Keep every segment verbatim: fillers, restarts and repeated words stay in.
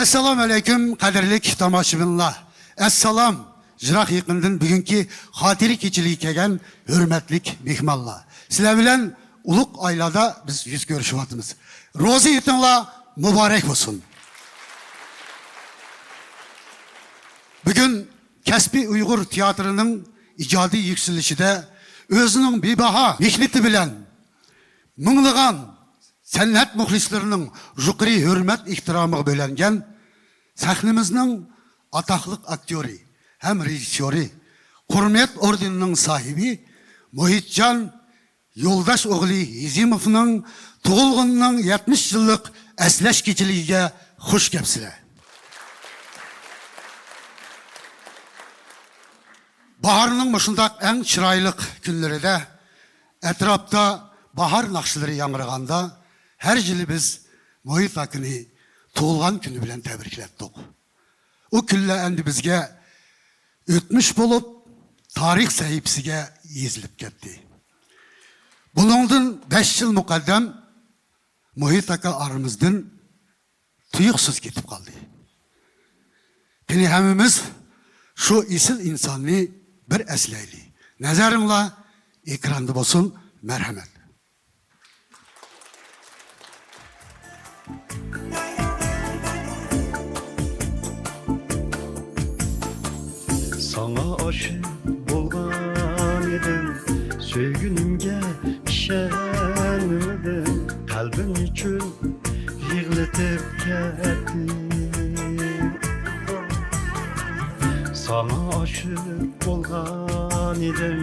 ئەسسالامۇ ئەلەيكۇم، قەدىرلىك تاماشىبىنلار! ئەسسالام، يىراق يېقىندىن بۈگۈنكى خاتىرە كېچىلىككە كەلگەن ھۆرمەتلىك مېھمانلار! سىلەر بىلەن ئۇلۇغ ئايلاردا بىز يۈز كۆرۈشۈۋاتىمىز. روزا ھېيتىڭلار مۇبارەك بولسۇن! بۈگۈن كەسپىي ئۇيغۇر تىياتىرىنىڭ ئىجادىي يۈكسىلىشىدە ئۆزىنىڭ بىباھا مېھنىتى بىلەن مىڭلىغان سەنئەت مۇخلىسلىرىنىڭ يۇقىرى ھۆرمەت ئېھتىرامىغا بۆلەنگەن سەھنىمىزنىڭ ئاتاقلىق ئاكتيورى ھەم رېژىسسيورى، قۇرمەت ئوردېنىنىڭ ساھىبى مۇھىتجان يولداش ئوغلى ھېزىموۋنىڭ تۇغۇلغىنىنىڭ يەتمىش يىللىق ئەسلەش كېچىلىكىگە خۇش كەپسىلەر! باھارنىڭ مۇشۇنداق ئەڭ چىرايلىق كۈنلىرىدە، ئەتراپتا باھار ناخشىلىرى ياڭرىغاندا، ھەر يىلى بىز مۇھىت ئاكىنى تۇغۇلغان كۈنى بىلەن تەبرىكلەتتۇق. ئۇ كۈنلەر ئەمدى بىزگە ئۆتمۈش بولۇپ، تارىخ سەھىپىسىگە يېزىلىپ كەتتى. بۇنىڭدىن بەش يىل مۇقەددەم مۇھىت ئاكا ئارىمىزدىن تۇيۇقسىز كېتىپ قالدى. قېنى، ھەممىمىز شۇ ئېسىل ئىنساننى بىر ئەسلەيلى. نەزەرىڭلار ئېكراندا بولسۇن. مەرھەمەت. ساڭا ئاشىق بولغان ئىدىم، سۆيگىنىمگە ئىشەنمىدىم، قەلبىم ئۈچۈن يىغلىتىپ كەتتىم. ساڭا ئاشىق بولغان ئىدىم،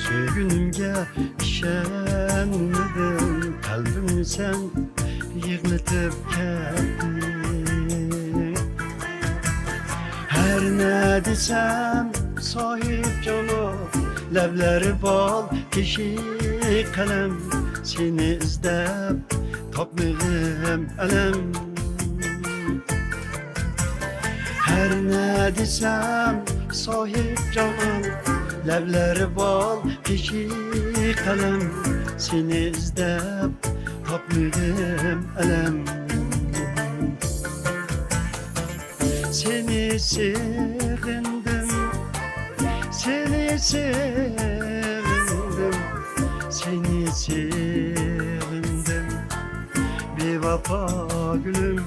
سۆيگىنىمگە ئىشەنمىدىم، قەلبىمنى سەن يىغلىتىپ كەتتىڭ. ھەر نە دېسەم ساھىبجانلىق، لەۋلىرى بال، قېشى قەلەم، سېنى ئىزدەپ تاپمىغىم ئەلەم. ھەر نە دېسەم ساھىبجانلىق، لەۋلىرى بال، قېشى قەلەم، سېنى ئىزدەپ تاپمىدىم ئەلەم. سېنى سېغىندىم، سېنى سېغىندىم، سېنى سېغىندىم، بىۋاپا گۈلۈم.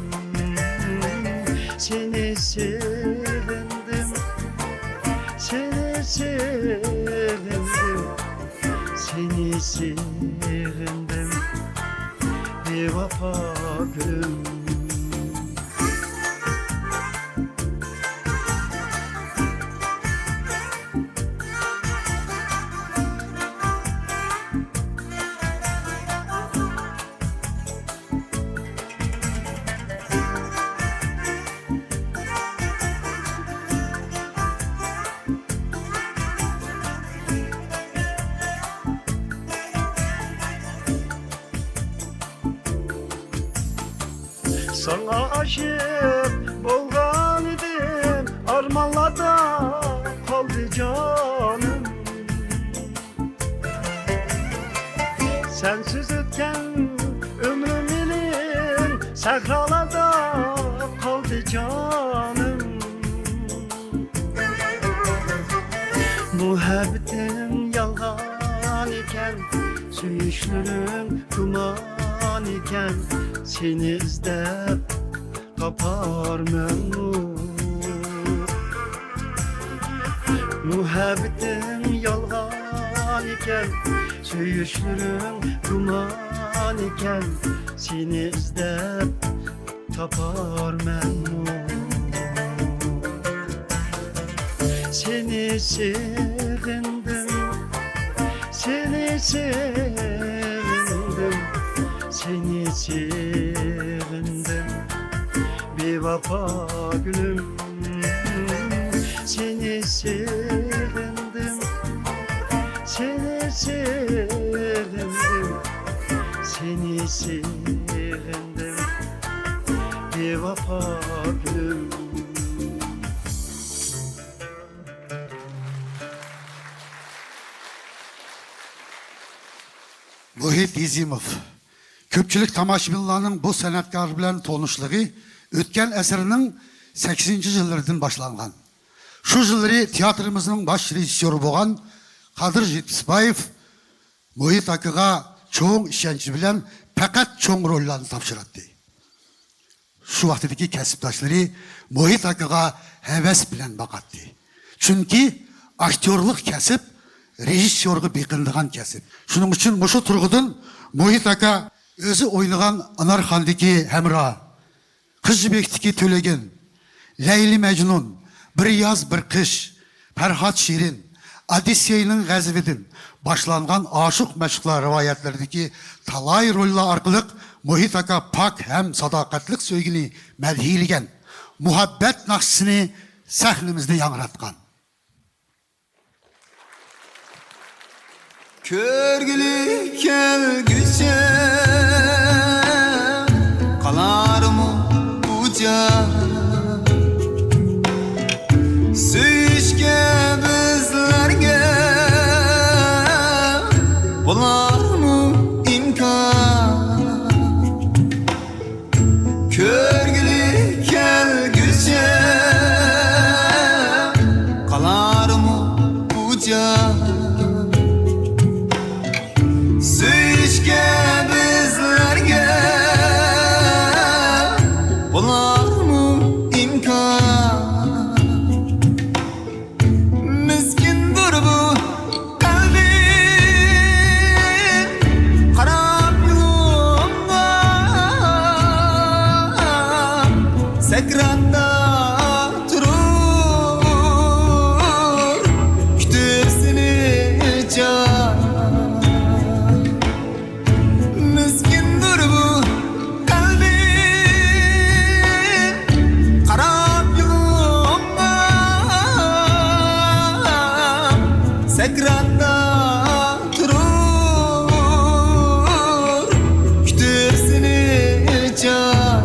سېنى سېغىندىم، سېنى سېغىندىم، سېنى سېغىندىم، بىۋاپا گۈلۈم. ساڭا ئاشىق بولغان ئىدىم، ئارمانلاردا قالدى جانىم. سەنسىز ئۆتكەن ئۆمرۈم يېنىم، سەھرالاردا قالدى جانىم. مۇھەببىتىم يالغان ئىكەن، سۆيۈشلىرىم گۇمان ئىكەن، سېنى ئىزدەپ تاپارمەنمۇ؟ مۇھەببىتىڭ يالغان ئىكەن، سۆيۈشلىرىڭ گۇمان ئىكەن، سېنى ئىزدەپ تاپارمەنمۇ؟ سېنى سېغىندىم، سېنى سېغىندىم، سېنى سېغىندىم، بىۋاپا گۈلۈم. سېنى سېغىندىم، سېنى سېغىندىم، سېنى سېغىندىم، بىۋاپا گۈلۈم. مۇھىت ھېزىموف. كۆپچىلىك تاماشىبىنلارنىڭ بۇ سەنئەتكار بىلەن تونۇشلۇقى ئۆتكەن ئەسىرنىڭ سەكسىنىنچى يىللىرىدىن باشلانغان. شۇ يىللىرى تىياتىرىمىزنىڭ باش رېژىسسيورى بولغان قادىر يېتىپسىبايېف موھىت ئاكىغا چوڭ ئىشەنچ بىلەن پەقەت چوڭ روللارنى تاپشۇراتتى. شۇ ۋاقتىدىكى كەسىپداشلىرى موھىت ئاكىغا ھەۋەس بىلەن باقاتتى. چۈنكى ئاكتيورلۇق كەسىپ رېژىسسيورغا بېقىنىدىغان كەسىپ. شۇنىڭ ئۈچۈن مۇشۇ تۇرغۇدىن موھىت ئاكا ئۆزى ئوينىغان ئانارخاندىكى ھەمراھ، قىز جىمىكتىكى تۆلىگىن، لەيلى مەجنۇن، بىر ياز بىر قىش، پەرھات شېرىن، ئودىسسېينىڭ غەزىپىدىن باشلانغان ئاشىق مەشۇقلار رىۋايەتلىرىدىكى تالاي روللار ئارقىلىق موھىت ئاكا پاك ھەم ساداقەتلىك سۆيگۈنى مەدھىيلىگەن، مۇھەببەت ناخشىسىنى سەھنىمىزدە ياڭراتقان. كۆرگىلى كەلگۈچە قالارمۇ بۇ جان؟ سۆيۈشكە بىزلەرگە بولارمۇ ئىمكان؟ كۆرگىلى كەلگۈچە قالارمۇ بۇ جان؟ سۆيۈشكە بىزلەرگە بولارمۇ ئىمكان؟ مىسكىندۇر بۇ قەلبىم، قاراپ يولۇڭغا، سەكراتتا تۇرۇر كۈتۈپ سېنى جان. مىسكىندۇر بۇ قەلبىم، قاراپ يولۇڭغا، سەكراتتا تۇرۇر كۈتۈپ سېنى جان.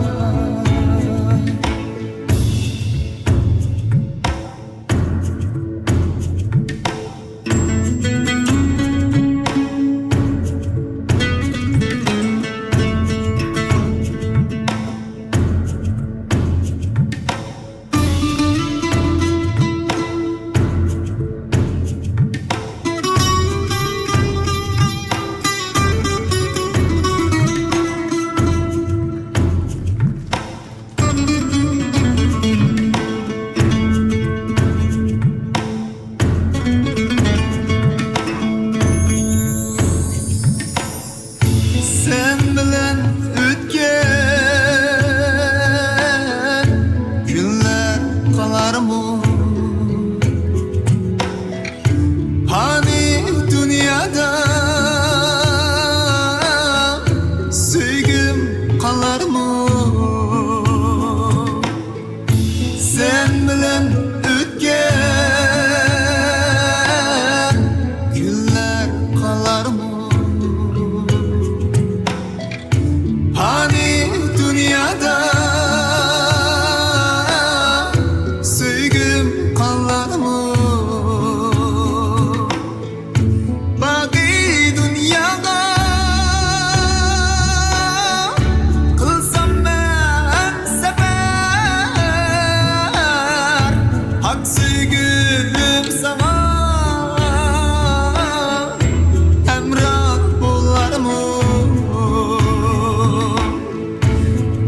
سەن بىلەن ئۆتكەن كۈنلەر قالارمۇ؟ پانىي دۇنيادا سۆيگۈم قالارمۇ؟ سەن بىلەن ئۆتكەن كۈنلەر قالارمۇ؟ پانىي دۇنيادا سۆيگۈم قالارمۇ؟ باقىي دۇنياغا قىلسام مەن سەپەر، پاك سۆيگۈم ساڭا ھەمراھ بولارمۇ؟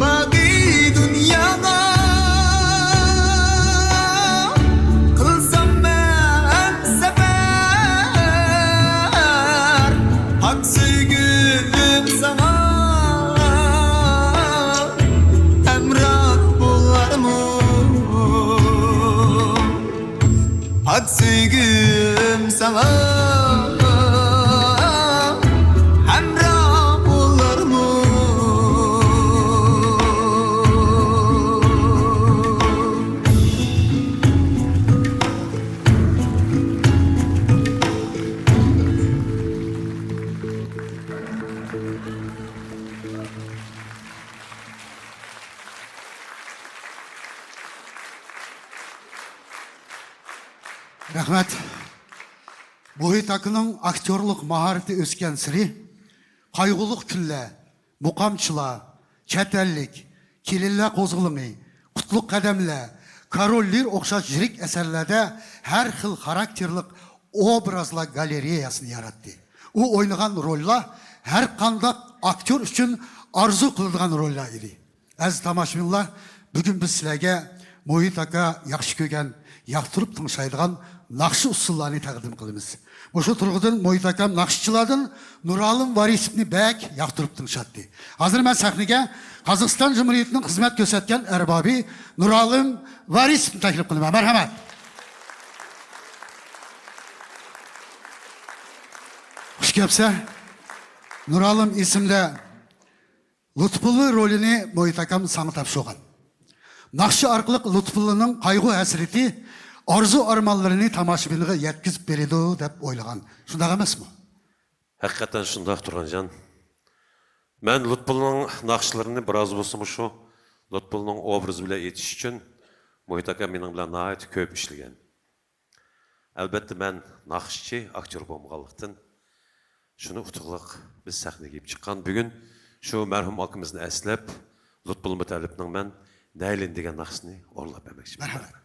باقىي دۇنياغا قىلسام مەن سەپەر، پاك سۆيگۈم ساڭا ھەمراھ بولارمۇ؟ پاك سۆيگۈم ساڭا ھەمراھ بولارمۇ؟ رەھمەت. موھىت ئاكىنىڭ ئاكتيورلۇق ماھارىتى ئۆسكەنسېرى، قايغۇلۇق كۈنلەر، مۇقامچىلار، چەت ئەللىك، كېلىنلەر قوزغىلىڭى، قۇتلۇق قەدەملەر، كارول لىر ئوخشاش يىرىك ئەسەرلەردە ھەر خىل خاراكتېرلىق ئوبرازلار گالېرېيەسىنى ياراتتى. ئۇ ئوينىغان روللار ھەر قانداق ئاكتيور ئۈچۈن ئارزۇ قىلىدىغان روللار ئىدى. ئەزىز تاماشىبىنلار، بۈگۈن بىز سىلەرگە موھىت ئاكا ياخشى كۆرگەن، ياقتۇرۇپ تىڭشايدىغان ناخشا ئۇسسۇللارنى تەقدىم قىلىمىز. مۇشۇ تۇرغۇدىن موھىت ئاكام ناخشىچىلاردىن نۇرئالىم ۋارىسوۋنى بەك ياقتۇرۇپ تىڭشاتتى. ھازىر مەن سەھنىگە قازاقىستان جۇمھۇرىيىتىنىڭ خىزمەت كۆرسەتكەن ئەربابى نۇرئالىم ۋارىسوۋنى تەكلىپ قىلىمەن. مەرھەمەت. خۇش كەپسەن. نۇرئالىم ئېسىمدە لۇتپۇللا رولىنى موھىت ئاكام ساڭا تاپشۇرغان. ناخشا ئارقىلىق لۇتپۇللانىڭ قايغۇ-ھەسرىتى، ئارزۇ-ئارمانلىرىنى تاماشىبىنغا يەتكۈزۈپ بېرىدۇ دەپ ئويلىغان. شۇنداق ئەمەسمۇ؟ ھەقىقەتەن شۇنداق، تۇرغانجان. مەن لۇتپۇللانىڭ ناخشىلىرىنى بىر ئاز بولسىمۇ شۇ لۇتپۇللانىڭ ئوبرازى بىلەن ئېيتىش ئۈچۈن موھىت ئاكا مېنىڭ بىلەن ناھايىتى كۆپ ئىشلىگەن. ئەلۋەتتە، مەن ناخشىچى، ئاكتيور بولمىغانلىقتىن، شۇنى ئۇتۇقلۇق بىز سەھنىگە يېيىپ چىققان. بۈگۈن شۇ مەرھۇم ئاكىمىزنى ئەسلەپ، لۇتپۇللا مۇتەللىپنىڭ مەن نەيلىن دېگەن ناخشىسىنى ئورۇنلاپ بەرمەكچىمەن. مەرھەمەت.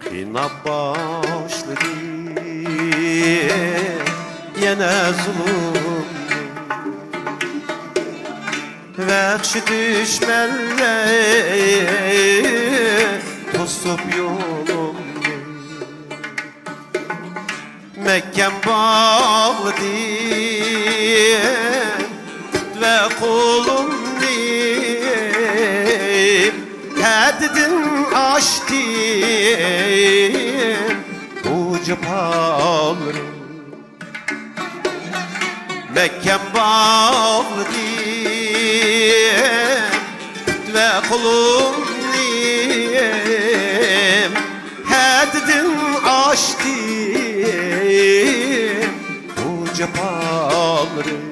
قىيناپ باشلىدى يەنە زۇلۇمنى، ۋەھشىي دۈشمەنلەر توسۇپ يولۇمنى. مەھكەم باغلىدى پۇت ۋە قولۇمنى، ھەددىدىن ئاشتىم بۇ جاپالىرىم. مەھكەم باغلىدى پۇت ۋە قولۇمنى، ھەددىدىن ئاشتىم بۇ جاپالىرىم.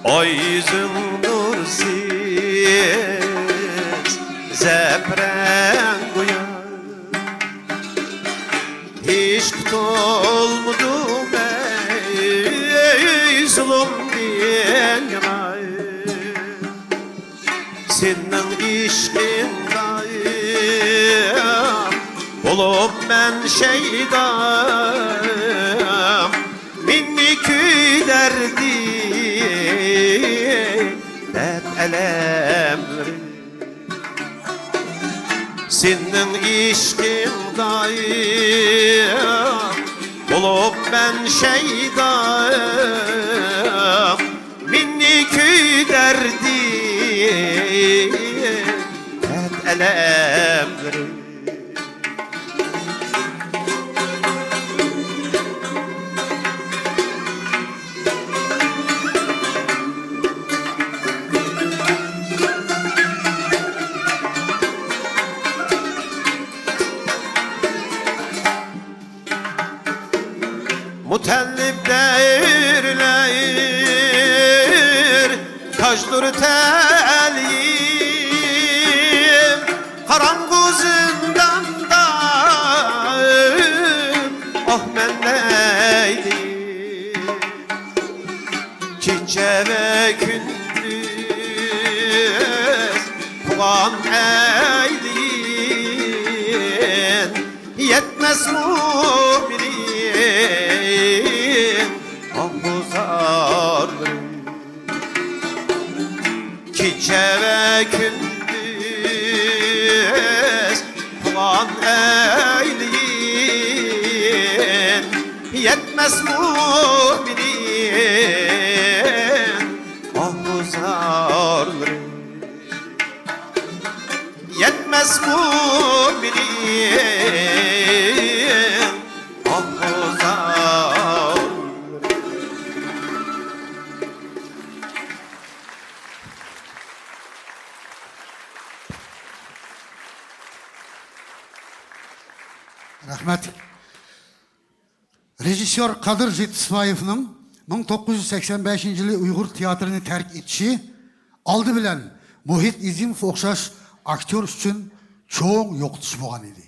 ئاي يۈزۈڭ نۇرسىز زەپىرەڭ گويا، ھېچ قۇتۇلمىدىم ئەي زۇلۇمدىن يانا. سېنىڭ ئىشقىڭدا بولۇپ مەن شەيدا، مېنى كۈيدۈردى دەرد ئەلەملىرىم. سېنىڭ ئىشقىڭدا بولۇپ مەن شەيدا، مېنى كۈيدۈردى دەرد ئەلەملىرىم. مۇتەللىپ دەۋرلەر تاجدۇر تەلىيىم، قاراڭغۇ زىنداندا ئاھ مەن نەيلىيىم. كېچە ۋە كۈندۈز تۇغان ئەيلىيىم، يەتمەسمۇ مېنىڭ ئاھ-زارلىرىم. كېچە ۋە كۈندۈز تۇغان ئەيلىيىم، يەتمەسمۇ مېنىڭ ئاھ-زارلىرىم. يەتمەسمۇ مېنىڭ ئاھ-زارلىرىم. رەھمەت. رېژىسسور قادىر جېتىسبايېۋنىڭ مىڭ توققۇز يۈز سەكسەن بەشىنچى يىلى ئۇيغۇر تىياتىرىنى تەرك ئېتىشى ئالدى بىلەن مۇھىت ئېزىموۋ ئوخشاش ئاكتيور ئۈچۈن چوڭ يوقىتىش بولغان ئىدى.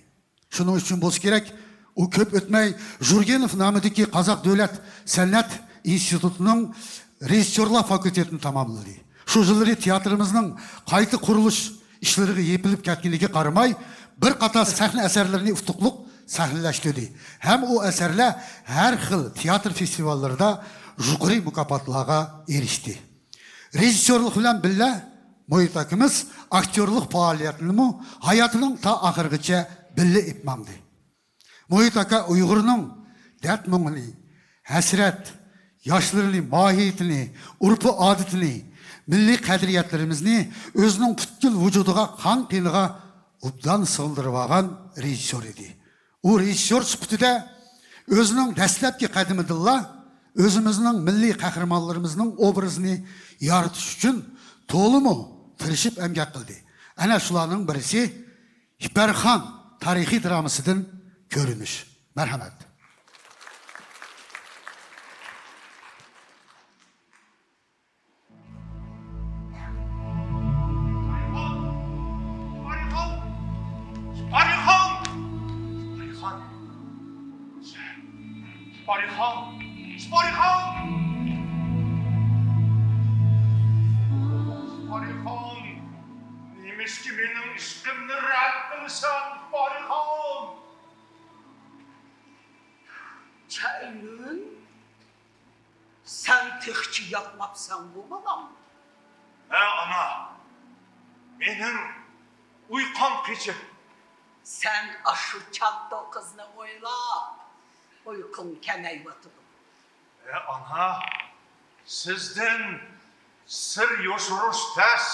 شۇنىڭ ئۈچۈن بولسا كېرەك، ئۇ كۆپ ئۆتمەي ژۇرگېنوف نامىدىكى قازاق دۆلەت سەنئەت ئىنستىتۇتىنىڭ رېژىسسورلار فاكۇلتېتىنى تاماملىدى. شۇ يىللىرى تىياتىرىمىزنىڭ قايتا قۇرۇلۇش ئىشلىرىغا يېپىلىپ كەتكىنىگە قارىماي، بىر قاتار سەھنە ئەسەرلىرىنى ئۇتۇقلۇق سەھنىلەشتۈردى ھەم ئۇ ئەسەرلەر ھەر خىل تىياتىر فېستىۋاللىرىدا يۇقىرى مۇكاپاتلارغا ئېرىشتى. رېژىسسورلۇق بىلەن بىللە، مۇھىت ئاكىمىز ئاكتيورلۇق پائالىيەتنىمۇ ھاياتىنىڭ تا ئاخىرىغىچە بىللە ئېلىپ ماڭدى. مۇھىت ئاكا ئۇيغۇرنىڭ دەرد-مۇڭىنى، ھەسرەت، ياشلىرىنى، ماھىيىتىنى، ئۆرپ-ئادىتىنى، مىللىي قەدرىيەتلىرىمىزنى ئۆزىنىڭ پۈتكۈل ۋۇجۇدىغا، قان-قېنىغا ئوبدان سىڭدۈرۈۋالغان رېژىسسور ئىدى. ئۇ رېژىسسور سۈپىتىدە ئۆزىنىڭ دەسلەپكى قەدىمىدىنلا ئۆزىمىزنىڭ مىللىي قەھرىمانلىرىمىزنىڭ ئوبرازىنى يارىتىش ئۈچۈن تولىمۇ تىرىشىپ ئەمگەك قىلدى. ئەنە شۇلارنىڭ بىرسى ئىپەرخان تارىخىي درامىسىدىن كۆرۈنۈش. مەرھەمەت. ئىپارىخان! ئىپارىخان! ئىپارىخان! نېمىشقا مېنىڭ ئىشقىمنى رەت قىلىسەن، ئىپارىخان؟ چەيلۈن، سەن تېخىچە ياتماپسەنغۇ، بالام؟ ھە، ئانا. مېنىڭ ئۇيقۇم قېچىپ. سەن ئاشۇ چاتتو قىزنى ئويلاپ، ئۇيقۇڭ كەمەيۋاتىدۇ. ھە، ئانا. سىزدىن سىر يوشۇرۇش تەس.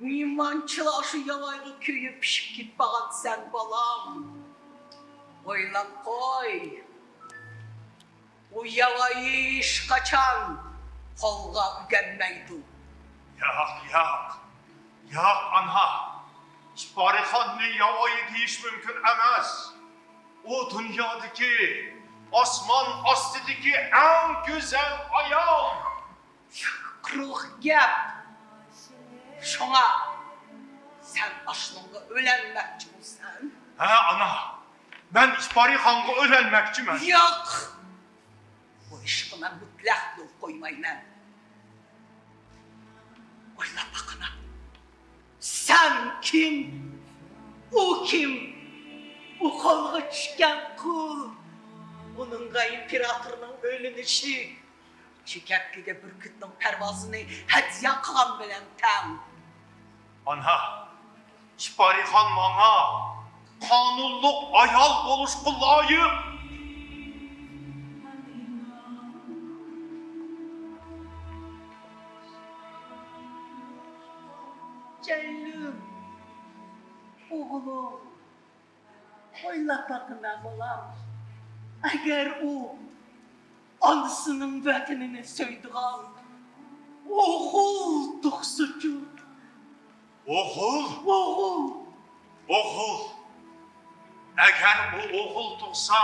نېمانچىلا شۇ ياۋايىغا كۆيۈپ پىشىپ كېتىپ بارغانسەن، بالام؟ ئويلاپ قوي. ئۇ ياۋايى ھېچقاچان قولغا ئۆگەنمەيدۇ. ياق، ياق. ياق، ئانا. ئىپارىخاننى ياۋايى دېيىش مۇمكىن ئەمەس. ئۇ دۇنيادىكى، ئاسمان ئاستىدىكى ئەڭ گۈزەل ئايال. قۇرۇق گەپ. شۇڭا سەن ئاشۇنىڭغا ئۆيلەنمەكچىمۇسەن؟ ھە، ئانا. مەن ئىپارىخانغا ئۆيلەنمەكچىمەن. ياق. بۇ ئىشقا مەن مۇتلەق يول قويمايمەن. ئويلاپ باقىنا. سەن كىم؟ ئۇ كىم؟ ئۇ قولغا چۈشكەن قۇل. ئۇنىڭغا ئىمپېراتورنىڭ ئۆيلىنىشى، چېكەتكىگە بۈركۈتنىڭ پەرۋازىنى ھەدىيە قىلغان بىلەن تەڭ. ئانا، ئىپارىخان ماڭا قانۇنلۇق ئايال بولۇشقا لايىق. جەيلۇن، ئوغلۇم، ئويلاپ باقىمەن، بالام. ئەگەر ئۇ ئانىسىنىڭ ۋەتىنىنى سۆيىدىغان ئوغۇل تۇغسىچۇ؟ ئوغۇل؟ ئوغۇل. ئوغۇل. ئەگەر ئۇ ئوغۇل تۇغسا،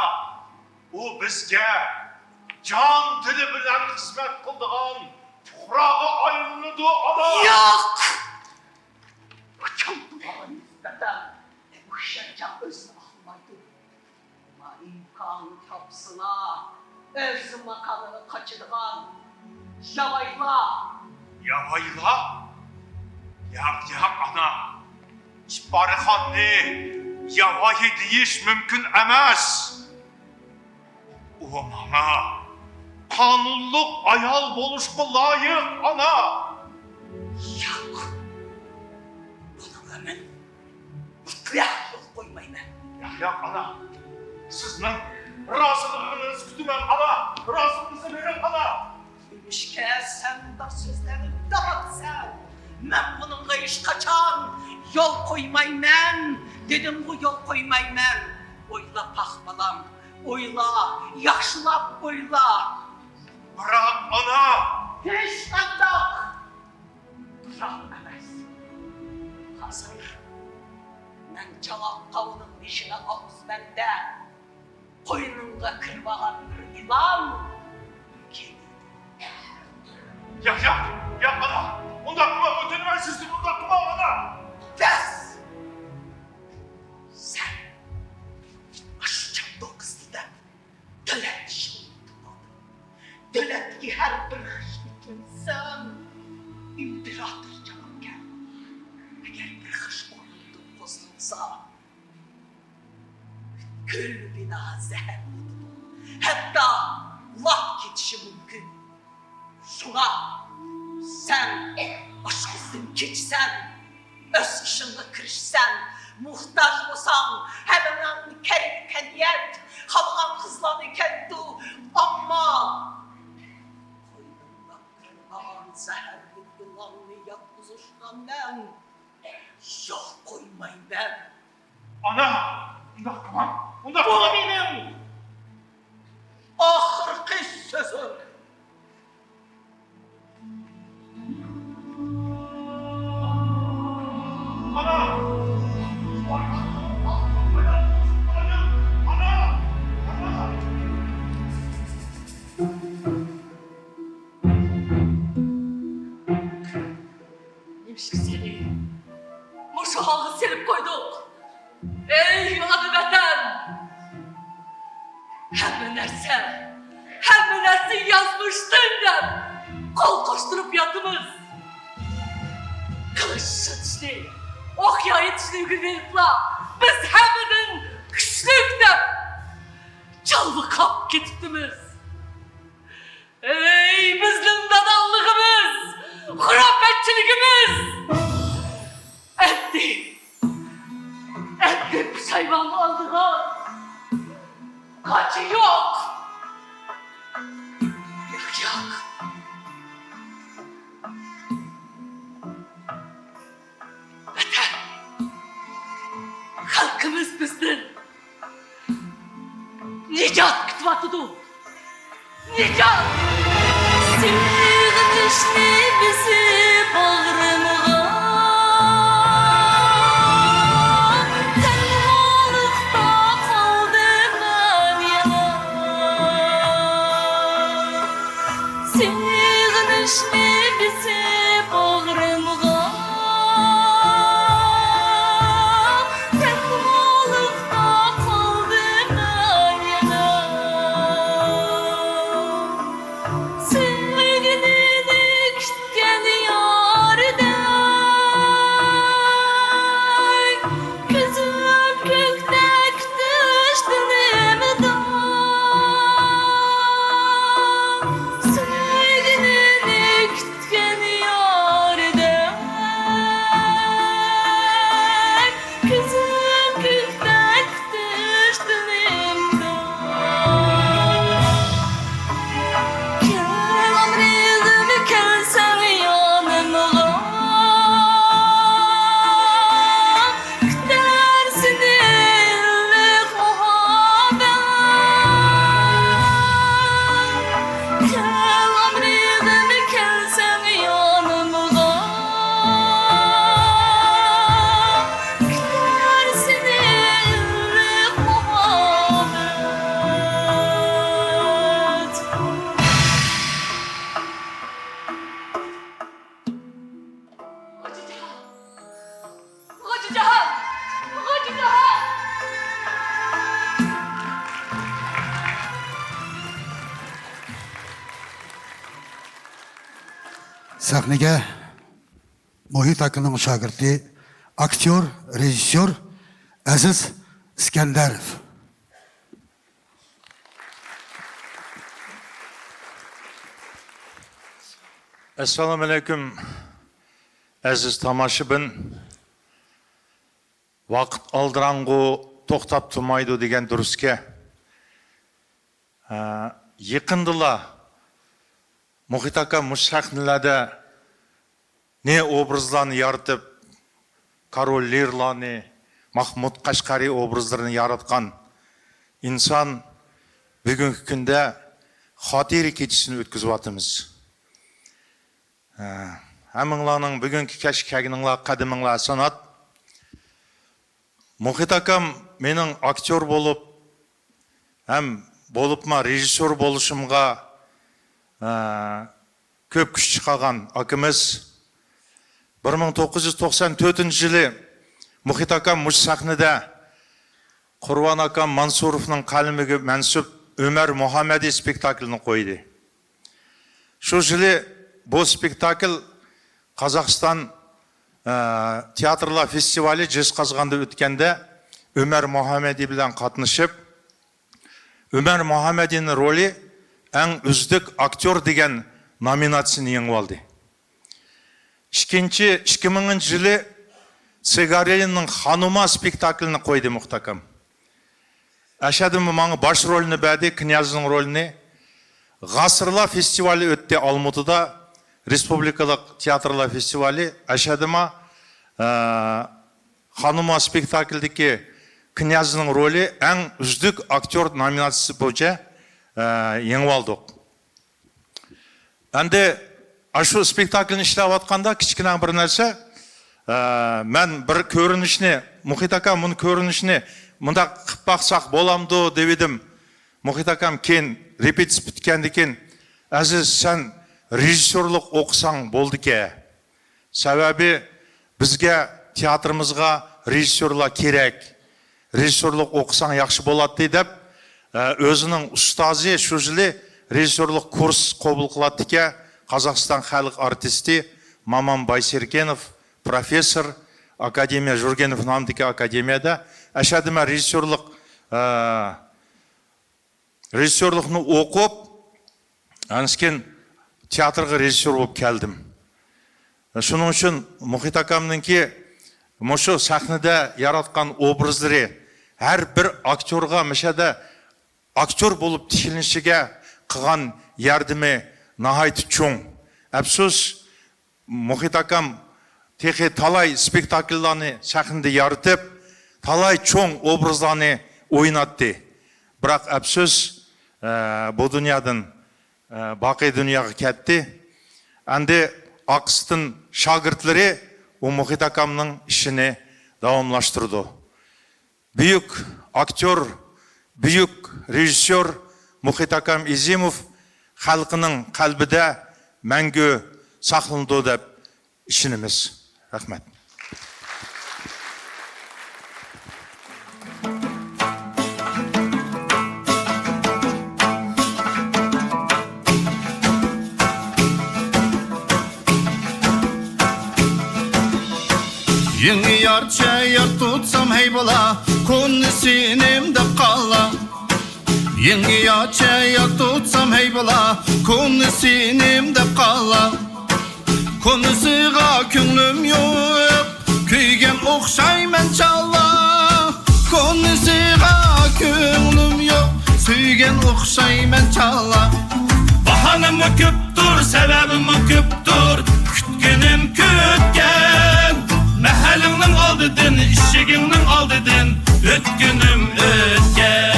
ئۇ بىزگە جان-تېنى بىلەن خىزمەت قىلىدىغان پۇقراغا ئايلىنىدۇ، ئانا. ياق! ئۇ چوڭ تۇغانغا نىسبەتەن ئۇششاق جان ئۆزىنى ئاقلىمايدۇ. ئەمما ئىمكان تاپسىلا، ئۆز ماكانىغا قاچىدىغان ياۋايىلار. ياۋايىلار؟ ياق، ياق، ئانا. ئىپارىخاننى ياۋايى دېيىش مۇمكىن ئەمەس. ئۇ ماڭا قانۇنلۇق ئايال بولۇشقا لايىق، ئانا. ياق. بۇنىڭغا مەن مۇتلەق يول قويمايمەن. ياق، ياق، ئانا. سىزنىڭ رازىلىقىڭىزنى كۈتىمەن، ئانا. رازىلىقىڭىزنى بېرىڭ، ئانا. نېمىشقا سەن مۇنداق سۆزلەرنى دەۋاتىسەن؟ مەن بۇنىڭغا ھېچقاچان يول قويمايمەن. دېدىمغۇ، يول قويمايمەن. ئويلاپ باق، بالام. ئويلا، ياخشىلاپ ئويلا. بىراق، ئانا! ھېچقانداق بىراق ئەمەس. ھازىر مەن چاۋاك تاۋنىڭ بېشىدا ئاغزى بەندە، قوينۇڭغا كىرىۋالغان بىر ئىلان. ياق، ياق، ياق، ئانا! ئۇنداق قىلما، ئۆتۈنىمەن سىزدىن، ئۇنداق قىلما، ئانا! بەس! سەن ئاشۇ چاپلىق قىزنى دەپ، دۆلەت ئىشىنى ئۇنتۇپ قالدىڭ. دۆلەتتىكى ھەر بىر خىشنى كۆرسەم، ئىمپېراتور جاۋابكار. ئەگەر بىر خىش ئورنىدىن قوزغالسا، پۈتكۈل بىنا زەھەرلىنىدۇ. ھەتتا لاپ كېتىشى مۇمكىن. شۇڭا سەن ئاشۇ قىزدىن كېچىسەن، ئۆز ئىشىڭغا كىرىشسەن، موھتاج بولساڭ، ھەممىڭنى كەرگىنى كەلگەن، خالىغان قىزلارنى كەلتۇر. ئەمما قوينۇڭغا كىرمىغان زەھەرلىك يىلاننى ياتقۇزۇشقا مەن يول قويمايمەن. ئانا، ئۇنداق قىلماڭ، ئۇنداق بۇ قىلماڭ. مېنىڭ ئاخىرقى سۆزۈم. ئانا! ئانا! ئانا! نېمىشقا سېنى مۇشۇ ھالغا سېلىپ قويدۇق؟ ئەي ئانا ۋەتەن! ھەممە نەرسە، ھەممە نەرسە يازمىشتىن دەپ قول قوشتۇرۇپ ياتىمىز. قىلىچ ئىشلىتىشنى، ئوق يايىتىشنى ئۆگىنىۋېلىپلا، بىز ھەممىدىن كۈچلۈك دەپ چالۋىقاپ كېتىپتىمىز. ئەي، بىزنىڭ نادانلىقىمىز، خۇراپەتچىلىكىمىز! ئەمدى، ئەمدى پۇشايمان ئالىدىغان قاچا يوق! ياق، ياق. ۋەتەن، خەلقىمىز بىزدىن نىجات كۈتۈۋاتىدۇ. نىجات! سېغىنىشنى بېسىپ باغرىمغا، تەنھالىقتا قالدىم مەن يەنە. سېغىنىشنى بېسىپ باغرىمغا، تەنھالىقتا قالدىم مەن يەنە. سۆيگىنىنى كۈتكەن يارىدەك، كۆزۈم كۆكتە كۈتۈش دىلىمدا. سۆيگىنىنى كۈتكەن يارىدەك، كۆزۈم كۆكتە كۈتۈش دىلىمدا. كەل ئامرىغىم، كەلسەڭ يانىمغا، كۈتەر سېنى ئىللىق مۇھەببەت. كەل ئامرىغىم، كەلسەڭ يانىمغا، كۈتەر سېنى ئىللىق مۇھەببەت. غوجىجان! غوجىجان! غوجىجان! سەھنىگە مۇھىت ئاكىنىڭ شاگىرتى، ئاكتيور، رېژىسسور ئەزىز ئىسكەندەرov. ئەسسالامۇئەلەيكۇم، ئەزىز تاماشىبىن. ۋاقىت ئالدىراڭغۇ، توختاپ تۇرمايدۇ دېگەن دۇرۇسكەن. ھە، يېقىندىلا مۇھىت ئاكا مۇشۇ سەھنىلەردە نى ئوبرازلارنى يارىتىپ، كارول لىرلارنى، ماھمۇد قەشقەرى ئوبرازلىرىنى ياراتقان ئىنسان بۈگۈنكى كۈندە خاتىرە كېچىسىنى ئۆتكۈزۈۋاتىمىز. ھە، ھەممىڭلارنىڭ بۈگۈنكى كەچكە كەلگىنىڭلار، قەدىمىڭلار سانات. مۇھىت ئاكام مېنىڭ ئاكتيور بولۇپ، ھەم بولۇپمۇ رېژىسسور بولۇشۇمغا، ئە، كۆپ كۈچ چىقارغان ئاكىمىز. بىر مىڭ توققۇز يۈز توقسان تۆتىنچى يىلى مۇھىت ئاكام مۇشۇ سەھنىدە قۇربان ئاكام مانسۇروفنىڭ قەلىمىگە مەنسۇپ ئۆمەر مۇھەممەدى سپېكتاكلىنى قويدى. شۇ يىلى بۇ سپېكتاكل قازاقىستان، ئە، تىياتىرلار فېستىۋالى جىسقازغاندا ئۆتكەندە ئۆمەر مۇھەممەدى بىلەن قاتنىشىپ، ئۆمەر مۇھەممەدىنىڭ رولى ئەڭ ئۈزلۈك ئاكتيور دېگەن نومىناتسىيىنى يېڭىۋالدى. ئىككىنچى، ئىككى مىڭىنچى يىلى سىگارېللىنىڭ خانۇما سپېكتاكلىنى قويدى مۇھىت ئاكام. ئەشەدىمۇ ماڭا باش رولنى بەردى، كىنيازنىڭ رولىنى. غاسىرلار فېستىۋالى ئۆتتى ئالمۇتىدا، رېسپۇبلىكىلىق تىياتىرلار فېستىۋالى. ئەشەدىمۇ، ئە، خانۇما سپېكتاكلدىكى كىنيازنىڭ رولى ئەڭ ئۈزلۈك ئاكتيور نومىناتسىيىسى بويىچە، ئە، يېڭىۋالدۇق. ئەمدى ئاشۇ سپېكتاكلنى ئىشلەۋاتقاندا كىچىككىنە بىر نەرسە، ئە، مەن بىر كۆرۈنۈشنى، مۇھىت ئاكا، مۇنۇ كۆرۈنۈشنى مۇنداق قىلىپ باقساق بولامدۇ دەۋىدىم. مۇھىت ئاكام كېيىن رېپېتىتسىيە پۈتكەندىن كېيىن، ئەزىز، سەن رېژىسسورلۇق ئوقۇساڭ بولدىكەن. سەۋەبى، بىزگە، تىياتىرىمىزغا رېژىسسورلار كېرەك. رېژىسسورلۇق ئوقۇساڭ ياخشى بولاتتى دەپ، ئە، ئۆزىنىڭ ئۇستازى، شۇ يىلى رېژىسسورلۇق كۇرس قوبۇل قىلاتتىكەن، قازاقىستان خەلق ئارتىستى مامام بايسېركىنوف، پروفېسسور، ئاكادېمىيە، ژۇرگېنوف نامىدىكى ئاكادېمىيەدە. ئەشەدە مەن رېژىسسورلۇق، ئە، رېژىسسورلۇقنى ئوقۇپ، ئاندىن كېيىن تىياتىرغا رېژىسسور بولۇپ كەلدىم. شۇنىڭ ئۈچۈن مۇھىت ئاكامنىڭكى مۇشۇ سەھنىدە ياراتقان ئوبرازلىرى، ھەر بىر ئاكتيورغا مۇشۇ يەردە ئاكتيور بولۇپ تىكلىنىشىگە قىلغان ياردىمى ناھايىتى چوڭ. ئەپسۇس، مۇھىت ئاكام تېخى تالاي سپېكتاكىللارنى سەھنىدە يارىتىپ، تالاي چوڭ ئوبرازلارنى ئويناتتى. بىراق ئەپسۇس، ئە، بۇ دۇنيادىن، ئە، باقىي دۇنياغا كەتتى. ئەمدى ئارقىسىدىن شاگىرتلىرى ئۇ مۇھىت ئاكامنىڭ ئىشىنى داۋاملاشتۇرىدۇ. بۈيۈك ئاكتيور، بۈيۈك رېژىسسور مۇھىت ئاكام ئېزىموف خەلقنىڭ قەلبىدە مەڭگۈ ساقلىنىدۇ دەپ ئىشىنىمىز. رەھمەت. يېڭى يارچە يار تۇتسام ھەي بالا، كونا سىنىم دەپ قالا. يېڭى يارچە يار تۇتسام ھەي بالا، كونا سىنىم دەپ قالا. كونىسىغا كۆڭلۈم يوق، كۆيگەن ئوخشايمەن چالا. كونىسىغا كۆڭلۈم يوق، سۆيگەن ئوخشايمەن چالا. باھانىممۇ كۆپتۇر، سەۋەبىممۇ كۆپتۇر، كۈتكىنىم كۆتكەن. مەھەللىڭنىڭ ئالدىدىن، ئىشىكىڭنىڭ ئالدىدىن ئۆتكىنىم ئۆتكەن.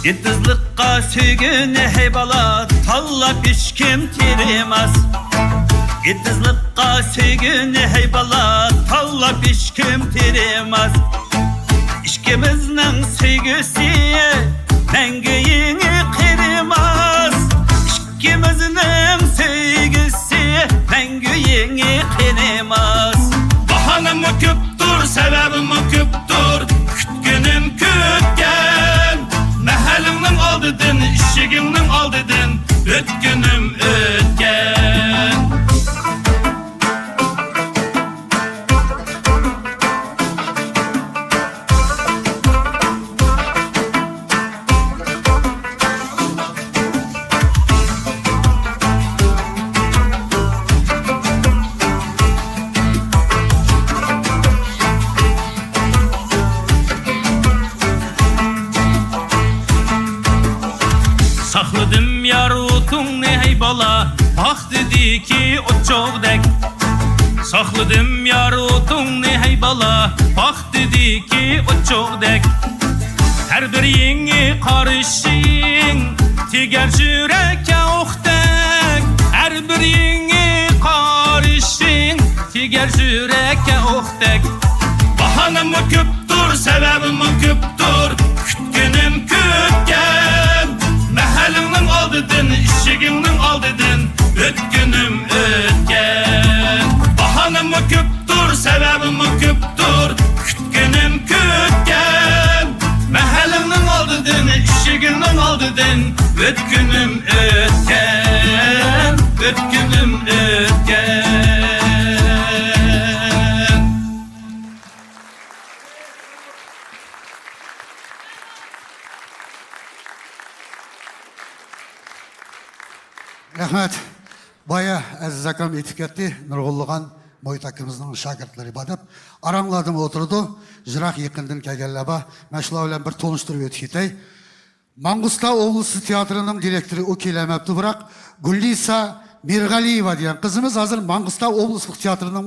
ئېتىزلىققا سۆيگۈنى ھەي بالا، تاللاپ ھېچكىم تېرىماس. ئېتىزلىققا سۆيگۈنى ھەي بالا، تاللاپ ھېچكىم تېرىماس. ئىككىمىزنىڭ سۆيگۈسى مەڭگۈ يېڭى قېرىماس. ئىككىمىزنىڭ سۆيگۈسى مەڭگۈ يېڭى قېرىماس. باھانىممۇ كۆپتۇر، سەۋەبىممۇ كۆپتۇر، كۈتكىنىم كۆتكەن. مەھەللىڭنىڭ ئالدىدىن، ئىشىكىڭنىڭ ئالدىدىن ئۆتكىنىم ئۆتكەن. ساقلىدىم يار ئوتۇڭنى ھەي بالا، پاختىدىكى ئوچۇقدەك. ساقلىدىم يار ئوتۇڭنى ھەي بالا، پاختىدىكى ئوچۇقدەك. ھەر بىر يېڭى قارىشىڭ تېگەر يۈرەككە ئوقتەك. ھەر بىر يېڭى قارىشىڭ تېگەر يۈرەككە ئوقتەك. باھانىممۇ كۆپتۇر، سەۋەبىممۇ كۆپتۇر، كۈتكىنىم كۆپكەن. مەھەللىڭنىڭ ئالدىدىن، ئىشىكىڭنىڭ ئالدىدىن ئۆتكىنىم ئۆتكەن. باھانىممۇ كۆپتۇر، سەۋەبىممۇ كۆپتۇر، كۈتكىنىم كۆپكەن. مەھەللىڭنىڭ ئالدىدىن، ئىشىكىڭنىڭ ئالدىدىن ئۆتكىنىم ئۆتكەن، ئۆتكىنىم ئۆتكەن. رەھمەت. بايا ئەزىز ئاكام ئېيتىپ كەتتى، نۇرغۇنلىغان مۇھىت ئاكىمىزنىڭ شاگىرتلىرى بار دەپ. ئاراڭلاردىمۇ ئولتۇرىدۇ، يىراق يېقىندىن كەلگەنلەر بار. مەن شۇلار بىلەن بىر تونۇشتۇرۇپ ئۆتۈپ كېتەي. ماڭغۇستاۋ ئوبلاستلىق تىياتىرىنىڭ دىرېكتورى ئۇ كېلەلمەپتۇ، بىراق گۈلنىسا مىرغەلىيېۋا دېگەن قىزىمىز ھازىر ماڭغۇستاۋ ئوبلاستلىق تىياتىرىنىڭ،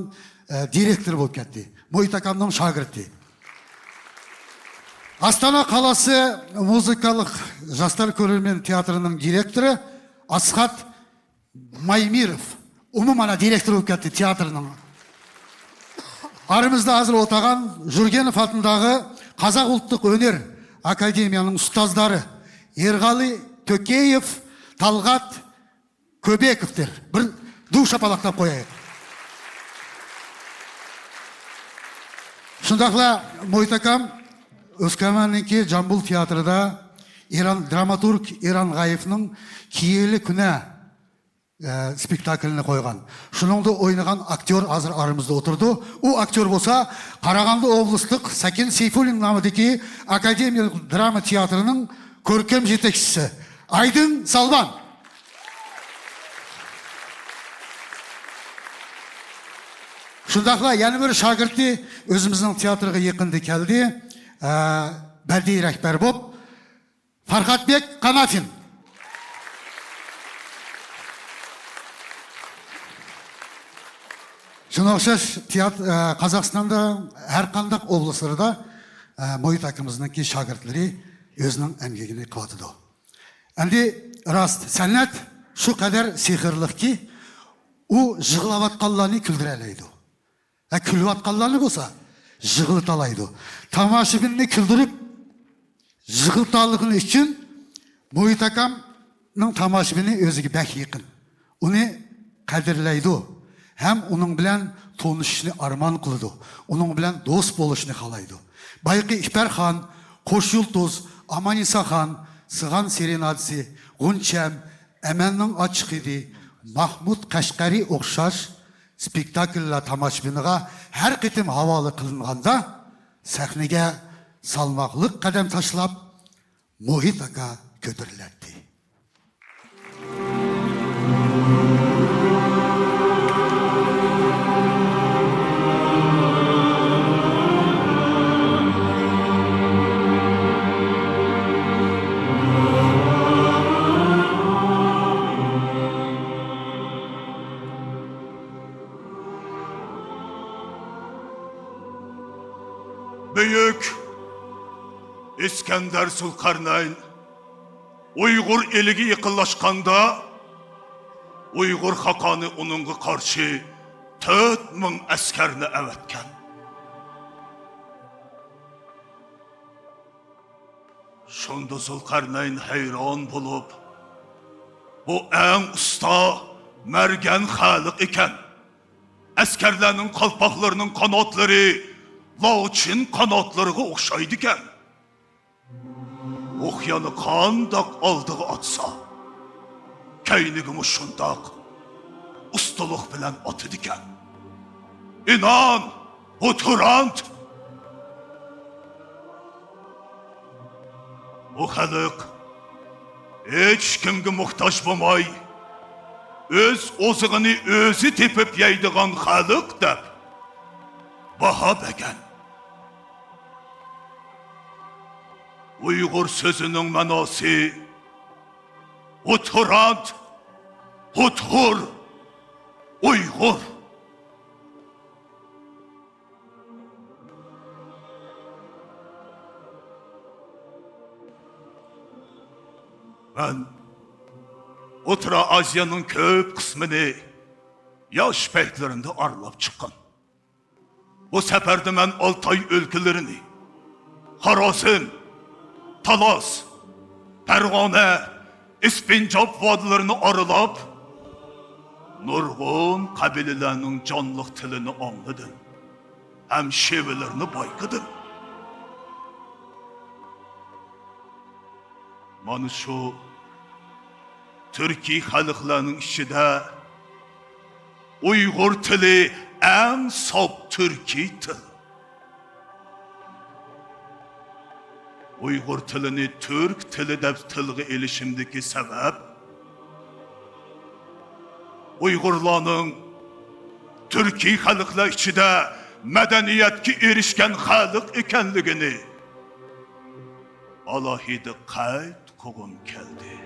ئە، دىرېكتورى بولۇپ كەتتى. مۇھىت ئاكامنىڭ شاگىرتى. ئاستانا قالاسى مۇزىكاللىق ژاستار كۆرۈرمەن تىياتىرىنىڭ دىرېكتورى ئاسخات مايمىروف، ئۇمۇ مانا دىرېكتور بولۇپ كەتتى تىياتىرنىڭ. ئارىمىزدا ھازىر ئولتۇرغان جۇرگېنوف ئاتىنداغى قازاق ئۇلتۇق ئۈنەر ئاكادېمىيەنىڭ ئۇستازلىرى ئېرغالى تۆكەيېف، تالغات كۆبەكوۋلار. بىر دۇ شاپالاقلاپ قويايلى. شۇنداقلا مۇھىت ئاكام ئۆسكەمەننىڭكى جامبۇل تىياتىرىدا ئىران، دراماتورگ ئىران غايىفنىڭ كىيىلى كۈنە ئە، سپېكتاكلىنى قويغان. شۇنىڭدا ئوينىغان ئاكتيور ھازىر ئارىمىزدا ئولتۇرىدۇ. ئۇ ئاكتيور بولسا قاراخاندا ئوبلاستلىق سەكىن سەيفۇللىن نامىدىكى ئاكادېمىيەلىك دراما تىياتىرىنىڭ كۆركەم يېتەكچىسى ئايدىن سالۋان. شۇنداقلا يەنە بىر شاگىرتى ئۆزىمىزنىڭ تىياتىرغا يېقىندا كەلدى. ئە، بەدىئىي رەھبەر بولۇپ، فەرھاتبېك قانافىن. شۇنىڭغا ئوخشاش تىيات-، ئە، قازاقىستاندا ھەر قانداق ئوبلاستلىرىدا، ئە، مۇھىت ئاكىمىزنىڭكى شاگىرتلىرى ئۆزىنىڭ ئەمگىكىنى قىلىۋاتىدۇ. ئەمدى راست، سەنئەت شۇ قەدەر سېھىرلىقكى، ئۇ يىغلاۋاتقانلارنى كۈلدۈرەلەيدۇ. ھە، كۈلۈۋاتقانلارنى بولسا يىغلىتالايدۇ. تاماشىبىننى كۈلدۈرۈپ يىغلىتالىغىنى ئۈچۈن مۇھىت ئاكامنىڭ تاماشىبىنى ئۆزىگە بەك يېقىن. ئۇنى قەدىرلەيدۇ ھەم ئۇنىڭ بىلەن تونۇشۇشنى ئارمان قىلىدۇ. ئۇنىڭ بىلەن دوست بولۇشنى خالايدۇ. بايىقى ئىپەرخان، قوش يۇلتۇز، ئاماننىساخان، سىغان سېرېنادىسى، غۇنچەم، ئەمەلنىڭ ئاچچىقى ئىدى، ماھمۇد قەشقەرى ئوخشاش سپېكتاكللار تاماشىبىنغا ھەر قېتىم ھاۋالە قىلىنغاندا، سەھنىگە سالماقلىق قەدەم تاشلاپ، مۇھىت ئاكا كۆتۈرۈلەتتى. بۈيۈك ئىسكەندەر زۇلقەرنەين ئۇيغۇر ئېلىگە يېقىنلاشقاندا، ئۇيغۇر خاقانى ئۇنىڭغا قارشى تۆت مىڭ ئەسكەرنى ئەۋەتكەن. شۇندا زۇلقەرنەين ھەيران بولۇپ، بۇ ئەڭ ئۇستا مەرگەن خەلق ئىكەن. ئەسكەرلەرنىڭ قالپاقلىرىنىڭ قاناتلىرى لاۋچىن قاناتلىرىغا ئوخشايدىكەن. ئوقيانى قانداق ئالدىغا ئاتسا، كەينىگىمۇ شۇنداق ئۇستىلىق بىلەن ئاتىدىكەن. ئىنان، بۇ تۇرانت! بۇ خەلق ھېچكىمگە موھتاج بولماي، ئۆز ئوزۇقىنى ئۆزى تېپىپ يەيدىغان خەلق دەپ باھا بەرگەن. ئۇيغۇر سۆزىنىڭ مەناسى ئۇتۇرانت، ھۇتۇر، ئۇيغۇر. مەن ئوتتۇرا ئاسىيانىڭ كۆپ قىسمىنى ياش پەيتلىرىمدە ئارىلاپ چىققان. بۇ سەپەردە مەن ئالتاي ئۆلكىلىرىنى، خاراسان، تالاس، پەرغانە، ئىسپىنجاب ۋادىلىرىنى ئارىلاپ، نۇرغۇن قەبىلىلەرنىڭ جانلىق تىلىنى ئاڭلىدىم ھەم شېۋىلىرىنى بايقىدىم. مانا شۇ تۈركىي خەلقلەرنىڭ ئىچىدە ئۇيغۇر تىلى ئەڭ ساپ تۈركىي تىل. ئۇيغۇر تىلىنى تۈرك تىلى دەپ تىلغا ئېلىشىمدىكى سەۋەب، ئۇيغۇرلارنىڭ تۈركىي خەلقلەر ئىچىدە مەدەنىيەتكە ئېرىشكەن خەلق ئىكەنلىكىنى ئالاھىدە قەيت قىلغۇم كەلدى.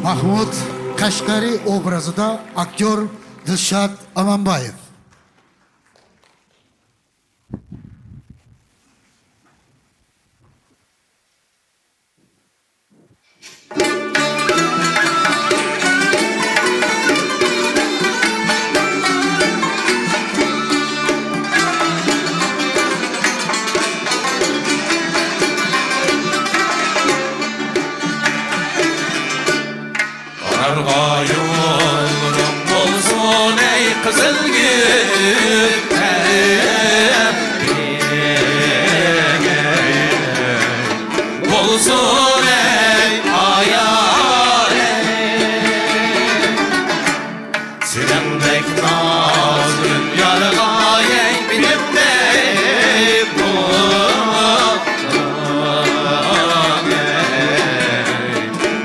ماھمۇد قەشقەرى ئوبرازىدا ئاكتيور دىلشات ئامانبايېۋ. ئارغا يولۇڭ بولسۇن، ئەي قىزىل گۈل، بولسۇن، ئەي ئايالىم. سېنىڭدەك نازلىق يارغا يەي، بىلىمدەك بولغاي،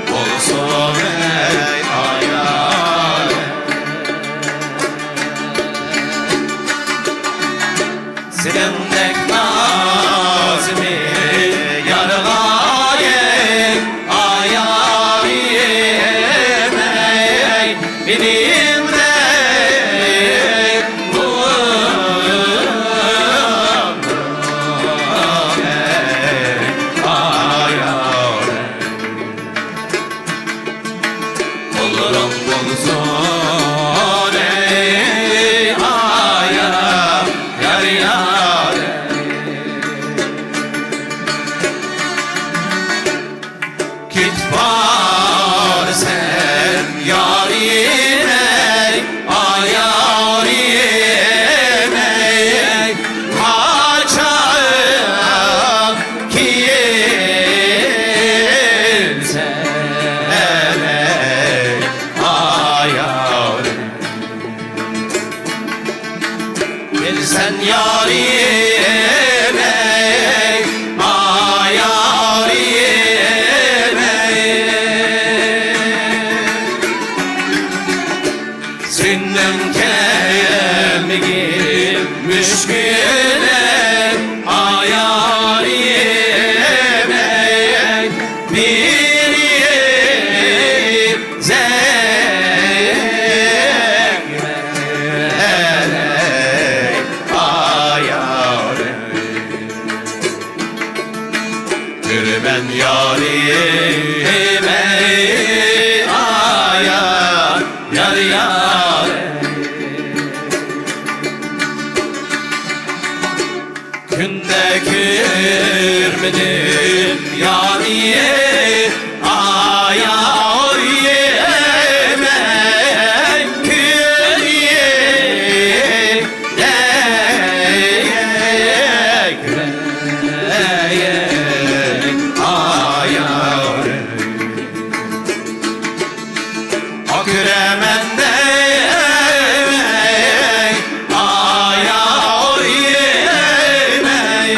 بولسۇن ئەي ئايالىم. سېنىڭدەك نازىمنى يارغايىم، ئايالىم ئەي، مېنىڭدەك بولغاي، ئايالىم. قوللىرىڭ بولسۇن ئەي ئايالىم، يار يارىم. كېتىپ بارىسەن يارىم ئەي، ئايالىم ئەي، قاچان كېلىسەن ئەي، ئايالىم. كېلىسەن يارىم ئەي، ئايالىم ئەي. سېنىڭ كەلمىگىن مۈشكۈل ئەي، ئايالىم ئەي، مېنى زەھەرلەي ئايالىم. كۆرىمەن يارىم ئەي، ئايا، يار يارىم. كۈندە كۆرمىدىم يارىم، ئايا، ئايىم ئەي، كۈندە كۆرەي ئايالىم. ئاكىرىمەن دەي ئايالىم ئەي.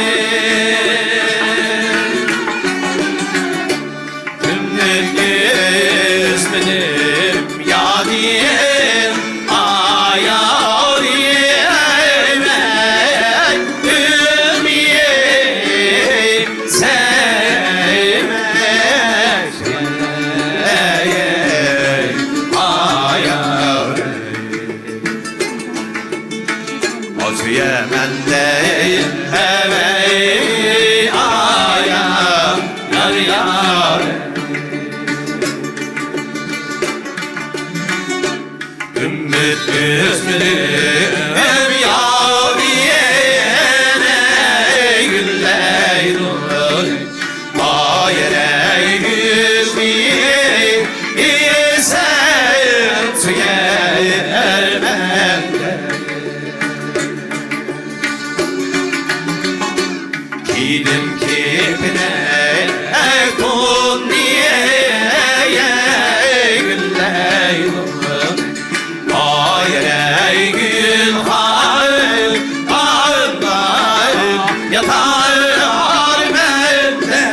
كىيدىم كېپىنەك توننى، ئەي، گۈللەيلۇ. ئايرەي گۈلخان، ئايرەي ياتار مەندە.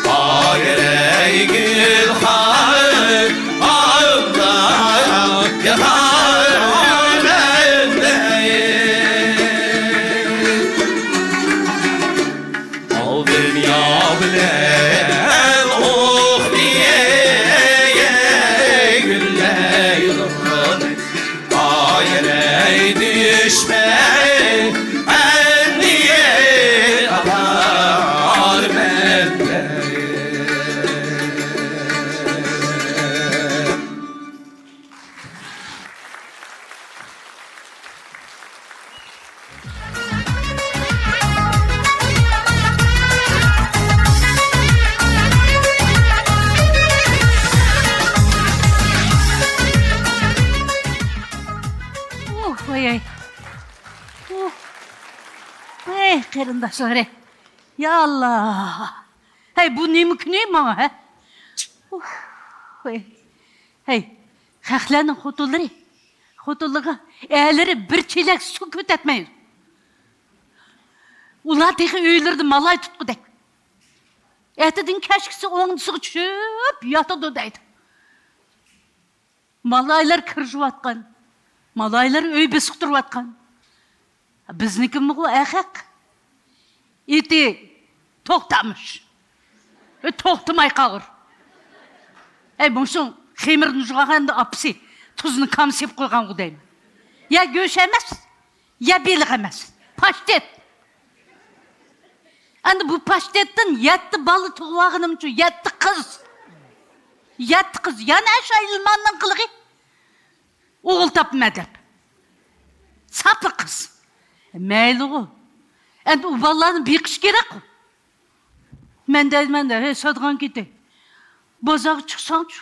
ئايرەي گۈلخان، ئايرەي ياتار مەندە. ئالدىم يا بىلەن ئوقنى، گۈللەيلۇ. ئايرەي دۈشمەن، ئەمدى ئاتار مەندە. ئۇھ، ۋاي، ۋاي. ئۇھ. ۋاي، قېرىنداشلار، يا ئاللا. ھەي، بۇ نېمە كۈنى ماڭا، ھە؟ ئۇھ، ۋاي. ھەي، خەقلەرنىڭ خوتۇنلىرى، خوتۇنلىرىغا ئەرلىرى بىر چېلەك سۇ كۆتەتمەيدۇ. ئۇلار تېخى ئۆيلىرىدە مالاي تۇتقۇدەك. ئەتىدىن كەچكىسى ئوڭدىسىغا چۈشۈپ ياتىدۇ دەيدۇ. مالايلار كىرىشىۋاتقان، مالايلار ئۆي بېسىقتۇرۇۋاتقان. بىزنىڭكىمۇ ئەخەق. ئېتى توختامىش. ئۆ، توختىماي قاغۇر. ئەي، مۇشۇ خېمىرنى جۇغاغاندا ئاپىسى تۇزنى كام سېپىپ قويغانغۇ دەيمەن. يا گۆش ئەمەس، يا بېلىق ئەمەس. پاشتەت. ئەمدى بۇ پاشتەتتىن يەتتە بالا تۇغۇۋالغىنىمچۇ، يەتتە قىز. يەتتە قىز. يەنە ئاشۇ ئىلماننىڭ قىلىقى. ئوغۇل تاپىمەن دەپ. ساپا قىز. مەيلىغۇ. ئەمدى ئۇ بالىلارنى بېقىش كېرەكقۇ. مەن دەيمەن دە، ھەي، سادىغان كېتەي. بازارغا چىقساڭچۇ.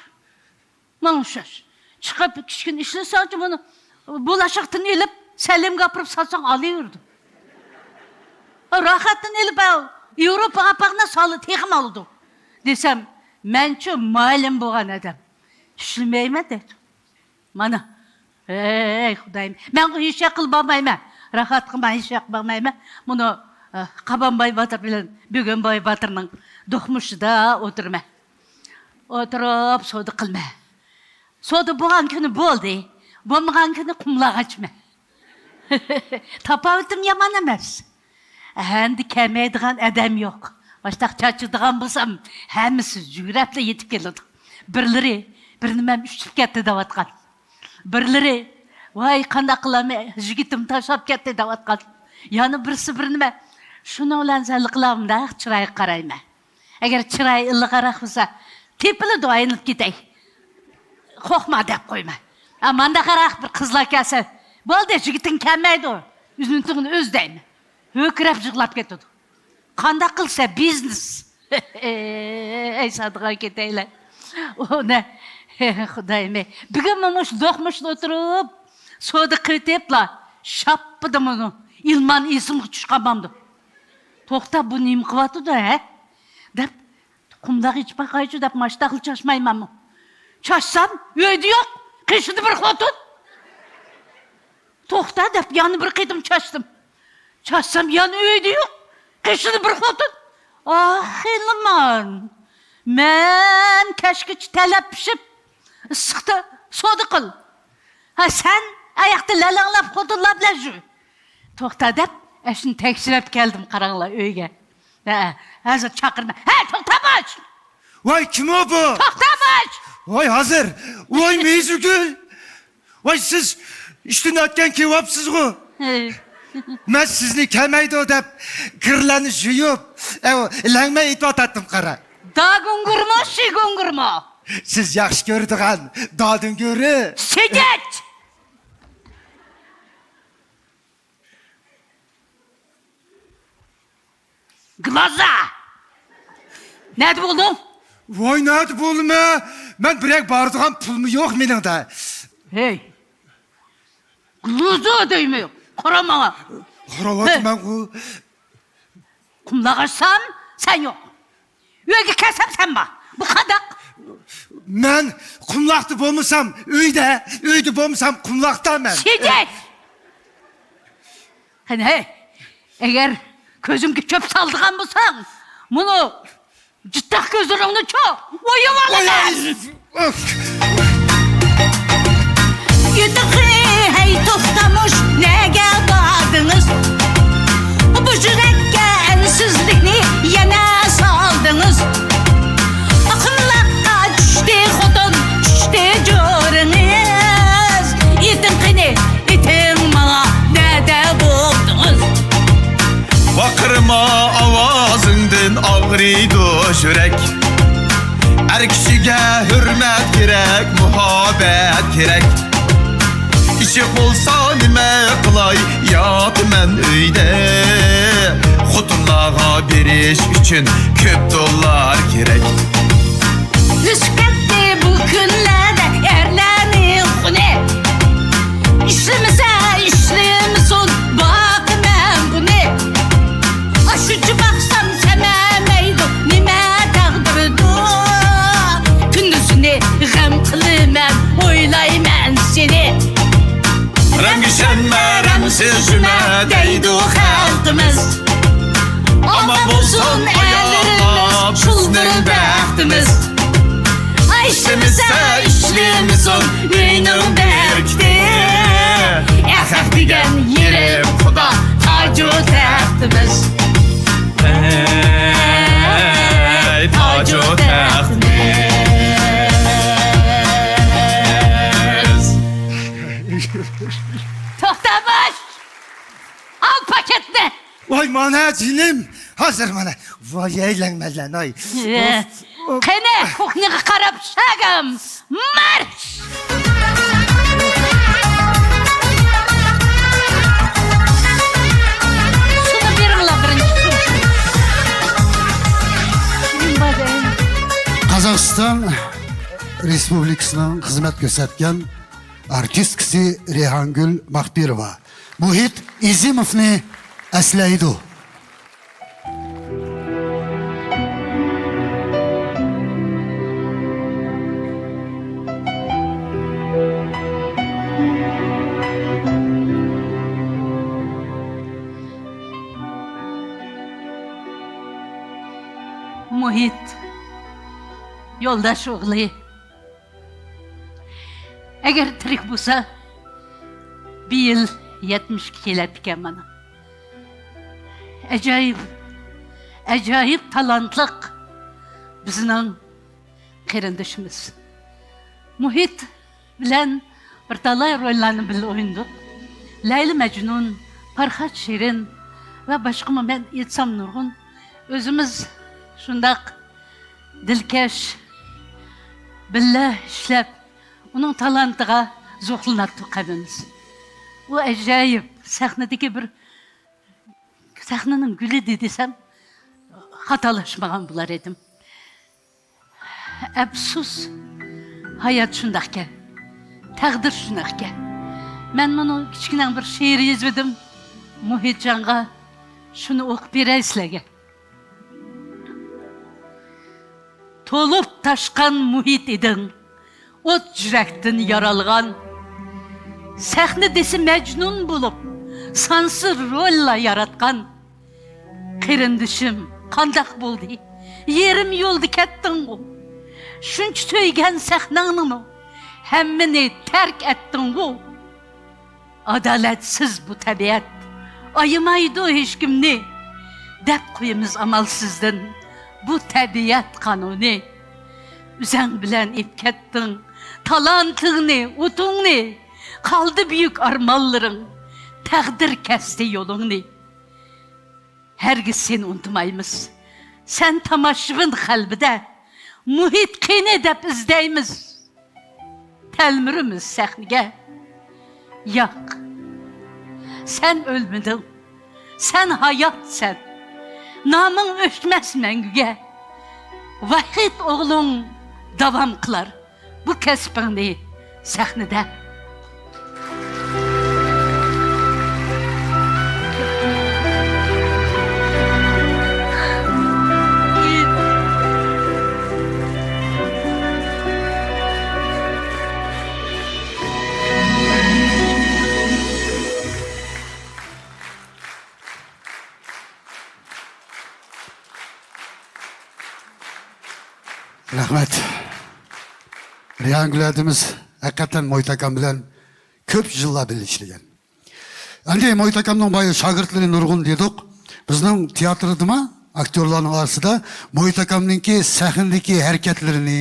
ماڭا ئوخشاش. چىقىپ، كىچىككىنە ئىشلىسەڭچۇ، بۇنى بولاشاقتىن ئېلىپ، سەلەمگە ئاپىرىپ ساتساڭ ئالىۋېرىدۇ. راھەتتىن ئېلىپ، ھە، ياۋروپا ئاپاقنى سالى تېخىمۇ ئالىدۇ. دېسەم، مەنچۇ مۇئەللىم بولغان ئادەم. ئىشلىمەيمەن دەيدۇ. مانا، ھەي، خۇدايىم، مەن ھېچ ياققىلا بارمايمەن. راھەتكە مەن ھېچ ياققا بارمايمەن. مۇنۇ، ئە، قابانباي باتۇر بىلەن بۈگۈنباي باتۇرنىڭ دوقمۇشىدا ئولتۇرىمەن. ئولتۇرۇپ سودا قىلىمەن. سودا بولغان كۈنى بولدى، بولمىغان كۈنى قۇملارغا چۈشىمەن. تاپاۋىتىم يامان ئەمەس. ئەمدى كەلمەيدىغان ئادەم يوق. ماشتاق چاچىدىغان بولسام، ھەممىسى يۈگۈرۈپلا يېتىپ كېلىدۇ. بىرلىرى بىر نېمەم ئۈچۈپ كەتتى دەۋاتقان. بىرلىرى، ۋاي، قانداق قىلامەن، يىگىتىم تاشلاپ كەتتى دەۋاتقان. يەنە بىرسى بىر نېمە، شۇنىڭ بىلەن سەن قىلامداق چىرايغا قارايمەن. ئەگەر چىرايى ئىللىقراق بولسا، تېپىلىدۇ، ئايلىنىپ كېتەي. قورقما دەپ قويما. ئا، مانداقراق بىر قىزلار كەلسە، بولدى، يىگىتىڭ كەلمەيدۇ، ئۈزۈنتۈڭنى ئۈز دەيمەن. ھۆركىرەپ يىغلاپ كېتىدۇ. قانداق قىلسا بىزنېس؟ ئەي، سادىغا كېتەيلى. ئۇنى، خۇدايىم، بۈگۈنمۇ مۇشۇ دوقمۇشتا ئولتۇرۇپ، سودا قىلىۋېتىپلا، شاپپىدە مۇنۇ ئىلمان ئېسىمگە چۈشۈپ قالمامدۇ؟ توختا، بۇ نېمە قىلىۋاتىدۇ، ھە؟ دەپ، قۇمداق ئېچىپ باقايچۇ دەپ، ماشتاقلا چاچمايمەنمۇ؟ چاچسام، ئۆيدە يوق، قېشىدا بىر خوتۇن. توختا دەپ، يەنە بىر قېتىم چاچتىم. چاچسام، يەنە ئۆيدە يوق، قېشىدا بىر خوتۇن. ئاھ، ئىلمان، مەن كەچكىچە تەلەپ پىشىپ، ئىسسىقتا سودا قىل. ھە، سەن ئاياقتا لەلەڭلەپ خوتۇنلار بىلەن يۈر. توختا دەپ، ئەشۇنى تەكشىلەپ كەلدىم، قاراڭلار، ئۆيگە. ھە، ھازىر چاقىرىمەن. ھەي، توختامۇش! ۋاي، كىم ئۇ بۇ؟ توختامۇش! ۋاي، ھازىر! ۋاي، مېزىگۈل! ۋاي، سىز ئىشتىن ئۆتكەن كېلىۋاپسىزغۇ؟ ھەي. مەن سىزنى كەلمەيدۇ دەپ، كىرلەرنى يۇيۇپ، ئەۋ، لەڭمەي ئېتىۋاتاتتىم، قارا. داگۇڭگۇرمۇ، شىگۇڭگۇرمۇ؟ سىز ياخشى كۆرىدىغان دادۇڭگۇرى. سىجىچ! گلازا! نەدە بولدۇڭ؟ ۋاي، نەدە بولىمەن؟ مەن بىرەر بارىدىغان پۇلمۇ يوق مېنىڭدە. ھەي! گلوزا دەيمەن. قارا ماڭا. قاراۋاتىمەنغۇ. قۇملىقىم ئاچسام، سەن يوق. ئۆيگە كەلسەم، سەن بار. بۇ قانداق؟ مەن قۇملۇقتا بولمىسام، ئۆيدە، ئۆيدە بولمىسام، قۇملۇقتا مەن. سىجىل! قېنى، ھەي، ئەگەر كۆزۈمگە چۆپ سالىدىغان بولساڭ، مۇنۇ جىتتاق كۆزلىرىڭنىچۇ ئويۇۋالىمەن. ئوي، ئوي. يېتىقى، ھەي، توختامۇش، نەگە باردىڭىز؟ بۇ يۈرەككە ئەنسىزلىكنى يەنە سالدىڭىز. قۇملۇققا چۈشتى خوتۇن، چۈشتى جورىڭىز. ئېيتىڭ قېنى، ئېيتىڭ ماڭا، نەدە بولدىڭىز؟ ۋارقىرىما، ئاۋازىڭدىن ئاغرىيدۇ يۈرەك. ئەر كىشىگە ھۆرمەت كېرەك، مۇھەببەت كېرەك. ئىشق بولسا نېمە قىلاي، ياتىمەن ئۆيدە. خوتۇنلارغا بېرىش ئۈچۈن كۆپ دوللار كېرەك. ئۆسۈپ كەتتى بۇ كۈنلەردە ئەرلەرنىڭ خۇنى. ئىشلىمىسە ئىشلىمىسۇن، باقىمەن بۇنى. ئاشۇنچە باقسام سەمەمەيدۇ، نېمە تەقدىردۇ؟ كۈندۈزىنى غەم قىلىمەن، ئويلايمەن سېنى. رەمگە ئىشەنمە، رەمسىز جۈمە دەيدۇ خەلقىمىز. ئامان بولسۇن ئەرلىرىمىز، شۇلدۇر بەختىمىز. ئىشلىمىسە ئىشلىمىسۇن ئۆينىڭ بەرىكىتى. ئەخەق دېگەن يېرىم خۇدا، تاجۇ تەختىمىز. ئەي تاجۇ تەختىمىز. توختامۇش! ئال پاكېتنى! ۋاي، مانا جېنىم، ھازىر مانا. ۋاي، ئەيلەڭمەنلەن، ئاي. ئە، ئوف، ئوف. قېنى، كۇخنياغا قاراپ شاگام، مارش! سۇنى بېرىڭلار، بىرىنچى سۇ. قازاقىستان رېسپۇبلىكىسىنىڭ خىزمەت كۆرسەتكەن ئارتىسكىسى رەيھانگۈل ماخپىروۋا مۇھىت ئېزىموۋنى ئەسلەيدۇ. مۇھىت، يولداش ئوغلى. ئەگەر تىرىك بولسا، بىيىل يەتمىش ئىككى كېلەتتىكەن مانا. ئەجايىپ، ئەجايىپ تالانتلىق بىزنىڭ قېرىندىشىمىز. مۇھىت بىلەن بىر تالاي روللارنى بىللە ئوينىدۇق. لەيلى مەجنۇن، پەرھات شېرىن ۋە باشقىمۇ مەن ئېيتسام نۇرغۇن. ئۆزىمىز شۇنداق دىلكەش، بىللە ئىشلەپ، ئۇنىڭ تالانتىغا زوقلىناتتۇق ھەممىمىز. ئۇ ئەجايىپ، سەھنىدىكى بىر، سەھنىنىڭ گۈلى دېسەم، خاتالاشمىغان بولار ئىدىم. ئەپسۇس، ھايات شۇنداقكەن، تەقدىر شۇنداقكەن. مەن مۇنۇ كىچىككىنە بىر شېئىر يېزىۋىدىم، مۇھىتجانغا شۇنى ئوقۇپ بېرەي سىلەرگە. تولۇپ تاشقان مۇھىت ئىدىڭ، ئوت يۈرەكتىن يارالغان. سەھنە دېسە مەجنۇن بولۇپ، سانسىز روللار ياراتقان. قېرىندىشىم، قانداق بولدى؟ يېرىم يولدا كەتتىڭغۇ. شۇنچە سۆيگەن سەھنەڭنىمۇ ھەممىنى تەرك ئەتتىڭغۇ. ئادالەتسىز بۇ تەبىئەت، ئايىمايدۇ ھېچكىمنى، دەپ قويىمىز ئامالسىزدىن بۇ تەبىئەت قانۇنى. ئۆزەڭ بىلەن ئېلىپ كەتتىڭ تالانتىڭنى، ئوتۇڭنى، قالدى بۈيۈك ئارمانلىرىڭ، تەقدىر كەستى يولۇڭنى. ھەرگىز سېنى ئۇنتۇمايمىز. سەن تاماشىبىن قەلبىدە، مۇھىت قېنى دەپ ئىزدەيمىز. تەلمۈرىمىز سەھنىگە. ياق، سەن ئۆلمىدىڭ. سەن ھاياتسەن. نامىڭ ئۆچمەس مەڭگۈگە. ۋاھىت ئوغلۇڭ داۋام قىلار بۇ كەسپىڭنى سەھنىدە. رەھمەت. رەيھانگۈل ھەدىمىز ھەقىقەتەن موھىت ئاكام بىلەن كۆپ يىللار بىللە ئىشلىگەن. ئەمدى موھىت ئاكامنىڭ بايا شاگىرتلىرى نۇرغۇن دېدۇق. بىزنىڭ تىياتىردىمۇ ئاكتيورلارنىڭ ئارىسىدا موھىت ئاكامنىڭكى سەھنىدىكى ھەرىكەتلىرىنى،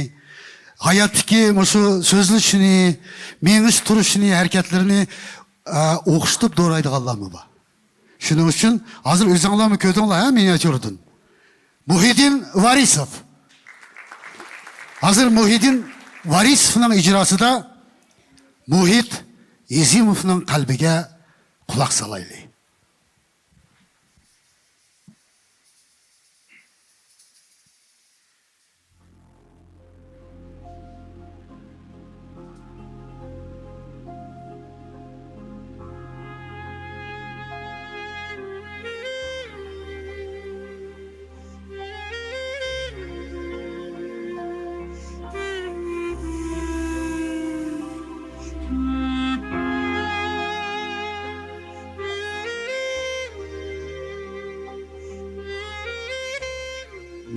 ھاياتتىكى مۇشۇ سۆزلىشىنى، مېڭىش تۇرۇشىنى، ھەرىكەتلىرىنى، ئە، ئوخشىتىپ دورايدىغانلارمۇ بار. شۇنىڭ ئۈچۈن ھازىر ئۆزۈڭلارمۇ كۆردۈڭلار، ھە، مىنىياتيۇردىن. مۇھىدىن ۋارىسوف. ھازىر مۇھىدىن ۋارىسوفنىڭ ئىجراسىدا مۇھىت ئېزىموفنىڭ قەلبىگە قۇلاق سالايلى.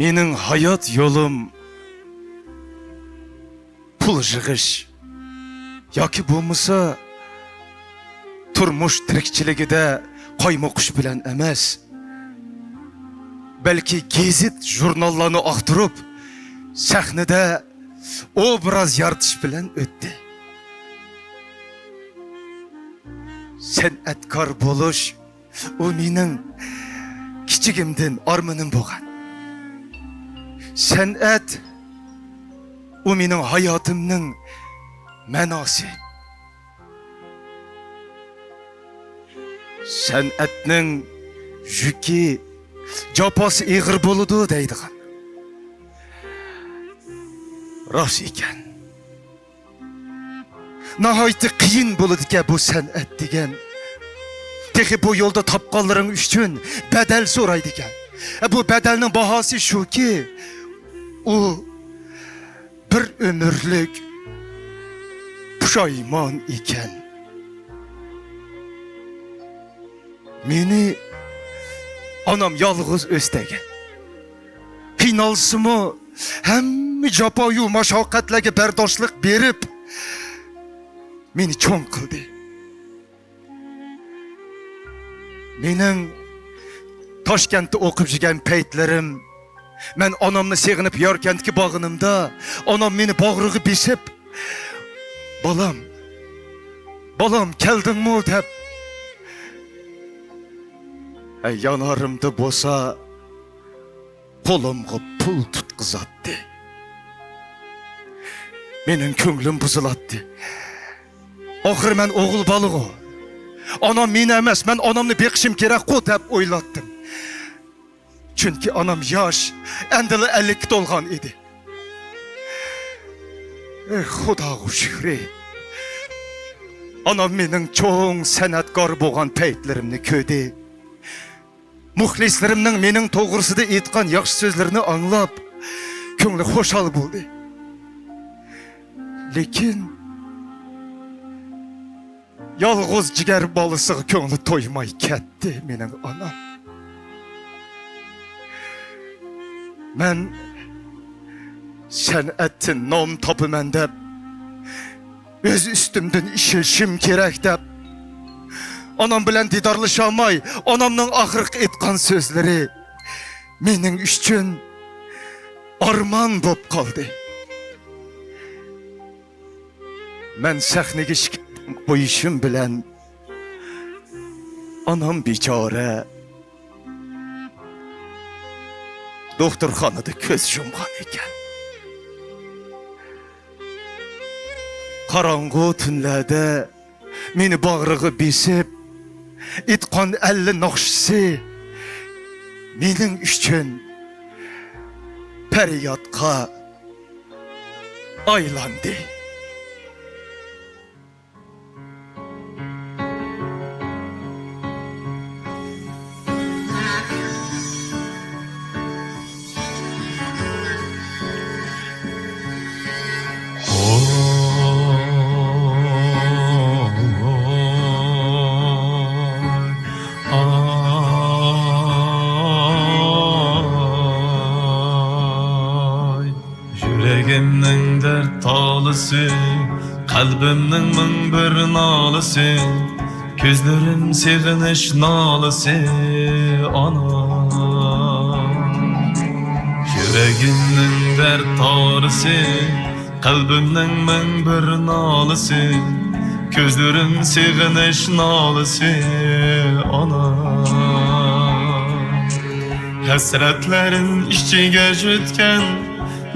مېنىڭ ھايات يولۇم پۇل يىغىش ياكى بولمىسا تۇرمۇش تىرىكچىلىكىدە قايمۇقۇش بىلەن ئەمەس، بەلكى گېزىت، ژۇرناللارنى ئاختۇرۇپ، سەھنىدە ئوبراز يارىتىش بىلەن ئۆتتى. سەنئەتكار بولۇش، ئۇ مېنىڭ كىچىكىمدىن ئارمىنىم بولغان. سەنئەت، ئۇ مېنىڭ ھاياتىمنىڭ مەناسى. سەنئەتنىڭ يۈكى، جاپاسى ئېغىر بولىدۇ دەيدىغان. راست ئىكەن. ناھايىتى قىيىن بولىدىكەن بۇ سەنئەت دېگەن. تېخى بۇ يولدا تاپقانلىرىڭ ئۈچۈن بەدەل سورايدىكەن. بۇ بەدەلنىڭ باھاسى شۇكى، ئۇ بىر ئۆمۈرلۈك پۇشايمان ئىكەن. مېنى ئانام يالغۇز ئۆستۈرگەن. قىينالسىمۇ، ھەممە جاپايۇ ماشەققەتلەرگە بەرداشلىق بېرىپ، مېنى چوڭ قىلدى. مېنىڭ تاشكەنتتە ئوقۇپ يۈرگەن پەيتلىرىم، مەن ئانامنى سېغىنىپ ياركەنتكە بارغىنىمدا، ئانام مېنى باغرىغا بېسىپ، «بالام، بالام، كەلدىڭمۇ؟» دەپ، ھەي، يانارىمدا بولسا قولۇمغا پۇل تۇتقۇزاتتى. مېنىڭ كۆڭلۈم بۇزۇلاتتى. ئاخىر مەن ئوغۇل بالىغۇ. ئانام مېنى ئەمەس، مەن ئانامنى بېقىشىم كېرەكقۇ دەپ ئويلاتتىم. چۈنكى ئانام ياش، ئەمدىلا ئەللىككە تولغان ئىدى. ئېھ، خۇداغا شۈكرى. ئانام مېنىڭ چوڭ سەنئەتكار بولغان پەيتلىرىمنى كۆردى. مۇخلىسلىرىمنىڭ مېنىڭ توغرىسىدا ئېيتقان ياخشى سۆزلىرىنى ئاڭلاپ، كۆڭلى خۇشال بولدى. لېكىن يالغۇز جىگەر بالىسىغا كۆڭلى تويماي كەتتى مېنىڭ ئانام. مەن سەنئەتتىن نام تاپىمەن دەپ، ئۆز ئۈستۈمدىن ئىشىنىشىم كېرەك دەپ، ئانام بىلەن دىدارلىشالماي، ئانامنىڭ ئاخىرقى ئېيتقان سۆزلىرى مېنىڭ ئۈچۈن ئارمان بولۇپ قالدى. مەن سەھنىگە شىكايەت قويۇشۇم بىلەن ئانام بىچارە دوختۇرخانىدا كۆز يۇمغان ئىكەن. قاراڭغۇ تۈنلەردە مېنى باغرىغا بېسىپ، ئېيتقان ئەللە ناخشىسى مېنىڭ ئۈچۈن پەريادقا ئايلاندى. قەلبىمنىڭ مىڭ بىر نالىسى، كۆزلىرىم سېغىنىش نالىسى، ئانا. يۈرىكىمنىڭ دەرد تارىسى، قەلبىمنىڭ مىڭ بىر نالىسى، كۆزلىرىم سېغىنىش نالىسى، ئانا. ھەسرەتلەرنى ئىچىگە يۇتقان،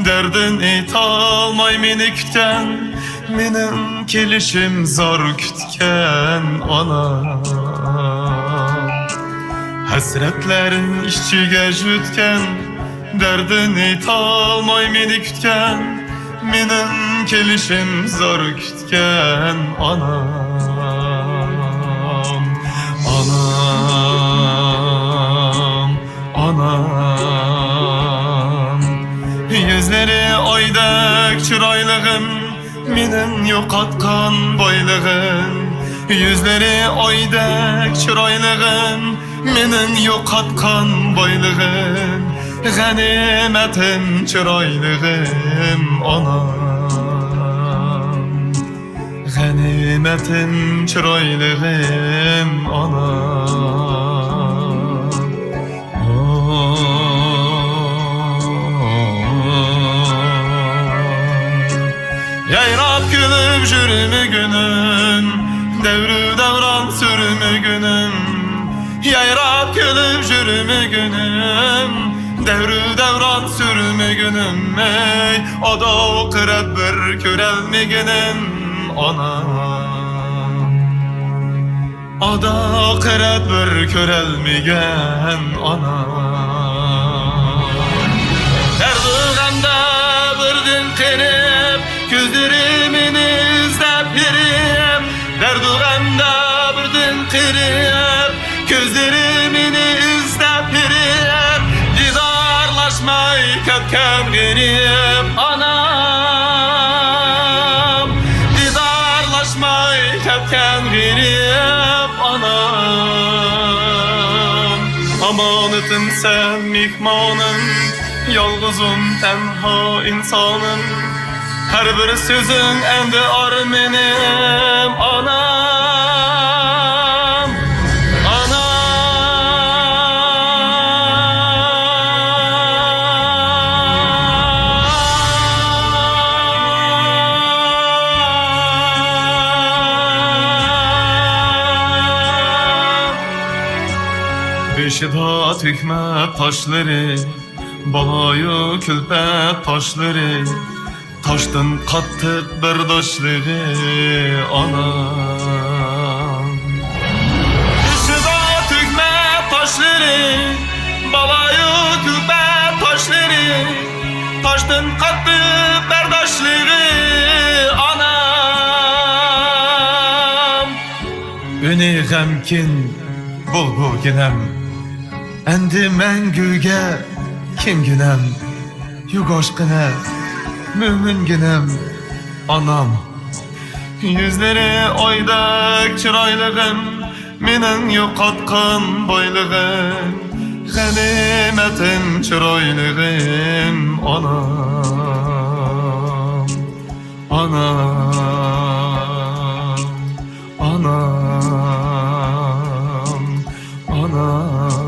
دەردىنى ئېيتالماي مېنى كۈتكەن، مېنىڭ كېلىشىم زار كۈتكەن ئانا. ھەسرەتلەرنى ئىچىگە يۇتقان، دەردىنى ئېيتالماي مېنى كۈتكەن، مېنىڭ كېلىشىم زار كۈتكەن ئانام، ئانام، ئانام. يۈزلىرى ئايدەك چىرايلىغىم، مېنىڭ يوقاتقان بايلىقىم. يۈزلىرى ئايدەك چىرايلىغىم، مېنىڭ يوقاتقان بايلىقىم. غەنىيمەتىم، چىرايلىغىم ئانام، غەنىيمەتىم، چىرايلىغىم ئانام. يايراپ كۈلۈپ يۈرمىگۈنۈم، دەۋرۇ دەۋران سۈرمىگۈنۈم. يايراپ كۈلۈپ يۈرمىگۈنۈم، دەۋرۇ دەۋران سۈرمىگۈنۈم. ئەي، ئاداقىرەت بىر كۆرەلمىگىنىم ئانام. ئاداقىرەت بىر كۆرەلمىگەن ئانا. دەردۇ غەمدە بىردىن قېرىپ، كۆزلىرى مېنى ئىزدەپ ھېرىپ. دەردۇ غەمدە بىردىن قېرىپ، كۆزلىرى مېنى ئىزدەپ ھېرىپ. دىدارلاشماي كەتكەن غېرىب ئانام. دىدارلاشماي كەتكەن غېرىب ئانام. ئامانىتىم سەن مېھمانىم، يالغۇزۇم تەنھا ئىنسانىم. ھەر بىر سۆزۈڭ ئەمدى ئارمىنىم ئانام. ئانام. بېشىدا تۆھمەت تاشلىرى، بالايۇ كۈلپەت تاشلىرى، تاشتىن قاتتىق بەرداشلىقى ئانام. بېشىدا تۆھمەت تاشلىرى، بالايۇ كۈلپەت تاشلىرى، تاشتىن قاتتىق بەرداشلىقى ئانام. ئۈنى غەمكىن بۇلبۇلگىنەم، ئەمدى مەڭگۈگە كىمگىنەم؟ يۇگاشقىنە مۆمىنگىنەم ئانام. يۈزلىرى ئايدەك چىرايلىغىم، مېنىڭ يوقاتقان بايلىقىم، غەنىيمەتىم، چىرايلىغىم ئانام. ئانام، ئانام، ئانام،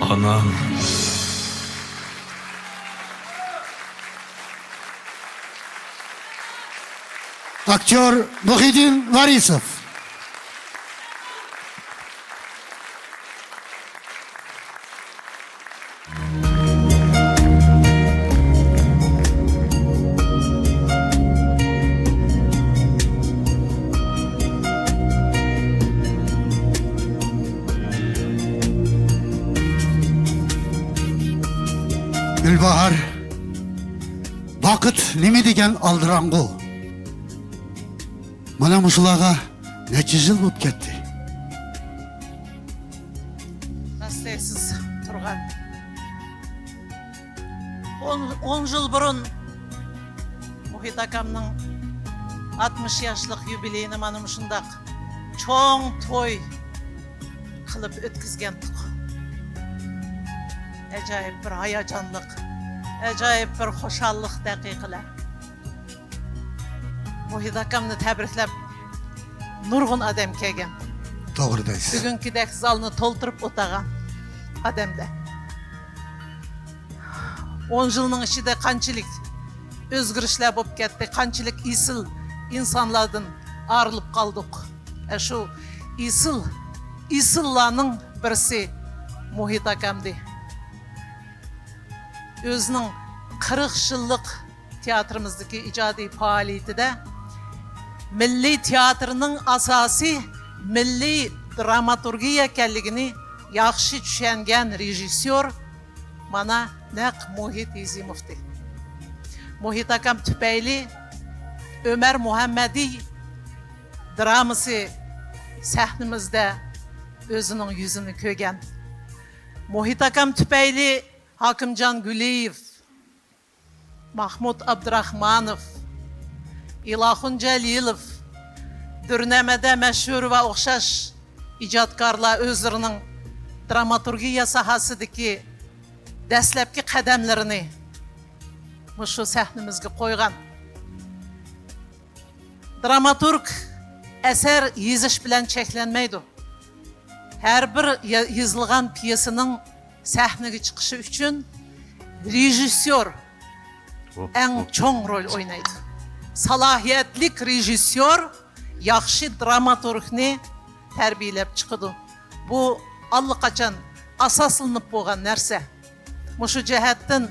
ئانام. ئاكتيور مۇھىدىن ۋارىسوف. گۈلباھار، ۋاقىت نېمە دېگەن ئالدىراڭغۇ؟ مانا مۇشۇلارغا نەچچە يىل بولۇپ كەتتى. راستەي سىز تۇرغان. ئون، ئون يىل بۇرۇن مۇھىت ئاكامنىڭ ئاتمىش ياشلىق يۇبىلېيىنى مانا مۇشۇنداق چوڭ توي قىلىپ ئۆتكۈزگەنتۇق. ئاجايىپ بىر ھاياجانلىق. ئاجايىپ بىر خۇشاللىق دەقىقىلەر. مۇھىت ئاكامنى تەبرىكلەپ نۇرغۇن ئادەم كەلگەن. توغرا دەيسىز. بۈگۈنكىدەك زالنى تولتۇرۇپ ئولتۇرغان ئادەملەر. ئون يىلنىڭ ئىچىدە قانچىلىك ئۆزگىرىشلەر بولۇپ كەتتى، قانچىلىك ئېسىل ئىنسانلاردىن ئايرىلىپ قالدۇق. ئە، شۇ ئېسىل، ئېسىللارنىڭ بىرسى مۇھىت ئاكامدى. ئۆزىنىڭ قىرىق يىللىق تىياتىرىمىزدىكى ئىجادىي پائالىيىتىدە مىللىي تىياتىرنىڭ ئاساسى مىللىي دراماتورگىيە ئىكەنلىكىنى ياخشى چۈشەنگەن رېژىسسور مانا نەق مۇھىت ھېزىموۋتى. مۇھىت ئاكام تۈپەيلى ئۆمەر مۇھەممەدى درامىسى سەھنىمىزدە ئۆزىنىڭ يۈزىنى كۆرگەن. مۇھىت ئاكام تۈپەيلى ھاكىمجان گۈلىيېۋ، ماھمۇد ئابدۇراخمانوف، ئىلاخۇن جەلىلوف، دۈرنەمەدە مەشھۇر ۋە ئوخشاش ئىجادكارلار ئۆزلىرىنىڭ دراماتورگىيە ساھەسىدىكى دەسلەپكى قەدەملىرىنى مۇشۇ سەھنىمىزگە قويغان. دراماتورگ ئەسەر يېزىش بىلەن چەكلەنمەيدۇ. ھەر بىر يا-، يېزىلغان پيېسىنىڭ سەھنىگە چىقىشى ئۈچۈن رېژىسسور ئەڭ چوڭ رول ئوينايدۇ. سالاھىيەتلىك رېژىسسور ياخشى دراماتورگنى تەربىيەلەپ چىقىدۇ. بۇ ئاللىقاچان ئاساسلىنىپ بولغان نەرسە. مۇشۇ جەھەتتىن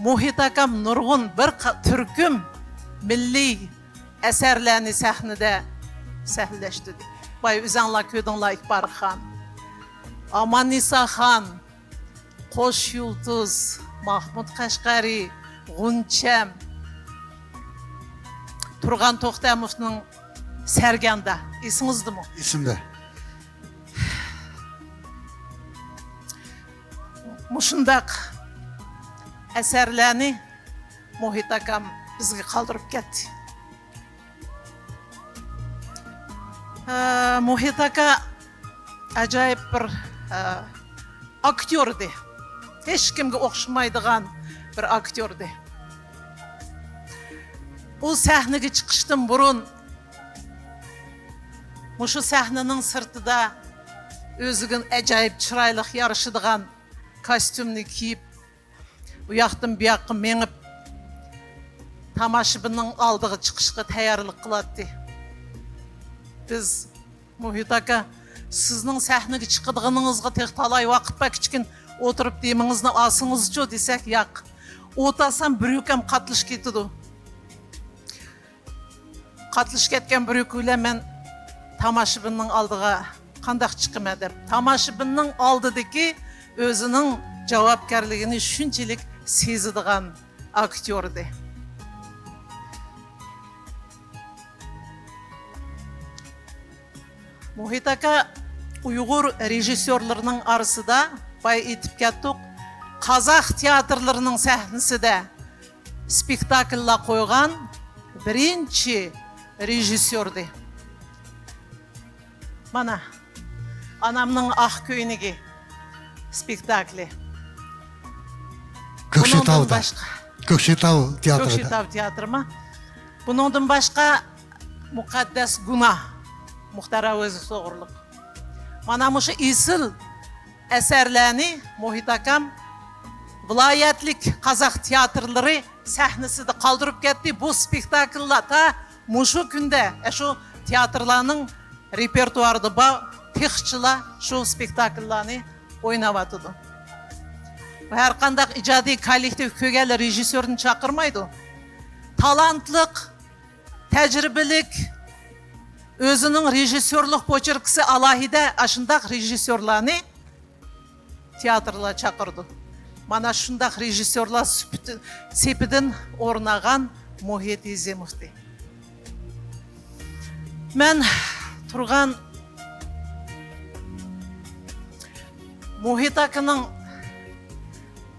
مۇھىت ئاكام نۇرغۇن بىر قا-، تۈركۈم مىللىي ئەسەرلەرنى سەھنىدە سەھنىلەشتۈردى. بايا ئۆزەڭلار كۆردۈڭلار، ئىپارخان، ئاماننىساخان، قوش يۇلتۇز، ماھمۇد قەشقەرى، غۇنچەم، تۇرغان توختەموۋنىڭ سەرگەردان. ئېسىڭىزدىمۇ؟ ئېسىمدە. مۇشۇنداق ئەسەرلەرنى مۇھىت ئاكام بىزگە قالدۇرۇپ كەتتى. ئە، مۇھىت ئاكا ئاجايىپ بىر، ئە، ئاكتيور ئىدى. ھېچكىمگە ئوخشىمايدىغان بىر ئاكتيور ئىدى. ئۇ سەھنىگە چىقىشتىن بۇرۇن مۇشۇ سەھنىنىڭ سىرتىدا ئۆزىگە ئاجايىپ چىرايلىق يارىشىدىغان كاستيۇمنى كىيىپ، ئۇ ياقتىن بۇ ياققا مېڭىپ، تاماشىبىننىڭ ئالدىغا چىقىشقا تەييارلىق قىلاتتى. بىز، مۇھىت ئاكا، سىزنىڭ سەھنىگە چىقىدىغىنىڭىزغا تېخى تالاي ۋاقىت بار، كىچىككىنە ئولتۇرۇپ دېمىڭىزنى ئالسىڭىزچۇ دېسەك، ياق. ئولتۇرسام بىر يۈكەم قاتلىشىپ كېتىدۇ. قاتلىشىپ كەتكەن بىر يۈكى بىلەن مەن تاماشىبىننىڭ ئالدىغا قانداق چىقىمەن دەپ، تاماشىبىننىڭ ئالدىدىكى ئۆزىنىڭ جاۋابكارلىقىنى شۇنچىلىك سېزىدىغان ئاكتيور ئىدى. مۇھىت ئاكا ئۇيغۇر رېژىسسورلىرىنىڭ ئارىسىدا، بايا ئېيتىپ كەتتۇق، قازاق تىياتىرلىرىنىڭ سەھنىسىدە سپېكتاكىللار قويغان بىرىنچى رېژىسسور ئىدى. مانا، ئانامنىڭ ئاق كۆينىكى سپېكتاكلى. بۇنىڭدىن كۆكشېتاۋدا. باشقا، كۆكشېتاۋ تىياتىرىدا. كۆكشېتاۋ تىياتىرىما؟ بۇنىڭدىن باشقا، مۇقەددەس گۇناھ، مۇختار ئەۋەزوف توغرۇلۇق. مانا مۇشۇ ئېسىل ئەسەرلەرنى مۇھىت ئاكام ۋىلايەتلىك قازاق تىياتىرلىرى سەھنىسىدە قالدۇرۇپ كەتتى. بۇ سپېكتاكىللار تا مۇشۇ كۈندە، ئە، شۇ تىياتىرلارنىڭ رېپېرتوارىدا بار، تېخىچىلا شۇ سپېكتاكىللارنى ئويناۋاتىدۇ. ھەر قانداق ئىجادىي كوللېكتىپ كۆرگەنلەر رېژىسسورنى چاقىرمايدۇ. تالانتلىق، تەجرىبىلىك، ئۆزىنىڭ رېژىسسورلۇق پوچېركىسى ئالاھىدە، ئاشۇنداق رېژىسسورلارنى تىياتىرلار چاقىرىدۇ. مانا شۇنداق رېژىسسورلار سۈپىتى-، سېپىدىن ئورۇن ئالغان مۇھىت ھېزىموۋتى. مەن تۇرغان مۇھىت ئاكىنىڭ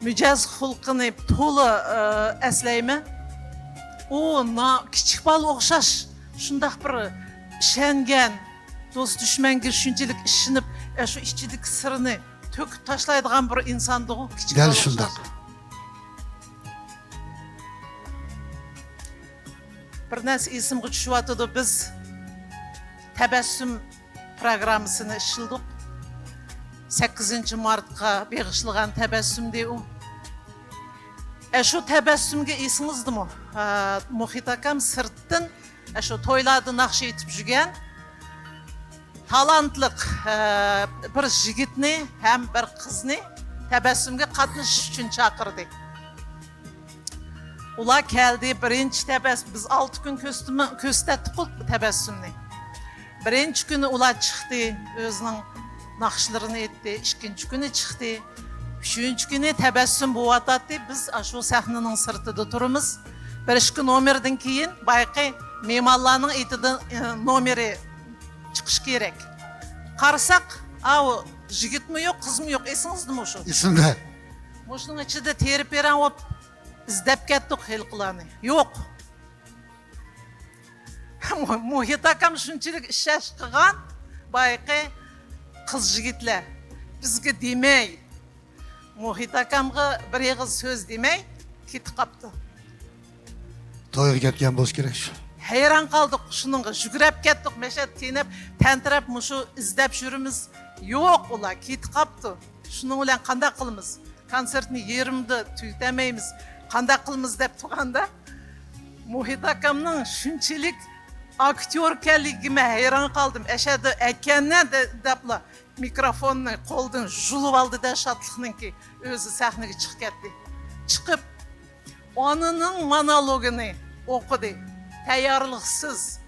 مىجەز خۇلقىنى تولا، ئە، ئەسلەيمەن. ئۇ نا-، كىچىك بالا ئوخشاش شۇنداق بىر ئىشەنگەن، دوست دۈشمەنگە شۇنچىلىك ئىشىنىپ، ئە، شۇ ئىچىدىكى سىرىنى تۆكۈپ تاشلايدىغان بىر ئىنساندىغۇ، كىچىك بالا ئوخشاش. دەل شۇنداق. بىر نەرسە ئېسىمگە چۈشۈۋاتىدۇ. بىز تەبەسسۇم پروگراممىسىنى ئىشلىدۇق. سەككىزىنچى مارتقا بېغىشلىغان تەبەسسۇمدى ئۇ. ئە، شۇ تەبەسسۇمگە ئېسىڭىزدىمۇ؟ ئە، مۇھىت ئاكام سىرتتىن، ئە، شۇ تويلاردا ناخشا ئېيتىپ يۈرگەن تالانتلىق، ئە، بىر يىگىتنى ھەم بىر قىزنى تەبەسسۇمگە قاتنىشىش ئۈچۈن چاقىردى. ئۇلار كەلدى، بىرىنچى تەبەس-، بىز ئالتە كۈن كۆستىمە-، كۆستەتتۇققۇ تەبەسسۇمنى. بىرىنچى كۈنى ئۇلار چىقتى، ئۆزىنىڭ ناخشىلىرىنى ئېيتتى، ئىككىنچى كۈنى چىقتى. ئۈچىنچى كۈنى تەبەسسۇم بولۇۋاتاتتى، بىز ئاشۇ سەھنىنىڭ سىرتىدا تۇرىمىز. بىر ئىككى نومېردىن كېيىن بايىقى مېھمانلارنىڭ ئېيتىدىغان، ئى، نومېرى چىقىشى كېرەك. قارىساق، ئاۋۇ يىگىتمۇ يوق، قىزمۇ يوق، ئېسىڭىزدىمۇ شۇ؟ ئېسىمدە. مۇشۇنىڭ ئىچىدە تېرە-پېرەڭ بولۇپ ئىزدەپ كەتتۇق ھېلىقىلارنى. يوق. مۇ-، مۇھىت ئاكام شۇنچىلىك ئىشەش قىلغان، بايىقى قىز يىگىتلەر بىزگە دېمەي، مۇھىت ئاكامغا بىر ئېغىز سۆز دېمەي كېتىپ قاپتۇ. تويغا كەتكەن بولسا كېرەك شۇ. ھەيران قالدۇق شۇنىڭغا، يۈگرەپ كەتتۇق، مەشەدە تېنەپ، تەنتىرەپ مۇشۇ ئىزدەپ يۈرىمىز. يوق، ئۇلار كېتىپ قاپتۇ. شۇنىڭ بىلەن قانداق قىلىمىز؟ كونسېرتنى يېرىمدا تۈگىتەلمەيمىز، قانداق قىلىمىز دەپ تۇرغاندا، مۇھىت ئاكامنىڭ شۇنچىلىك ئاكتيور ئىكەنلىكىگە مەن ھەيران قالدىم. ئەشەدە ئەكەننە دە-، دەپلا مىكروفوننى قولىدىن يۇلۇپ ئالدى-دە، شادلىقنىڭكى ئۆزى سەھنىگە چىقىپ كەتتى. چىقىپ، ئانىنىڭ مونولوگىنى ئوقۇدى. تەييارلىقسىز.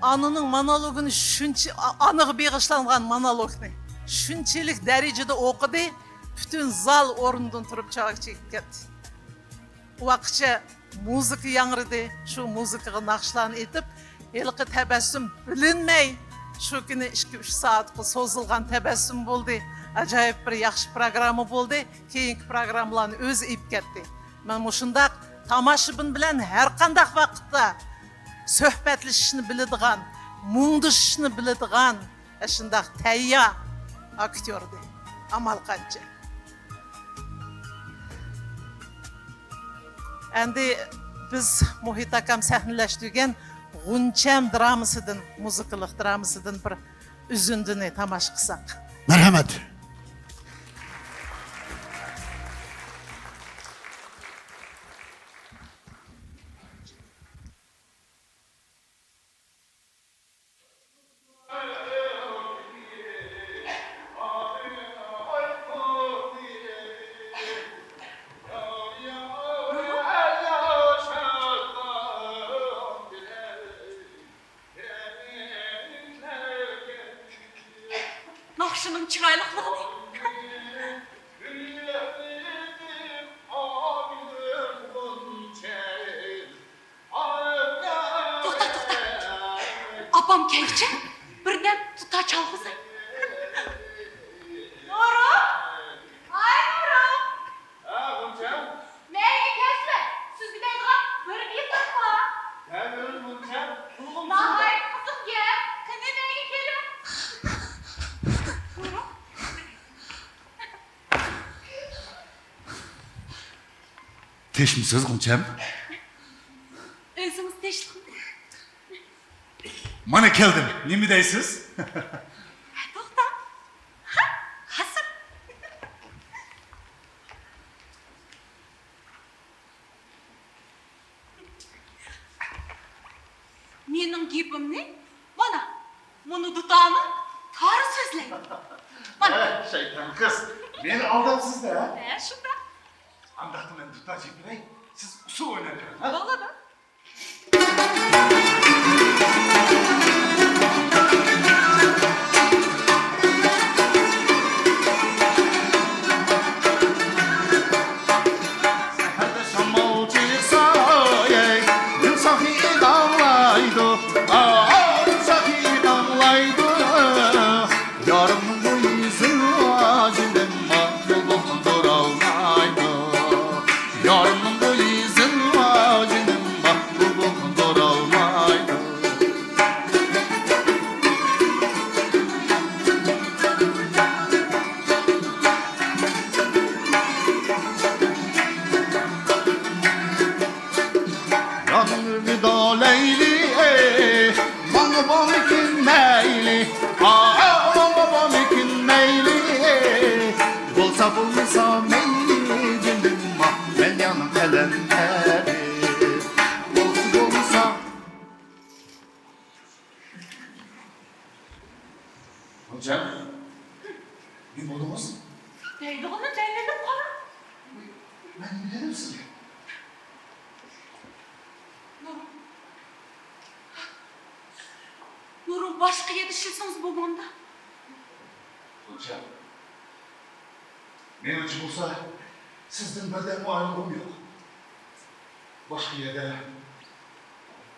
ئانىنىڭ مونولوگىنى شۇنچە، ئا-، ئانىغا بېغىشلانغان مونولوگنى شۇنچىلىك دەرىجىدە ئوقۇدى، پۈتۈن زال ئورنىدىن تۇرۇپ چاۋاك چېكىپ كەتتى. ئۇ ۋاقىتچە مۇزىكا ياڭرىدى، شۇ مۇزىكىغا ناخشىلارنى ئېيتىپ، ھېلىقى تەبەسسۇم بىلىنمەي، شۇ كۈنى ئىككى-ئۈچ سائەتكە سوزۇلغان تەبەسسۇم بولدى. ئاجايىپ بىر ياخشى پروگرامما بولدى. كېيىنكى پروگراممىلارنى ئۆزى ئېلىپ كەتتى. مەن مۇشۇنداق تاماشىبىن بىلەن ھەر قانداق ۋاقىتتا سۆھبەتلىشىشنى بىلىدىغان، مۇڭدىشىشنى بىلىدىغان، ئاشۇنداق تەييار ئاكتيور ئىدى. ئامال قانچە. ئەمدى بىز مۇھىت ئاكام سەھنىلەشتۈرگەن غۇنچەم درامىسىدىن، مۇزىكىلىق درامىسىدىن بىر ئۈزۈندىنى تاماشا قىلساق. مەرھەمەت. ناخشىنىڭ چىرايلىقلىقىنى. توختا، توختا. ئاپام كەلگۈچە بىردەم دۇتار چالغۇزاي. نۇرۇم! ئاي نۇرۇم! ھە، غۇنچەم. مەيگە كەلسىلە، سىزگە دەيدىغان بىر گېپىم بار. ھە، بۇيرۇڭ غۇنچەم. ناھايىتى قىزىق گەپ. قېنى مەيگە كېلىڭ. تىنچمۇسىز غۇنچەم؟ ئۆزىڭىز تىنچلىقمۇ؟ مانا كەلدىم. نېمە دەيسىز؟ توختا. ھە، ھاسىپ. مېنىڭ گېپىمنى، مانا، مۇنۇ دۇتارنىڭ تارى سۆزلەيدۇ. مانا. ھە، شەيتان قىز، مېنى ئالداپسىز-دە، ھە؟ ھە، شۇنداق. ئانداقتا مەن دۇتار چېپىۋېرەي، سىز ئۇسسۇل ئويناپ بېرىڭ، ھە؟ بولىدۇ. سەھەردە شامال چىقسا، ئەي، گۈل ساقىي ئاڭلايدۇ، ئاۋۇ ساقىي ئاڭلايدۇ. يارىمنىڭ بۇ يۈزى، جېنىمغا بۇلبۇل قوندۇرالمايدۇ. يارىمنىڭ بۇ يۈزى، جېنىمغا بۇلبۇل قوندۇرالمايدۇ. غۇنچە، نېمە بولدىڭىز؟ دەيدىغىنىنى دەيمىدىم، قارا. مەن نېمە دېدىم سىزگە؟ نۇرۇم. نۇرۇم، باشقا يەردە ئىشلىسىڭىز بولمامدۇ؟ غۇنچە، مېنىڭچە بولسا، سىزدىن بىردەممۇ ئايرىلغۇم يوق. باشقا يەردە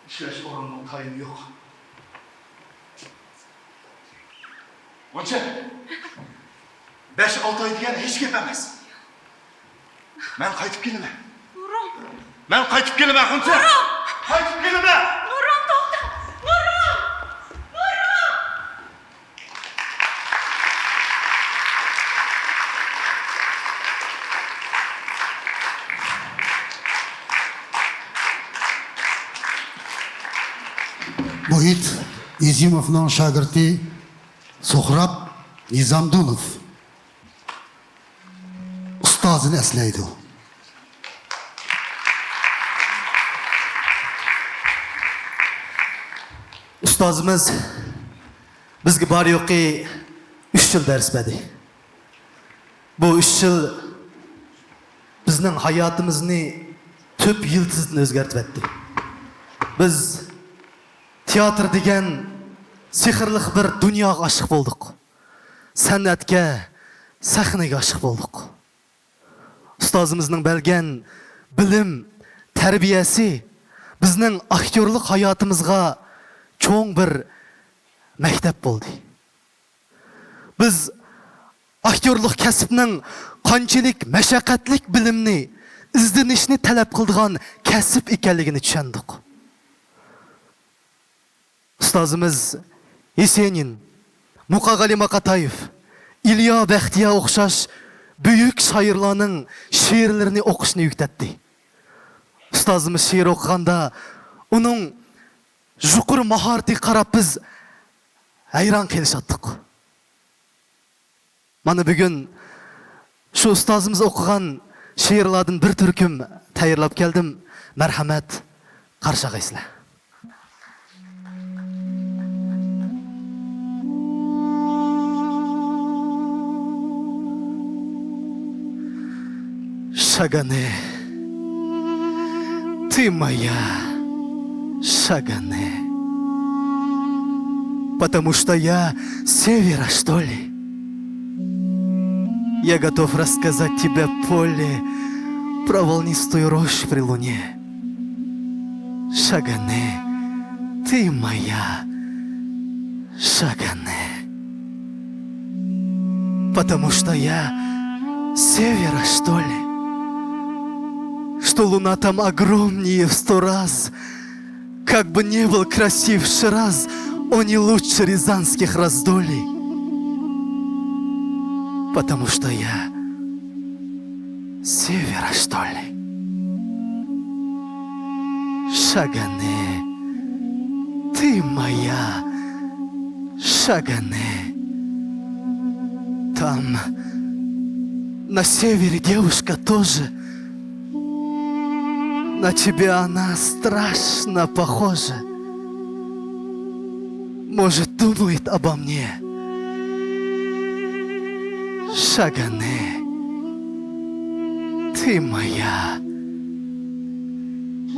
ئىشلەش ئورنىنىڭ تايىنى يوق. غۇنچە، بەش-ئالتە ئاي دېگەن ھېچ گەپ ئەمەس. مەن قايتىپ كېلىمەن. نۇرۇم. مەن قايتىپ كېلىمەن، غۇنچە. نۇرۇم. قايتىپ كېلىمەن. نۇرۇم، توختا. نۇرۇم. نۇرۇم. مۇھىت ئېزىموفنىڭ شاگىرتى سۇھراپ نىزامدىنوف ئۇستازىنى ئەسلەيدۇ. ئۇستازىمىز بىزگە بار-يوقى ئۈچ يىل دەرس بەردى. بۇ ئۈچ يىل بىزنىڭ ھاياتىمىزنى تۈپ يىلتىزىدىن ئۆزگەرتىۋەتتى. بىز تىياتىر دېگەن سېھىرلىق بىر دۇنياغا ئاشىق بولدۇق. سەنئەتكە، سەھنىگە ئاشىق بولدۇق. ئۇستازىمىزنىڭ بەرگەن بىلىم، تەربىيەسى بىزنىڭ ئاكتيورلۇق ھاياتىمىزغا چوڭ بىر مەكتەپ بولدى. بىز ئاكتيورلۇق كەسىپنىڭ قانچىلىك مەشەققەتلىك بىلىمنى، ئىزدىنىشنى تەلەپ قىلىدىغان كەسىپ ئىكەنلىكىنى چۈشەندۇق. ئۇستازىمىز يېسېنىن، مۇقاغالى ماقاتايېف، ئىليا بەختىيار ئوخشاش بۈيۈك شائىرلارنىڭ شېئىرلىرىنى ئوقۇشنى ئۆگىتەتتى. ئۇستازىمىز شېئىر ئوقۇغاندا، ئۇنىڭ يۇقىرى ماھارىتىگە قاراپ بىز ھەيران قېلىشاتتۇق. مانا بۈگۈن شۇ ئۇستازىمىز ئوقۇغان شېئىرلاردىن بىر تۈركۈم تەييارلاپ كەلدىم. مەرھەمەت، قارشى ئاغايسىلەر. Шагане, ты моя, Шагане. Потому что я с севера, что ли? Я готов рассказать тебе поле про волнистую рощу при луне. Шагане, ты моя, Шагане. Потому что я с севера, что ли? Что луна там огромнее в сто раз. Как бы не был красив Шираз, он не лучше рязанских раздолий. Потому что я с севера, что ли? Шагане, ты моя, Шагане. Там, на севере, девушка тоже. На тебя она страшно похожа. Может, думает обо мне. Шагане, ты моя,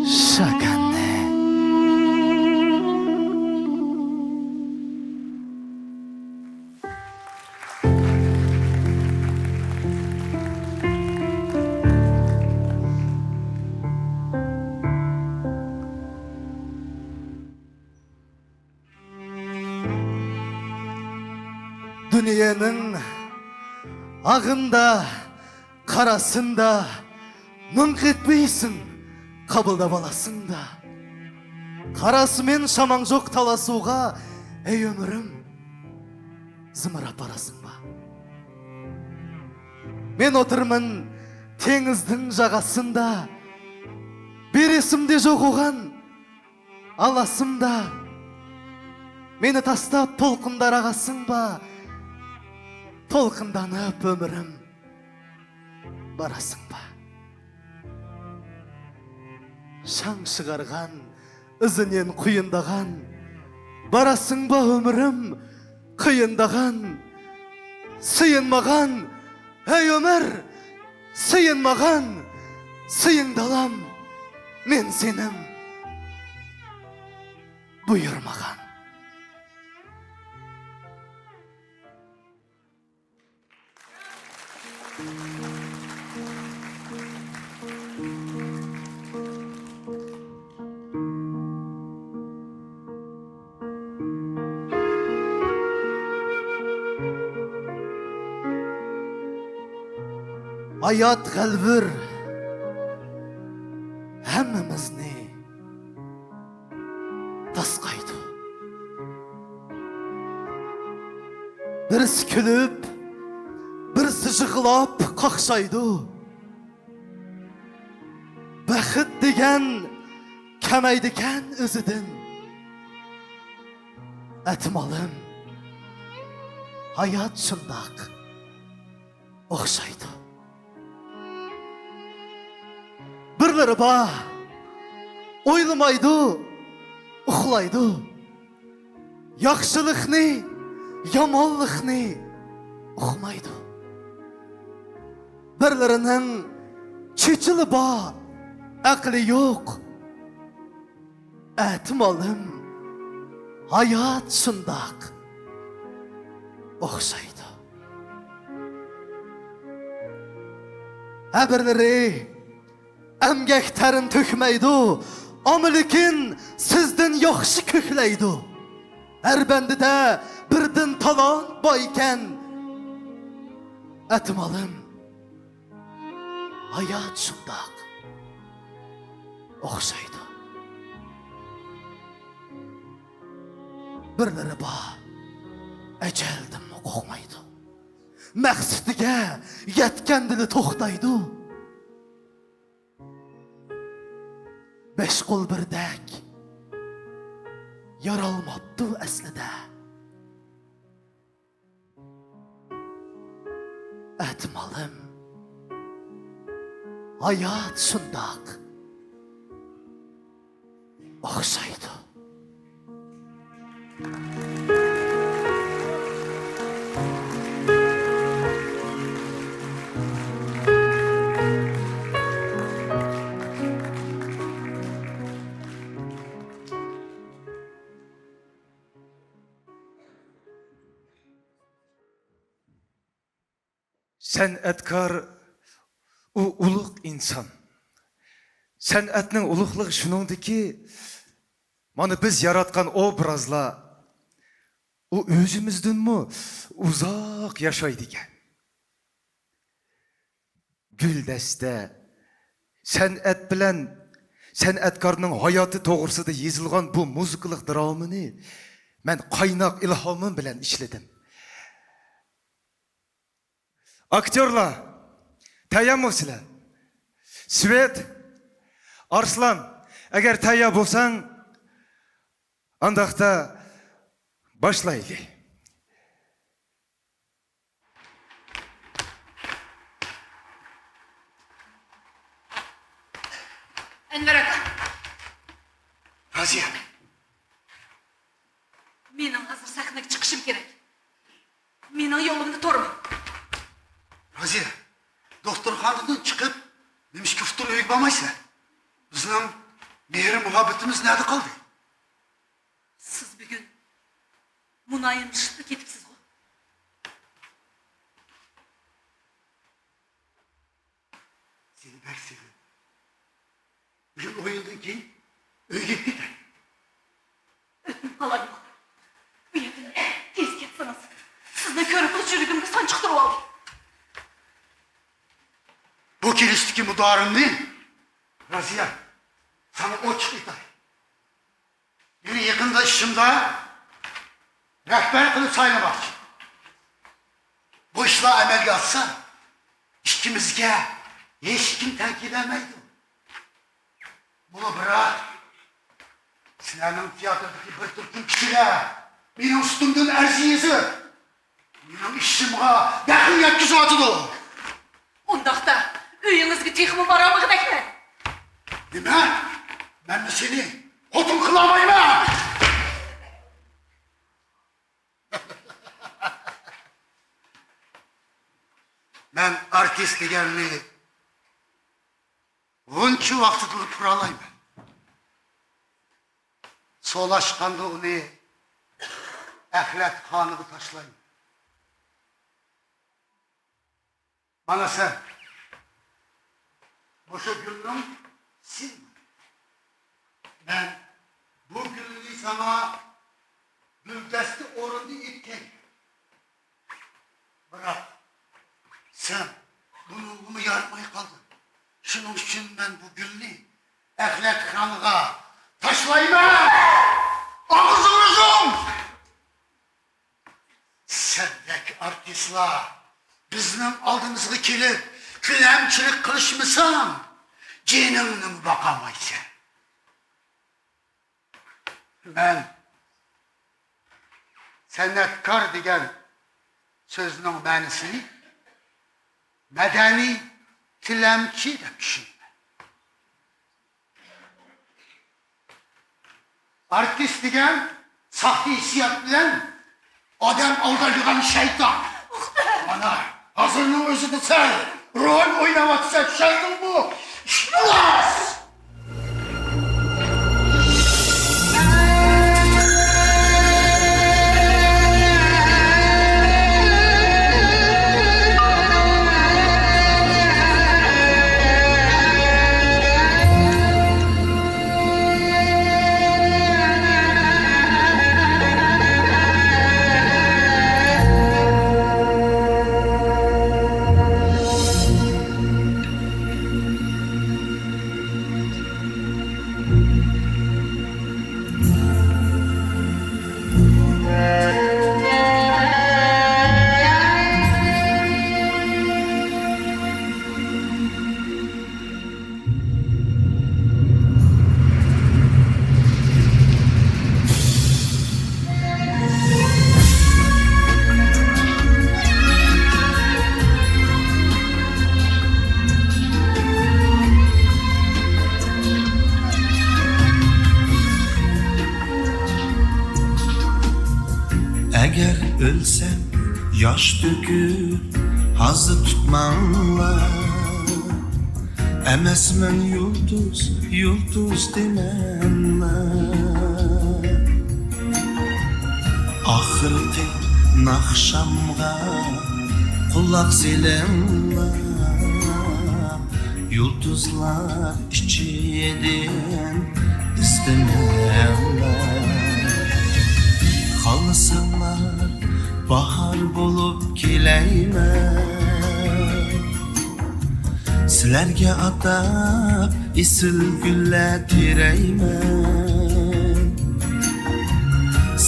Шагане. دۇنيانىڭ ئاغىندا، قاراسىندا، مىڭ قېتىپ ئېيتسۇن، قابۇلداپ ئالاسىڭدا. قاراسىمەن شاماڭجۇق تالاسۇغا، ئەي ئۆمرۈم، زىمىراپ باراسىڭما؟ مەن ئولتۇرىمەن تېڭىزنىڭ جاغاسىندا، بىر ئېسىمدە جوغىغان ئالاسىمدا. مېنى تاشلاپ تولقۇندا راغاسىڭما؟ تولقۇندانىپ ئۆمرۈم باراسىڭما؟ شاڭ شىغارغان، ئىزىنى قويۇندىغان، باراسىڭما ئۆمرۈم، قىيىندىغان، سىيىنمىغان، ھەي ئۆمۈر، سىيىنمىغان، سىيىن دالام، مېنى سېنىڭ بۇيرۇمىغان. ھايات غەلۋىر ھەممىمىزنى تاسقايدۇ. بىرسى كۈلۈپ، بىرسى يىغلاپ قاقشايدۇ. بەخت دېگەن كەمەيدىكەن ئۆزىدىن. ئەتىمالىم، ھايات شۇنداق ئوخشايدۇ. بىرلىرى بار، ئويلىمايدۇ، ئۇخلايدۇ. ياخشىلىقنى، يامانلىقنى ئۇقمايدۇ. بىرلىرىنىڭ چېچىلا بار، ئەقلى يوق. ئەتىمالىم، ھايات شۇنداق ئوخشايدۇ. ھە، بىرلىرى ئەمگەك تەرىنى تۆكمەيدۇ، ئەمما لېكىن سىزدىن ياخشى كۆكلەيدۇ. ھەر بەندىدە بىردىن تالانت بار ئىكەن. ئەتىمالىم، ھايات شۇنداق ئوخشايدۇ. بىرلىرى بار، ئەجەلدىنمۇ قورقمايدۇ. مەقسىتىگە يەتكەندىلا توختايدۇ. بەش قول بىردەك يارالماپتۇ ئەسلىدە. ئەتىمالىم، ھايات شۇنداق ئوخشايدۇ. سەنئەتكار، ئۇ ئۇلۇغ ئىنسان. سەنئەتنىڭ ئۇلۇغلۇقى شۇنىڭدىكى، مانا بىز ياراتقان ئوبرازلار، ئۇ ئۆزىمىزدىنمۇ ئۇزاق ياشايدىكەن. گۈلدەستە، سەنئەت بىلەن سەنئەتكارنىڭ ھاياتى توغرىسىدا يېزىلغان بۇ مۇزىكىلىق درامىنى مەن قايناق ئىلھامىم بىلەن ئىشلىدىم. ئاكتيورلار، تەييارمۇ سىلەر؟ سۋېت، ئارسلان، ئەگەر تەييار بولساڭ، ئانداقتا باشلايلى. ئەنۋەر ئاكا. رازىيە. مېنىڭ ھازىر سەھنىگە چىقىشىم كېرەك. مېنىڭ يولۇمدا تۇرما. رازىيە، دوختۇرخانىدىن چىقىپ، نېمىشقا ئۇتتۇرۇن ئۆيگە بارمايسەن؟ بىزنىڭ مېھرى مۇھەببىتىمىز نەدە قالدى؟ سىز بۈگۈن مۇلايىملىشىپلا كېتىپسىزغۇ؟ سېنى بەك سېغىندىم. بۈگۈن ئويۇندىن كېيىن ئۆيگە كېتەي. ئۆتۈنۈپ قالايمۇ؟ بۇ يەردىن تېز كەتسىڭىز، سىزنى كۆرۈپلا يۈرىكىمگە سانچىق تۇرۇۋالدى. بۇ كېلىشتىكى مۇدارىمنى، رازىيە، ساڭا ئوچۇق ئېيتاي. مېنى يېقىندا ئىشىمدا رەھبەر قىلىپ سايلىماقچى. بۇ ئىشلار ئەمەلگە ئاشسا، ئىككىمىزگە ھېچكىم تەڭ كېلەلمەيدۇ. مانا بىراق، سىلەرنىڭ تىياتىردىكى بىر تۈركۈم كىشىلەر مېنىڭ ئۈستۈمدىن ئەرز يېزىپ، مېنىڭ ئىشىمغا دەخلى يەتكۈزۈۋاتىدۇ. ئۇنداقتا ئۆيىڭىزگە تېخىمۇ بارالمىغۇدەكمەن. نېمە؟ مەنمۇ سېنى خوتۇن قىلالمايمەن. مەن ئارتىس دېگەننى بۇنچە ۋاقىتتىلا پۇرالايمەن. سولاشقاندا ئۇنى ئەخلەتخانىغا تاشلايمەن. مانا سەن. مۇشۇ گۈلنىڭ سىمۋولى. مەن بۇ گۈلنى ساڭا گۈلدەستە ئورنىدا ئېيتقان. بىراق، سەن بۇنىڭغىمۇ يارىماي قالدىڭ. شۇنىڭ ئۈچۈن مەن بۇ گۈلنى ئەخلەتخانىغا تاشلايمەن! ئاغزىڭنى يۇم! سەندەك ئارتىسلار بىزنىڭ ئالدىمىزغا كېلىپ، تىلەمچىلىك قىلىشمىساڭ، جېنىڭنىمۇ باقالمايسەن. مەن سەنئەتكار دېگەن سۆزنىڭ مەنىسىنى مەدەنىي تىلەمچى دەپ چۈشىنىمەن. ئارتىس دېگەن ساختا ھېسسىيات بىلەن ئادەم ئالدايدىغان شەيتان. مانا، ھازىرنىڭ ئۆزىدە سەن رول ئويناۋاتىسەن، چۈشەندىڭمۇ؟ ئىپلاس! ئەگەر ئۆلسەم ياش تۆكۈپ ھازا تۇتماڭلار. ئەمەسمەن يۇلتۇز، يۇلتۇز دېمەڭلار. ئاخىرقى ناخشامغا قۇلاق سېلىڭلار. يۇلتۇزلار ئىچىدىن ئىزدىمەڭلار. خالىساڭلار باھار بولۇپ كېلەيمەن. سىلەرگە ئاتاپ ئېسىل گۈللەر تېرەيمەن.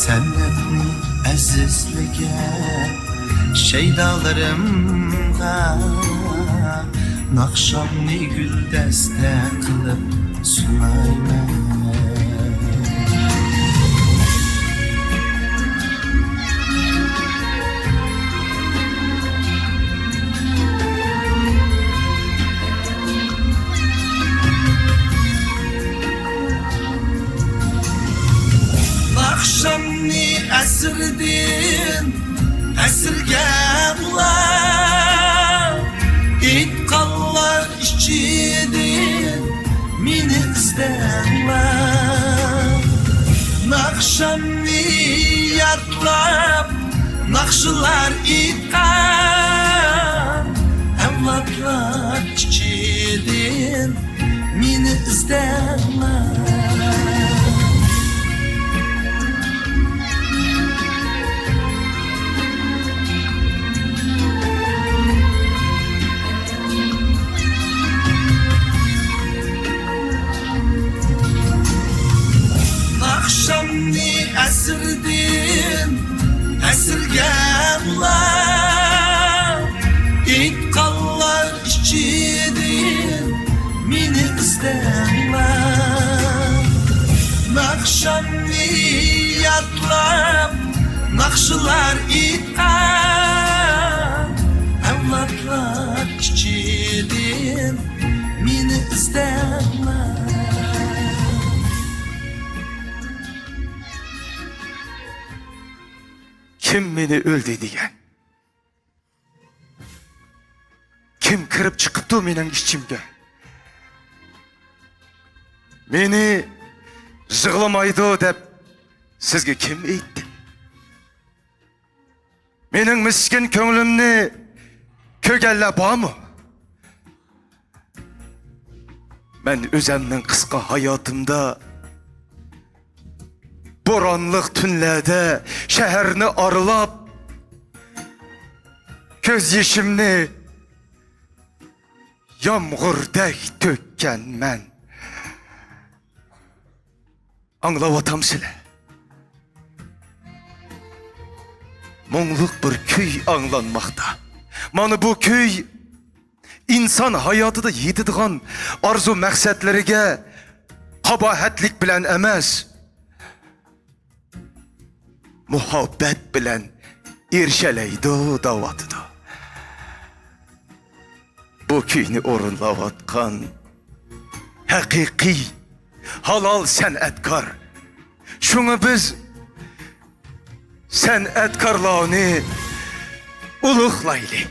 سەنئەتنى ئەزىزلىگەن شەيدالىرىمغا ناخشامنى گۈلدەستە قىلىپ سۇنايمەن. ناخشامنى ئەسىردىن ئەسىرگە ئۇلار، ئېيتقانلار ئىچىدىن مېنى ئىزدەڭلار. ناخشامنى يادلاپ ناخشىلار ئېيتقان ئەۋلادلار ئىچىدىن مېنى ئىزدەڭلار. ناخشامنى ئەسىردىن ئەسىرگە ئۇلار، ئېيتقانلار ئىچىدىن مېنى ئىزدەڭلار. ناخشامنى يادلاپ ناخشىلار ئېيتقان ئەۋلادلار ئىچىدىن مېنى ئىزدەڭلار. كىم مېنى ئۆلدى دېگەن؟ كىرىپ چىقىپتۇ مېنىڭ ئىچىمگە. مېنى يىغلىمايدۇ دەپ سىزگە كىم ئېيتتى؟ مېنىڭ مىسكىن كۆڭلۈمنى كۆرگەنلەر بارمۇ؟ مەن ئۆزەمنىڭ قىسقا ھاياتىمدا بورانلىق تۈنلەردە شەھەرنى ئارىلاپ، كۆز يېشىمنى يامغۇردەك تۆككەنمەن. ئاڭلاۋاتامسىلەر؟ مۇڭلۇق بىر كۈي ئاڭلانماقتا. مانا بۇ كۈي ئىنسان ھاياتىدا يېتىدىغان ئارزۇ مەقسەتلىرىگە قاباھەتلىك بىلەن ئەمەس، مۇھەببەت بىلەن ئېرىشەلەيدۇ دەۋاتىدۇ. بۇ كۈينى ئورۇنلاۋاتقان ھەقىقىي، ھالال سەنئەتكار. شۇڭا بىز سەنئەتكارلارنى ئۇلۇغلايلى.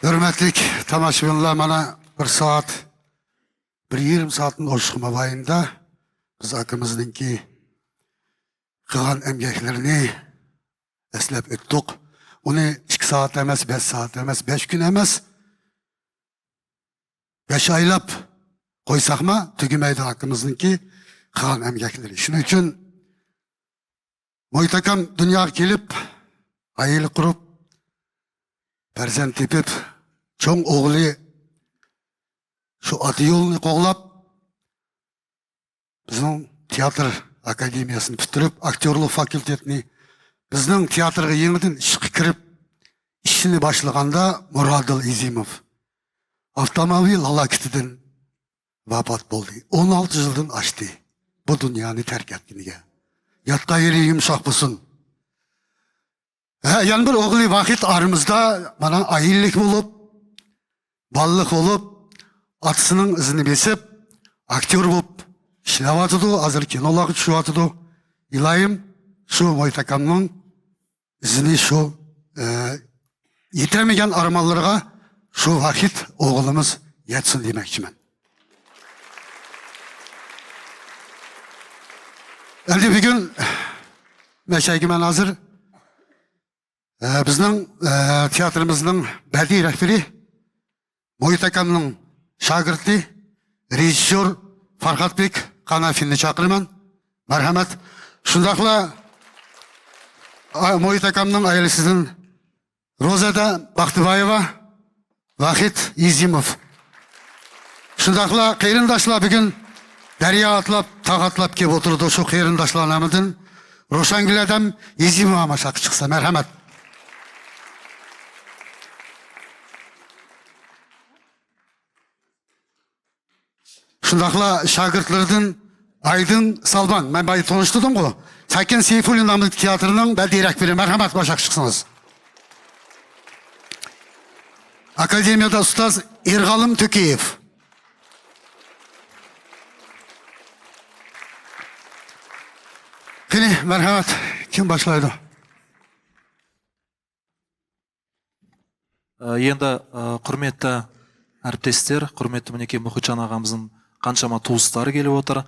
ھۆرمەتلىك تاماشىبىنلار، مانا بىر سائەت، بىر يېرىم سائەتتىن ئوشۇق مابەينىدە بىز ئاكىمىزنىڭكى قىلغان ئەمگەكلىرىنى ئەسلەپ ئۆتتۇق. ئۇنى ئىككى سائەت ئەمەس، بەش سائەت ئەمەس، بەش كۈن ئەمەس، بەش ئايلاپ قويساقمۇ تۈگىمەيدۇ ئاكىمىزنىڭكى قىلغان ئەمگەكلىرى. شۇنىڭ ئۈچۈن مۇھىت ئاكام دۇنياغا كېلىپ، ئائىلە قۇرۇپ، پەرزەنت تېپىپ، چوڭ ئوغلى شۇ ئاتا يولىنى قوغلاپ، بىزنىڭ تىياتىر ئاكادېمىيەسىنى پۈتتۈرۈپ، ئاكتيورلۇق فاكۇلتېتىنى، بىزنىڭ تىياتىرغا يېڭىدىن ئىشقا كىرىپ، ئىشىنى باشلىغاندا، مۇرادىل ئېزىموف ئاپتوموبىل ھالاكىتىدىن ۋاپات بولدى. ئون ئالتە يىلدىن ئاشتى بۇ دۇنيانى تەرك ئەتكىنىگە. ياتقان يېرى يۇمشاق بولسۇن. ھە، يەنە بىر ئوغلى ۋاھىد ئارىمىزدا مانا ئائىلىلىك بولۇپ، بالىلىق بولۇپ، ئاتىسىنىڭ ئىزىنى بېسىپ، ئاكتيور بولۇپ ئىشلەۋاتىدۇ، ھازىر كىنولارغا چۈشۈۋاتىدۇ. ئىلاھىم، شۇ مۇھىت ئاكامنىڭ ئىزىنى شۇ، ئە، يېتەلمىگەن ئارمانلىرىغا شۇ ۋاھىد ئوغلىمىز يەتسۇن دېمەكچىمەن. ئەمدى بۈگۈن مەشەگە مەن ھازىر، ئە، بىزنىڭ، ئە، تىياتىرىمىزنىڭ بەدىئىي رەھبىرى، مۇھىت ئاكامنىڭ شاگىرتى، رېژىسسور پارخاتبېك قانافىننى چاقىرىمەن. مەرھەمەت. شۇنداقلا، ئا، مۇھىت ئاكامنىڭ ئائىلىسىدىن روزەدە باقتىبايېۋا، ۋاھىد يېزىموف. شۇنداقلا قېرىنداشلار بۈگۈن دەريا ئاتلاپ، تاغ ئاتلاپ كېلىپ ئولتۇرىدۇ. شۇ قېرىنداشلار نامىدىن روشەنگۈل ھەدەم يېزىموۋا ماشاققا چىقسا، مەرھەمەت. شۇنداقلا شاگىرتلىرىدىن ئايدىن سالبان، مەن بايا تونۇشتۇردۇمغۇ، سەكىن سېيفۇللىن ناملىق تىياتىرنىڭ بەدىئىي رەھبىرى، مەرھەمەت، باشاق چىقسىڭىز. ئاكادېمىيەدە ئۇستاز ئېرغالىم تۆكىيېف. قېنى، مەرھەمەت، كىم باشلايدۇ؟ ئە، يەنە، ئە، قۇرمەتلى ئەرتىسلەر، قۇرمەتلى مىنىكى مۇخىتجان ئاغامىزنىڭ قانچىلىما تۇغۇلغۇسى كېلىپ ئولتۇر.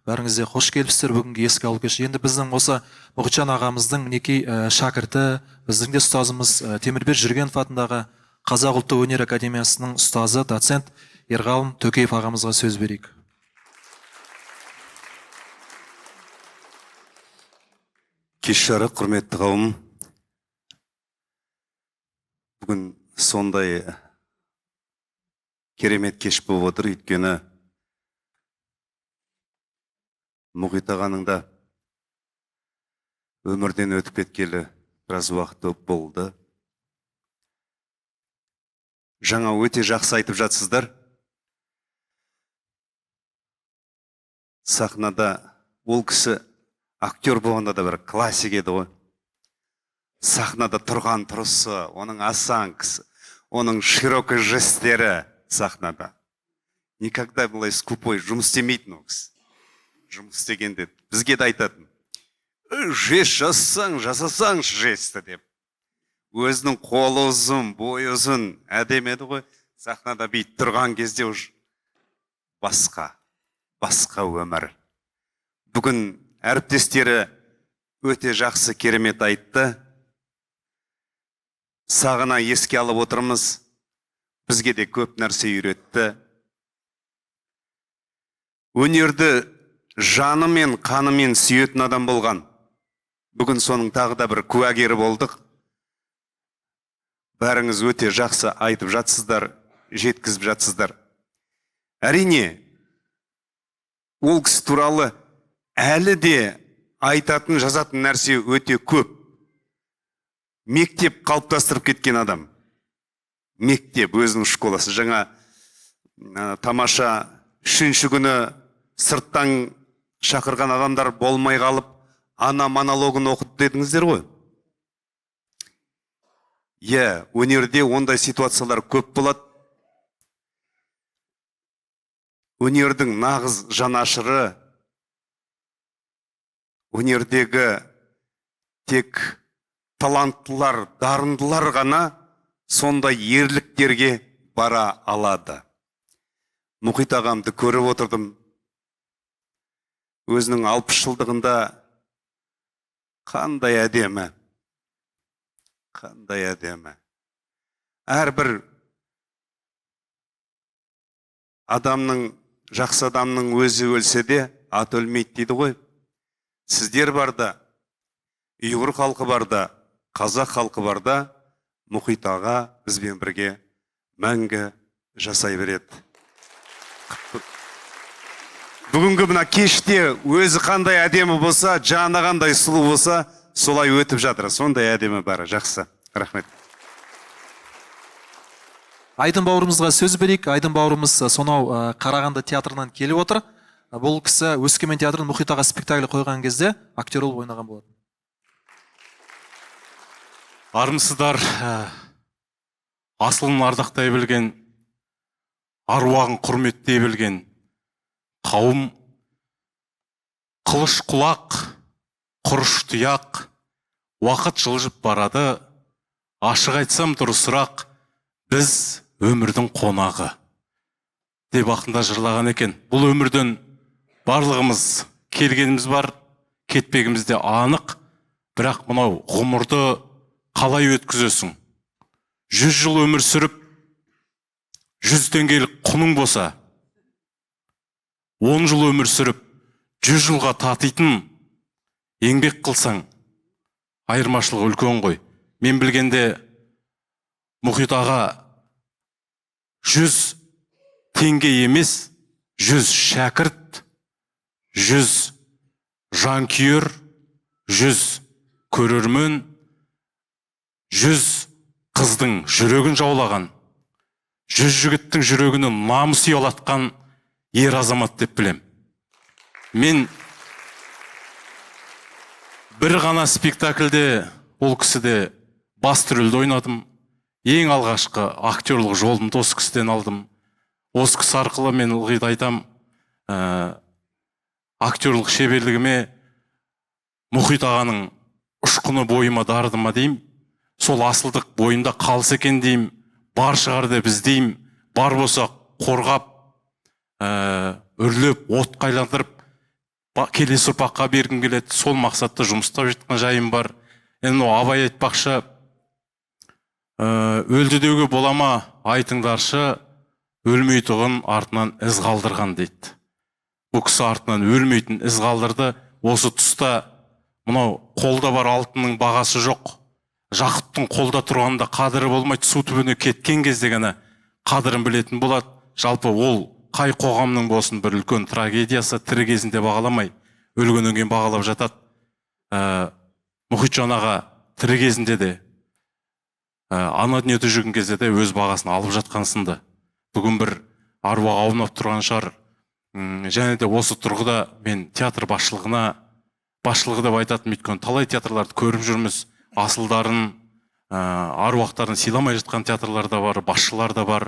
بارىڭىزغا خوش كەلىپسىلەر بۈگۈنكى ئېسكە ئالغۇش. يەنە بىزنىڭ بولسا مۇخىتجان ئاغامىزنىڭ مىنىكى، ئە، شاگىرتى، بىزنىڭ ئۇستازىمىز، ئە، تېمىربېك جۈرگېنوف ئاتىنداغى قازاق ئۇلتۇ ئۈنەر ئاكادېمىيەسىنىڭ ئۇستازى، دوتسېنت ئېرغالىم تۆكىيېف ئاغامىزغا سۆز بېرەيلى. كەچ شەرەپ، قۇرمەتلى قەۋم. بۈگۈن سونداي كېرەمەت كەچ بولۇپ ئولتۇر، ئۆيتكىنى مۇخىت ئاغانىڭ دا ئۆمرىدىن ئۆتۈپ كەتكىلى بىراز ۋاقىت بولدى. جاڭا ئۆتە جاخسى ئېيتىپ جاتسىزلار. ساخنادا ئۇ كىشى ئاكتيور بولغاندا بىر كلاسسىك ئىدىغۇ. ساخنادا تۇرغان تۇرۇشى، ئۇنىڭ ئاسانكىسى، ئۇنىڭ شىروكىي ژېستلىرى ساخنادا. نىكاگدا بۇلاي سكۇپوي جۇمۇس ئىستىمەيتتى ئۇ كىشى. جۇمۇس ئىستىگەندە بىزگە دە ئېيتاتتى. «ئۆي، ژېست جاسىساڭ، جاسىساڭ ژېستنى» دەپ. ئۆزىنىڭ قولى ئۇزۇن، بويى ئۇزۇن ئادەم ئىدىغۇ. ساخنادا بىر تۇرغان كېزىدە ئۇ باشقا، باشقا ئۆمۈر. بۈگۈن ئەرتىسلىرى ئۆتە جاخسى كېرەمەت ئېيتتى. ساغىنا ئېسكە ئالىپ ئولتۇرىمىز. بىزگە دە كۆپ نەرسە ئۆگەتتى. ئۇنىڭ يېرىدە جانى مېنىڭ، قانى مېنىڭ سۆيۈتتىن ئادەم بولغان. بۈگۈن سونىڭ تاغىدا بىر كۇۋاگېرى بولدۇق. بارىڭىز ئۆتە جاخسى ئېيتىپ جاتسىزلار، يەتكۈزۈپ جاتسىزلار. ئەرىنى، ئۇ كىشى تۇرالى ھەلى دە ئېيتاتتىن، جازاتتىن نەرسە ئۆتە كۆپ. مەكتەپ قالىپلاشتۇرۇپ كەتكەن ئادەم. مەكتەپ، ئۆزىنىڭ شكولاسى. جاڭا، ئە، تاماشا، ئۈچىنچى كۈنى سىرتتىن چاقىرغان ئادەملەر بولماي قالىپ، ئانا مونولوگىنى ئوقۇدى دېدىڭىزلەرغۇ. يە، ئۇنىڭ يېرىدە ئۇنداق سىتۇئاتسىيالار كۆپ بولىدۇ. ئۇنىڭ يېرىدىن ناغىز جان ئاشىرى، ئۇنىڭ يېرىدىكى تەك تالانتلار، دارىندىلارغىنا سونداي يەرلىكلەرگە بارا ئالىدۇ. مۇخىت ئاغامنى كۆرۈپ ئولتۇردۇم. ئۆزىنىڭ ئالپىش يىللىقىدا قانداق ئادەم، قانداق ئادەم. ھەر بىر ئادەمنىڭ، جاخسى ئادەمنىڭ ئۆزى ئۆلسە دە، ئاتى ئۆلمەيدۇ دەيدىغۇ. سىزلەر باردا، ئۇيغۇر خەلقى باردا، قازاق خەلقى باردا، مۇخىت ئاغا بىز بىلەن بىرگە مەڭگۈ جاسايۋېرەيدۇ. بۈگۈنكى مۇنا كەچتە ئۆزى قانداق ئادەم بولسا، جانى قانداق سۇلۇ بولسا، سولاي ئۆتۈپ جاتىدۇ. سونداي ئادەم بار، جاخسى. رەھمەت. ئايدىن باۋرىمىزغا سۆز بېرەيلى. ئايدىن باۋرىمىز سوناۋ، ئە، قارىغاندا تىياتىرىدىن كېلىپ ئولتۇر. بۇ كىشى ئۆسكىمەن تىياتىرىدا مۇخىت ئاغا سپېكتاكلى قويغان كېزىدە ئاكتيور بولۇپ ئوينىغان بولىدۇ. ئارمىسىدار، ئە، ئاسلىنى ئارداقتاي بىلگەن، ئارۋاغىنى قۇرمەتتەي بىلگەن قەۋم، قىلىچ قۇلاق، قۇرۇچ تۇياق، ۋاقىت جىلجىپ بارىدۇ، ئاچچىق ئېيتسام دۇرۇسراق، بىز ئۆمۈرنىڭ قوناقى. دەپ ھەققىدە جىرلىغان ئىكەن. بۇ ئۆمۈردىن بارلىقىمىز كەلگىنىمىز بار، كەتمەيدىغىنىمىز ئانىق. بىراق مۇناۋ غومۇرنى قالاي ئۆتكۈزىسىڭ؟ يۈز يىل ئۆمۈر سۈرۈپ، يۈز تەڭگىلىك قۇلۇڭ بولسا، ئون يىل ئۆمۈر سۈرۈپ، يۈز يىلغا تارتىدىغان ئەڭگەك قىلساڭ، ئايرىماچلىقى ئۈلكەنغۇ. مەن بىلگەندە مۇھىت ئاغا يۈز تەڭگە ئەمەس، يۈز شاگىرت، يۈز ژانكيور، يۈز كۆرۈرمەن، يۈز قىزنىڭ يۈرىكىنى جاۋلىغان، يۈز يىگىتنىڭ يۈرىكىنى نامۇسى يالاتقان ئېر-ئازامات دەپ بىلەم. مەن بىر غانا سپېكتاكلدا، ئۇ كىشىدە باس رولدا ئوينىدىم. ئەڭ ئالغاشقى ئاكتيورلۇق رولۇمنى ئۇ كىشىدىن ئالدىم. ئۇ كىشى ئارقىلىق مەن ئىلغىدا ئېيتام، ئە، ئاكتيورلۇق شەۋەرلىكىمنى مۇھىت ئاغانىڭ ئۇچقۇنى بويۇمغا دارىدىما دەيمەن. سول ئاسىللىق بويۇمدا قالسا ئىكەن دەيمەن. بار شىغار دەپ بىز دەيمەن. بار بولسا قورغاپ، ئە، ئۆرلەپ، ئوتقا ئايلاندۇرۇپ، با-، كېلەسى ئۇرپاققا بەرگۈم كېلىدۇ. سول مەقسەتتە جۇمۇس تاۋۇشۇۋاتقان جايىم بار. ئەمدى ئاباي ئېيتماقچى، ئە، ئۆلدى دېگىلى بولامدۇ، ئېيتىڭلارچۇ، ئۆلمەيدىغان ئارتىنان ئىز قالدۇرغان دەيدۇ. بۇ كىشى ئارتىنان ئۆلمەيدىغان ئىز قالدۇردى. ئۇ تۇستا مۇناۋ قولدا بار ئالتۇننىڭ باھاسى جوق. ياقۇتنىڭ قولدا تۇرغاندا قەدرى بولمايدۇ، سۇ تۈبىگە كەتكەن كېزى دېگەنە قەدرىنى بىلىدىغان بولىدۇ. جالپى ئۇ قاي قوغامنىڭ بولسۇن بىر ئۈلكەن تراگېدىيىسى، تىرى كېزىنى دەپ باھالىماي، ئۆلگەندىن كېيىن باھالاپ ياتىدۇ. ئە، مۇھىتجان ئاغا تىرى كېزىدە دېدى. ئە، ئانا دۇنيا تۈگىگەن كېزىدە ئۆز باھاسىنى ئېلىپ ياتقان سىندى. بۈگۈن بىر ئارۋاق ئاۋۇنۇپ تۇرغان شار، ئىم، يەنە دە ئۇ تۇرغۇدا مەن تىياتىر باشلىقىنى، باشلىقى دەپ ئېيتاتتىم ئۆتكەن. تالاي تىياتىرلاردا كۆرۈپ يۈرمىز. ئاسىلدارىن، ئە، ئارۋاقلارنى سىيلىماي ياتقان تىياتىرلار دا بار، باشلىقلار دا بار.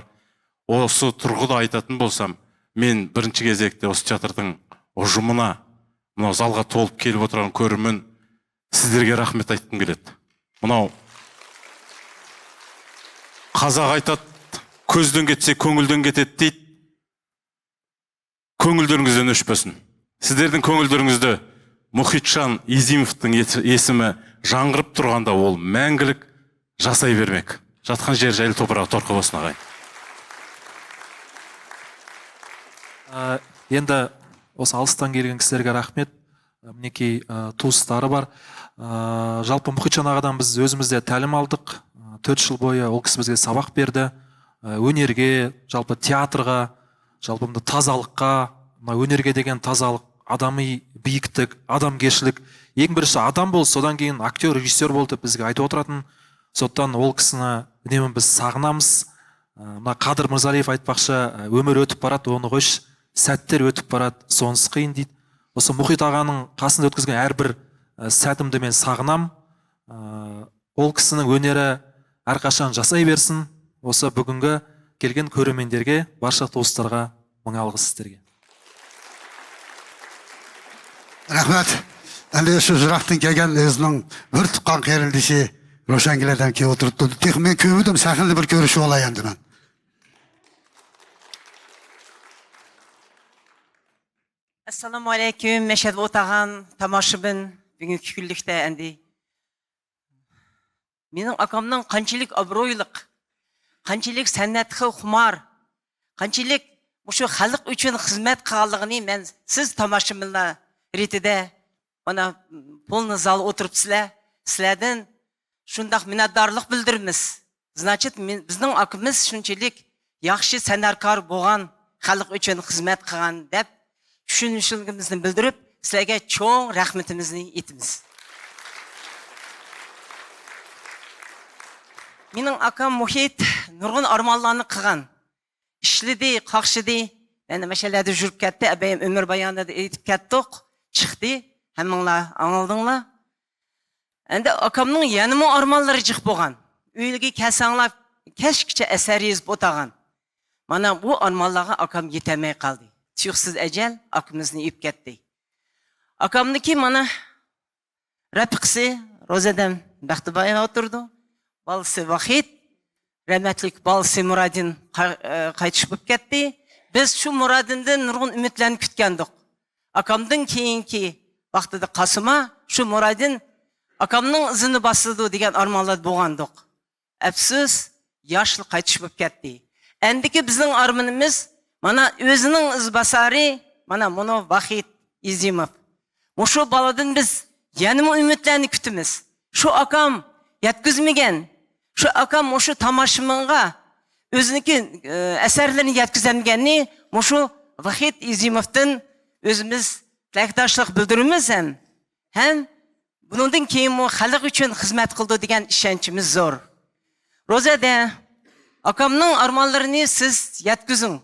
ئۇ تۇرغۇدا ئېيتاتتىم بولسام، مەن بىرىنچى كېزەكتە ئۇ تىياتىرنىڭ ئۇجۇمىنى، مۇناۋ زالغا تولۇپ كېلىپ ئولتۇرغان كۆرۈرمەن، سىزلەرگە رەھمەت ئېيتقۇم كېلىدۇ. مۇناۋ قازاق ئېيتاتتى، كۆزدىن كەتسە كۆڭۈلدىن كېتىدۇ دەيدۇ. كۆڭۈللىرىڭىزدىن ئۆچمەسۇن. سىزلەرنىڭ كۆڭۈللىرىڭىزدە مۇھىتجان ئېزىموۋنىڭ ئېسىمى ياڭرىپ تۇرغاندا، ئۇ مەڭگۈلۈك ياشاۋەرمەك. ياتقان يېرى جايلىق، توپراغى تۇرۇقلۇق بولسۇن، ئاغايىن. ئە، ئەمدى ئۇ ئالدىن كەلگەن كىشىلەرگە رەھمەت. مىنىڭكى، ئە، دوستلىرى بار. ئە، جالپى مۇھىتجان ئاغادىن بىز ئۆزىمىز دە تەلىم ئالدۇق. ئە، تۆت يىل بويى ئۇ كىشى بىزگە ساۋاق بەردى. ئە، ھۈنەرگە، جالپى تىياتىرغا، جالپى مۇنداق تازىلىققا، مۇنداق ھۈنەرگە دېگەن تازىلىق، ئادەمنى بېيىتتۇق، ئادەمگەرچىلىك. ئەڭ بىرىنچى ئادەم بول، سودىن كېيىن ئاكتيور، رېژىسسيور بول دەپ بىزگە ئېيتىپ ئولتۇراتتى. سودىن ئۇ كىشىنى ئۈنۈمىنى بىز ساغىنىمىز. ئە، مۇنداق قادىر مىرزالىيېۋ ئېيتماقچى، ئە، ئۆمۈر ئۆتۈپ باراتتى، ئۇنى قوش، سەتلەر ئۆتۈپ باراتتى، سونسى قىيىن دەيدۇ. بولسا مۇھىت ئاغانىڭ قاسىندا ئۆتكۈزگەن ھەر بىر، ئە، سەتىمنى مەن ساغىنام. ئە، ئۇ كىشىنىڭ ھۈنىرى ھەر قاچان ياشاۋەرسۇن. بولسا بۈگۈنگە كەلگەن كۆرۈرمەنلەرگە بارچە دوستلارغا مىڭ ئالغىش سىزلەرگە. رەھمەت. ئەمدى شۇ يىراقتىن كەلگەن ئۆزىنىڭ بىر تۇغقان قېرىندىشى روشەنگۈل ھەدەم كېلىپ ئولتۇرۇپتۇ. تېخى مەن كۆرمىدىم، سەھنىدە بىر كۆرۈشۈپ ئالاي ئەمدى مەن. ئەسسالامۇ ئەلەيكۇم، مەشھەدتە ئولتۇرغان تاماشىبىن، بۈگۈنكى كۈنلۈكتە ئەمدى مېنىڭ ئاكامنىڭ قانچىلىك ئابرۇيلۇق، قانچىلىك سەنئەتكە خۇمار، قانچىلىك مۇشۇ خەلق ئۈچۈن خىزمەت قىلغانلىقىنى مەن سىز تاماشىبىنلار رېتىدە، مانا، پولنى زال ئولتۇرۇپسىلەر، سىلەردىن شۇنداق مىننەتدارلىق بىلدۈرىمىز. زناچىت، مېن-، بىزنىڭ ئاكىمىز شۇنچىلىك ياخشى سەنئەتكار بولغان، خەلق ئۈچۈن خىزمەت قىلغان دەپ چۈشىنىشلىرىمىزنى بىلدۈرۈپ، سىلەرگە چوڭ رەھمىتىمىزنى ئېيتىمىز. مېنىڭ ئاكام مۇھىت نۇرغۇن ئارمانلارنى قىلغان. ئىشلىدى، قاقشىدى. يەنە مەشەلەردە يۈرۈپ كەتتى. ئەبەيىم ئۆمۈر بايانىدا ئېيتىپ كەتتۇق. چىقتى. ھەممىڭلار ئاڭلىدىڭلار. ئەمدى ئاكامنىڭ يەنىمۇ ئارمانلىرى جىق بولغان. ئۆيىگە كەلسەڭلار، كەچكىچە ئەسەر يېزىپ ئولتۇرغان. مانا بۇ ئارمانلارغا ئاكام يېتەلمەي قالدى. تۇيۇقسىز ئەجەل ئاكىمىزنى ئېلىپ كەتتى. ئاكامنىڭكى مانا رەپىقىسى روزەدەم بەختىبايېۋا ئولتۇرىدۇ. بالىسى ۋاھىت، رەھمەتلىك بالىسى مۇرادىن قا-، ئە، قايتىش بولۇپ كەتتى. بىز شۇ مۇرادىندىن نۇرغۇن ئۈمىدلەرنى كۈتكەنىدۇق. ئاكامدىن كېيىنكى ۋاقتىدا قاسىما شۇ مۇرادىن ئاكامنىڭ ئىزىنى باسىدۇ دېگەن ئارمانلاردا بولغانىدۇق. ئەپسۇس، ياشلا قايتىش بولۇپ كەتتى. ئەندىكى بىزنىڭ ئارمىنىمىز، مانا، ئۆزىنىڭ ئىزباسارى، مانا، مۇنۇ ۋاھىت ئىزىموف. مۇشۇ بالىدىن بىز يەنىمۇ ئۈمىدلەرنى كۈتىمىز. شۇ ئاكام يەتكۈزمىگەن، شۇ ئاكام مۇشۇ تاماشىبىنغا ئۆزىنىڭكى، ئە، ئەسەرلىرىنى يەتكۈزەلمىگەننى مۇشۇ ۋاھىت ئىزىموفتىن ئۆزىمىز تىلەكداشلىق بىلدۈرىمىز ھەم، ھەم بۇنىڭدىن كېيىنمۇ خەلق ئۈچۈن خىزمەت قىلىدۇ دېگەن ئىشەنچىمىز زور. روزەدە، ئاكامنىڭ ئارمانلىرىنى سىز يەتكۈزۈڭ.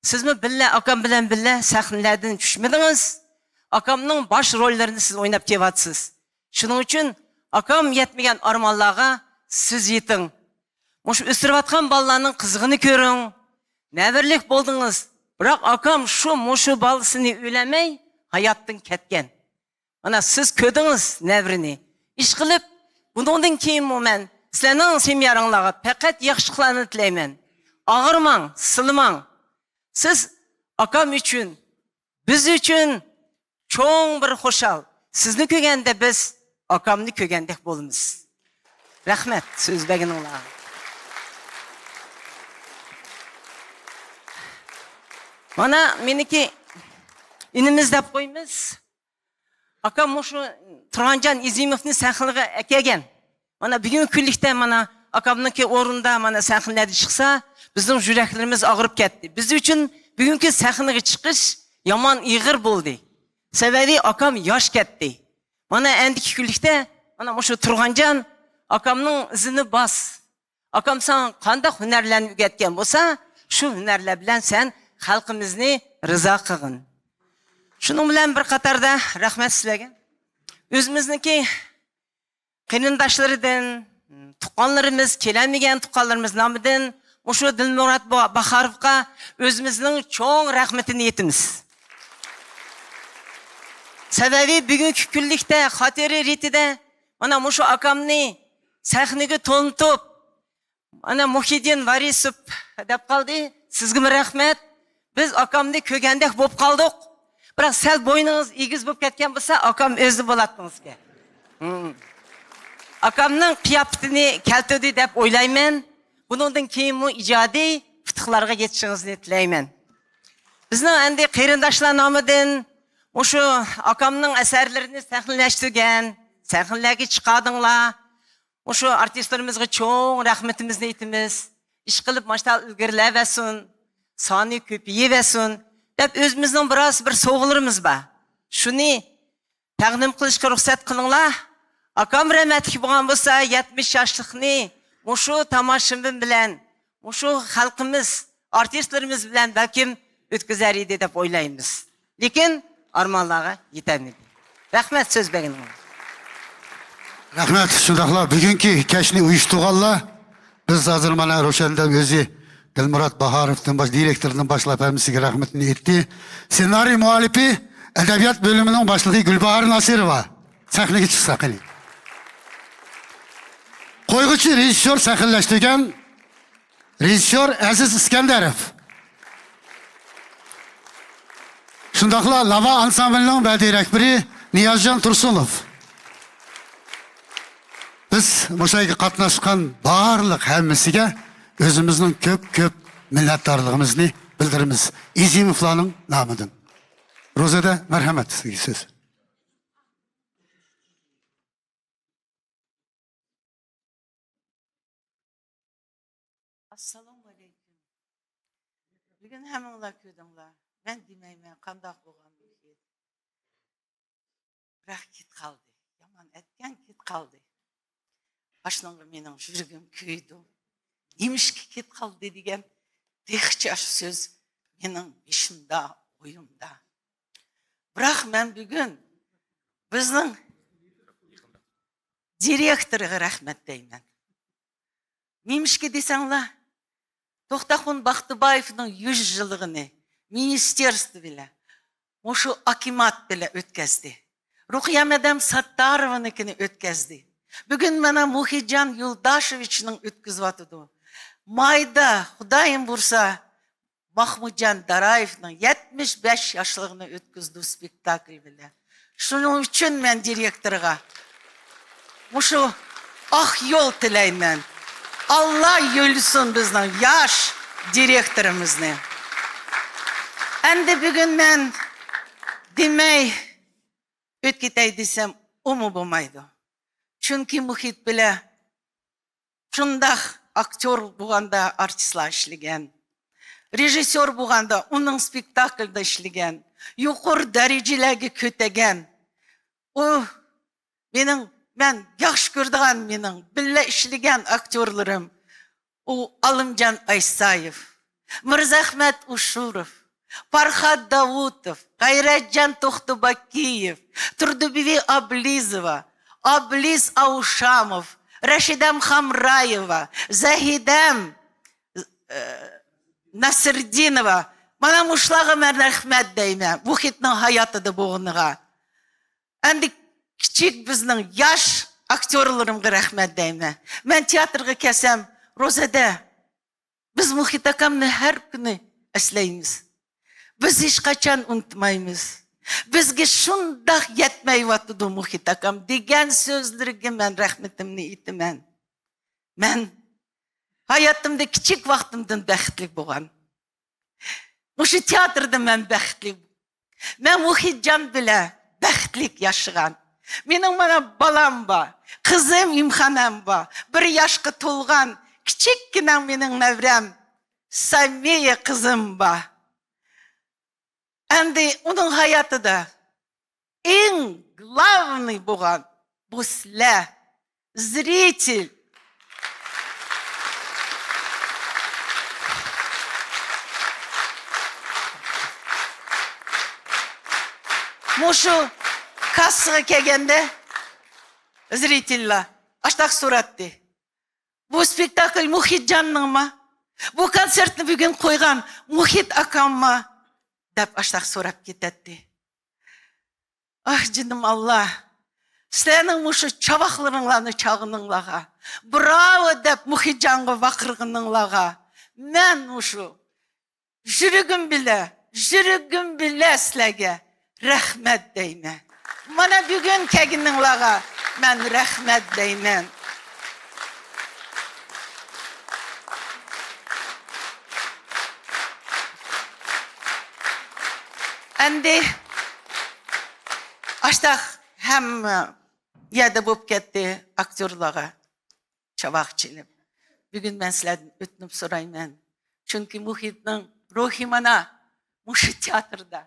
سىزمۇ بىللە، ئاكام بىلەن بىللە سەھنىلەردىن چۈشمىدىڭىز. ئاكامنىڭ باش روللىرىنى سىز ئويناپ كېلىۋاتىسىز. شۇنىڭ ئۈچۈن ئاكام يەتمىگەن ئارمانلارغا سىز يېتىڭ. مۇشۇ ئۆستۈرۈۋاتقان بالىلارنىڭ قىزىقىنى كۆرۈڭ. نەۋرىلىك بولدىڭىز. بىراق ئاكام شۇ، مۇشۇ بالىسىنى ئۆيلەنمەي ھاياتتىن كەتكەن. مانا سىز كۆردىڭىز نەۋرىنى. ئىشقىلىپ، بۇنىڭدىن كېيىنمۇ مەن سىلەرنىڭ سېمىيارىڭلارغا پەقەت ياخشىلىقلارنى تىلەيمەن. ئاغرىماڭ، سىلىماڭ. سىز ئاكام ئۈچۈن، بىز ئۈچۈن چوڭ بىر خۇشال. سىزنى كۆرگەندە بىز ئاكامنى كۆرگەندەك بولىمىز. رەھمەت سۆز بەرگىنىڭلارغا. مانا مېنىڭكى ئىنىمىز دەپ قويىمىز. ئاكام مۇشۇ تۇرغانجان ئىزىموفنى سەھنىگە ئەكەلگەن. مانا بۈگۈنكى كۈنلۈكتە مانا ئاكامنىڭكى ئورنىدا مانا سەھنىلەردە چىقسا، بىزنىڭ يۈرەكلىرىمىز ئاغرىپ كەتتى. بىز ئۈچۈن بۈگۈنكى سەھنىگە چىقىش يامان ئېغىر بولدى. سەۋەبى ئاكام ياش كەتتى. مانا ئەندىكى كۈنلۈكتە مانا مۇشۇ تۇرغانجان ئاكامنىڭ ئىزىنى باس. ئاكام ساڭا قانداق ھۈنەرلەرنى ئۆگەتكەن بولسا، شۇ ھۈنەرلەر بىلەن سەن خەلقىمىزنى رىزا قىلغىن. شۇنىڭ بىلەن بىر قاتاردا رەھمەت سىلەرگە. ئۆزىمىزنىڭكى قېرىنداشلىرىدىن، تۇغقانلىرىمىز، كېلەلمىگەن تۇغقانلىرىمىز نامىدىن مۇشۇ دىلمۇرات با-، باخاروفقا ئۆزىمىزنىڭ چوڭ رەھمىتىنى ئېيتىمىز. سەۋەبى بۈگۈنكى كۈنلۈكتە خاتىرە رېتىدە مانا مۇشۇ ئاكامنى سەھنىگە تونۇتۇپ، مانا مۇھىدىن ۋارىسوف دەپ قالدى. سىزگىمۇ رەھمەت. بىز ئاكامنى كۆرگەندەك بولۇپ قالدۇق. بىراق سەل بوينىڭىز ئېگىز بولۇپ كەتكەن بولسا، ئاكام ئۆزى بولاتتىڭىزكەن. ھىم. ئاكامنىڭ قىياپىتىنى كەلتۈردى دەپ ئويلايمەن. بۇنىڭدىن كېيىنمۇ ئىجادىي ئۇتۇقلارغا يېتىشىڭىزنى تىلەيمەن. بىزنىڭ ئەمدى قېرىنداشلار نامىدىن مۇشۇ ئاكامنىڭ ئەسەرلىرىنى سەھنىلەشتۈرگەن، سەھنىلەرگە چىقاردىڭلار. مۇشۇ ئارتىسلىرىمىزغا چوڭ رەھمىتىمىزنى ئېيتىمىز. ئىشقىلىپ ماشتا ئىلگىرىلەۋەرسۇن، سانى كۆپىيىۋەرسۇن دەپ ئۆزىمىزنىڭ بىراز بىر سوۋغىلىرىمىز بار. شۇنى تەقدىم قىلىشقا رۇخسەت قىلىڭلار. ئاكام رەھمەتلىك بولغان بولسا، يەتمىش ياشلىقنى مۇشۇ تاماشىبىن بىلەن، مۇشۇ خەلقىمىز، ئارتىسلىرىمىز بىلەن بەلكىم ئۆتكۈزەر ئىدى دەپ ئويلايمىز. لېكىن ئارمانلارغا يېتەلمىدى. رەھمەت سۆز بەرگىنىڭلار. رەھمەت. شۇنداقلا بۈگۈنكى كەچنى ئۇيۇشتۇرغانلار، بىز ھازىر مانا روشەندەم ئۆزى دىلمۇرات باھاروفتىن باش، دىرېكتوردىن باشلاپ ھەممىسىگە رەھمىتىنى ئېيتتى. سېنارىي مۇئەللىپى ئەدەبىيات بۆلۈمىنىڭ باشلىقى گۈلباھار ناسىروۋا سەھنىگە چىقسا قېنى. قويغۇچى رېژىسسور سەھنىلەشتۈرگەن رېژىسسور ئەزىز ئىسكەندەروف. شۇنداقلا لاۋا ئانسامبىلىنىڭ بەدىئىي رەھبىرى نىيازجان تۇرسۇنوف. بىز مۇشۇ يەرگە قاتناشقان بارلىق ھەممىسىگە ئۆزىمىزنىڭ كۆپ كۆپ مىننەتدارلىقىمىزنى بىلدۈرىمىز ئىزىموفلارنىڭ نامىدىن. روزەدە، مەرھەمەت، سىزگە سۆز. ئەسسالامۇئەلەيكۇم. بۈگۈن ھەممىڭلار كۆردۈڭلار. مەن دېمەيمەن قانداق بولغان مۇھىت. بىراق كېتىپ قالدى. يامان ئەتكەن كېتىپ قالدى. ئاشۇنىڭغا مېنىڭ يۈرىكىم كۆيىدۇ. نېمىشقا كېتىپ قالدى دېگەن تېخىچە شۇ سۆز مېنىڭ بېشىمدا، ئويۇمدا. بىراق مەن بۈگۈن بىزنىڭ دىرېكتورىغا رەھمەت دەيمەن. نېمىشقا دېسەڭلار، توختاخۇن باقتىبايېۋنىڭ يۈز يىللىقىنى مىنىستېرستۋو بىلەن مۇشۇ ئاكىمات بىلەن ئۆتكەزدى. رۇقىيە مەدەم ساتتارovanىڭكىنى ئۆتكەزدى. بۈگۈن مانا مۇھىتجان يولداشېۋىچنىڭ ئۆتكۈزۈۋاتىدۇ. مايدا خۇدايىم بۇيرۇسا ماخمۇتجان دارايېۋنىڭ يەتمىش بەش ياشلىقىنى ئۆتكۈزدى سپېكتاكل بىلەن. شۇنىڭ ئۈچۈن مەن دىرېكتورغا مۇشۇ ئاق يول تىلەيمەن. ئاللا يوللىسۇن بىزنىڭ ياش دىرېكتورىمىزنى. ئەمدى بۈگۈن مەن دېمەي ئۆتۈپ كېتەي دېسەم، ئۇمۇ بولمايدۇ. چۈنكى مۇھىت بىلەن شۇنداق ئاكتيور بولغاندا ئارتىسلار ئىشلىگەن، رېژىسسور بولغاندا ئۇنىڭ سپېكتاكلىدا ئىشلىگەن، يۇقىرى دەرىجىلەرگە كۆتەرگەن. ئۇ مېنىڭ، مەن ياخشى كۆرىدىغان، مېنىڭ بىللە ئىشلىگەن ئاكتيورلىرىم، ئۇ ئالىمجان ئايسايېۋ، مىرزەخمەت ئۇشۇروف، پارخات داۋۇتوف، غەيرەتجان توختىباكىيېۋ، تۇردىبىبى ئابلىزوۋا، ئابلىز ئاۋشاموف، رەشىدەم خامرايېۋا، زەھىدەم، ئە، نەسىردىنوۋا. مانا مۇشۇلارغا مەن رەھمەت دەيمەن، مۇھىتنىڭ ھاياتىدا بولغىنىغا. ئەمدى كىچىك بىزنىڭ ياش ئاكتيورلىرىمغا رەھمەت دەيمەن. مەن تىياتىرغا كەلسەم، روزەدە، بىز مۇھىت ئاكامنى ھەر كۈنى ئەسلەيمىز. بىز ھېچقاچان ئۇنتۇمايمىز. بىزگە شۇنداق يەتمەيۋاتىدۇ مۇھىت ئاكام دېگەن سۆزلىرىگە مەن رەھمىتىمنى ئېيتىمەن. مەن ھاياتىمدا كىچىك ۋاقتىمدىن بەختلىك بولغان. مۇشۇ تىياتىردا مەن بەختلىك. مەن مۇھىتجان بىلەن بەختلىك ياشىغان. مېنىڭ مانا بالام بار، قىزىم ئىمخانەم بار، بىر ياشقا تولغان كىچىككىنە مېنىڭ نەۋرەم سامىيە قىزىم بار. ئەمدى ئۇنىڭ ھاياتىدا ئەڭ главный بولغان بۇ سىلەر، зритель. مۇشۇ كاسسىغا كەلگەندە زرىتېللار ئاشتاق سوراتتى. بۇ سپېكتاكل مۇھىتجاننىڭما؟ بۇ كونسېرتنى بۈگۈن قويغان مۇھىت ئاكامما؟ دەپ ئاشتاق سوراپ كېتەتتى. ئاھ، جېنىم ئاللا، سىلەرنىڭ مۇشۇ چاۋاقلىرىڭلارنى چالغىنىڭلارغا، براۋو دەپ مۇھىتجانغا ۋارقىرىغىنىڭلارغا مەن مۇشۇ يۈرىكىم بىلەن، يۈرىكىم بىلەن سىلەرگە رەھمەت دەيمەن. مانا بۈگۈن كەلگىنىڭلارغا مەن رەھمەت دەيمەن. ئەمدى ئاشتاق ھەممە يەردە بولۇپ كەتتى ئاكتيورلارغا چاۋاك چېلىپ. بۈگۈن مەن سىلەردىن ئۆتۈنۈپ سورايمەن. چۈنكى مۇھىتنىڭ روھى مانا مۇشۇ تىياتىردا.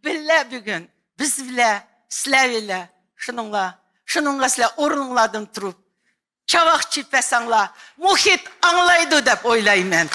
بىللە بۈگۈن بىز بىلە، سىلەر بىلە. شۇنىڭلا، شۇنىڭغا سىلەر ئورنۇڭلاردىن تۇرۇپ چاۋاك چېلىپ بەرسەڭلار، مۇھىت ئاڭلايدۇ دەپ ئويلايمەن.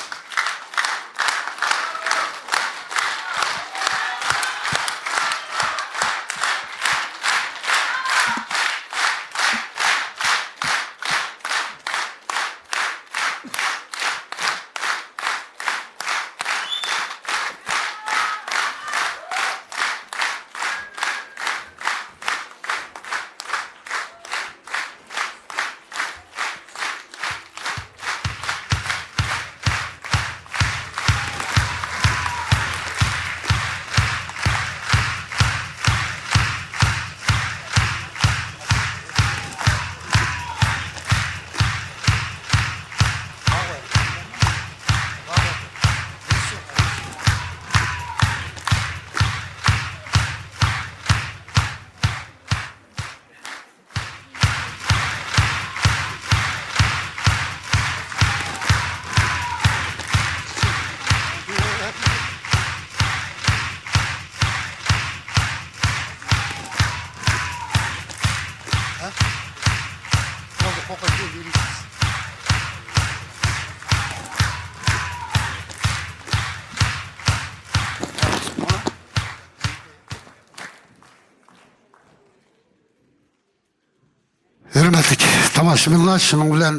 ھۆرمەتلىك تاماشىبىنلار، شۇنىڭ بىلەن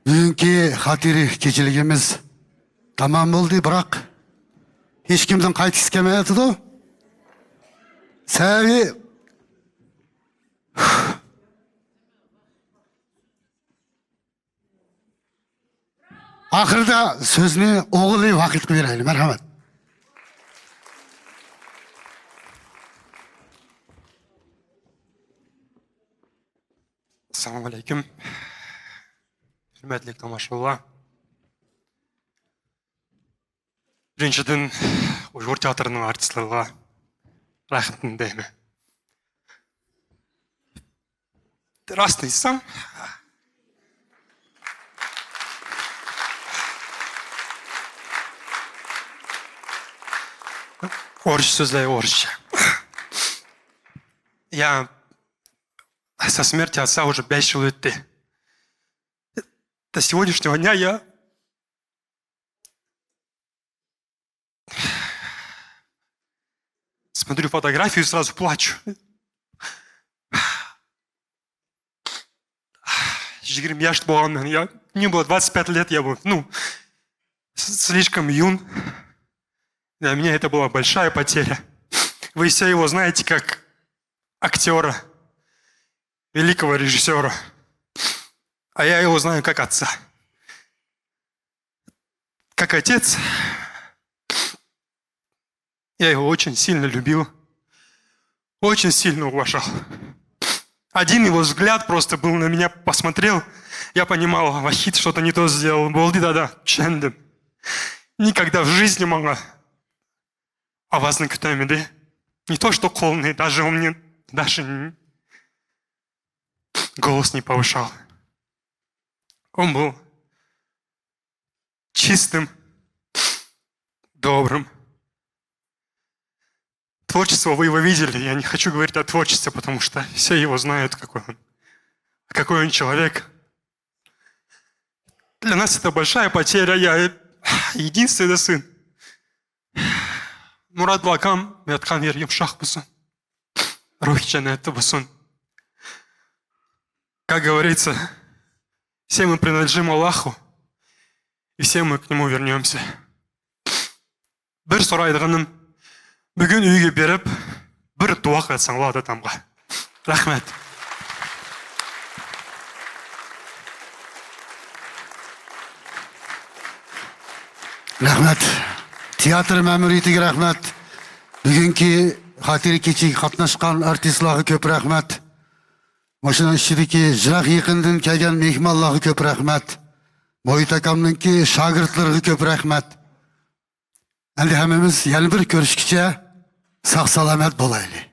بۈگۈنكى خاتىرە كېچىلىكىمىز تامام بولدى، بىراق ھېچكىمدىن قايتقۇسى كەلمەيۋاتىدۇ. سەۋەبى، ئاخىرىدا سۆزنى ئوغۇلى ۋاقىتقا بېرەيلى. مەرھەمەت. ئەسسالامۇ ئەلەيكۇم. ھۆرمەتلىك تاماشىبىنلار. بىرىنچىدىن، ئۇيغۇر تىياتىرىنىڭ ئارتىسلىرىغا رەھمىتىمنى دەيمەن. راستىنى ئېيتسام، ئورۇسچە سۆزلەي، ئورۇسچە. يا، со смерти отца уже пять лет. До сегодняшнего дня я смотрю фотографию и сразу плачу. Жигерим яшт болган мен, я, мне было двадцать пять лет, я был, ну, с- слишком юн. Для меня это была большая потеря. Вы все его знаете как актера, великого режиссера. А я его знаю как отца. Как отец, я его очень сильно любил, очень сильно уважал. Один его взгляд просто был на меня, посмотрел, я понимал, Вахит что-то не то сделал. Болди, да-да, чендим. Никогда в жизни мама авазны кутамиди. Не то что колны, даже он мне даже голос не повышал. Он был чистым, добрым. Творчество, вы его видели. Я не хочу говорить о творчестве, потому что все его знают, какой он, какой он человек. Для нас это большая потеря. Я единственный сын. Мурат акам, яткан ери юмшак болсун. Рухи джаннетте болсун. Как говорится, все мы принадлежим Аллаху, и все мы к нему вернемся. Бир сорайдыганым, бюгюн юйге берип, бир дуа кылсаңлар атамга. Рахмет. رەھمەت. تىياتىر مەمۇرىيىتىگە رەھمەت. بۈگۈنكى خاتىرە كېچىگە قاتناشقان ئارتىسلارغا كۆپ رەھمەت. مۇشۇنىڭ ئىچىدىكى يىراق يېقىندىن كەلگەن مېھمانلارغا كۆپ رەھمەت. مۇھىت ئاكامنىڭكى شاگىرتلىرىغا كۆپ رەھمەت. ئەمدى ھەممىمىز يەنە بىر كۆرۈشكىچە ساق-سالامەت بولايلى.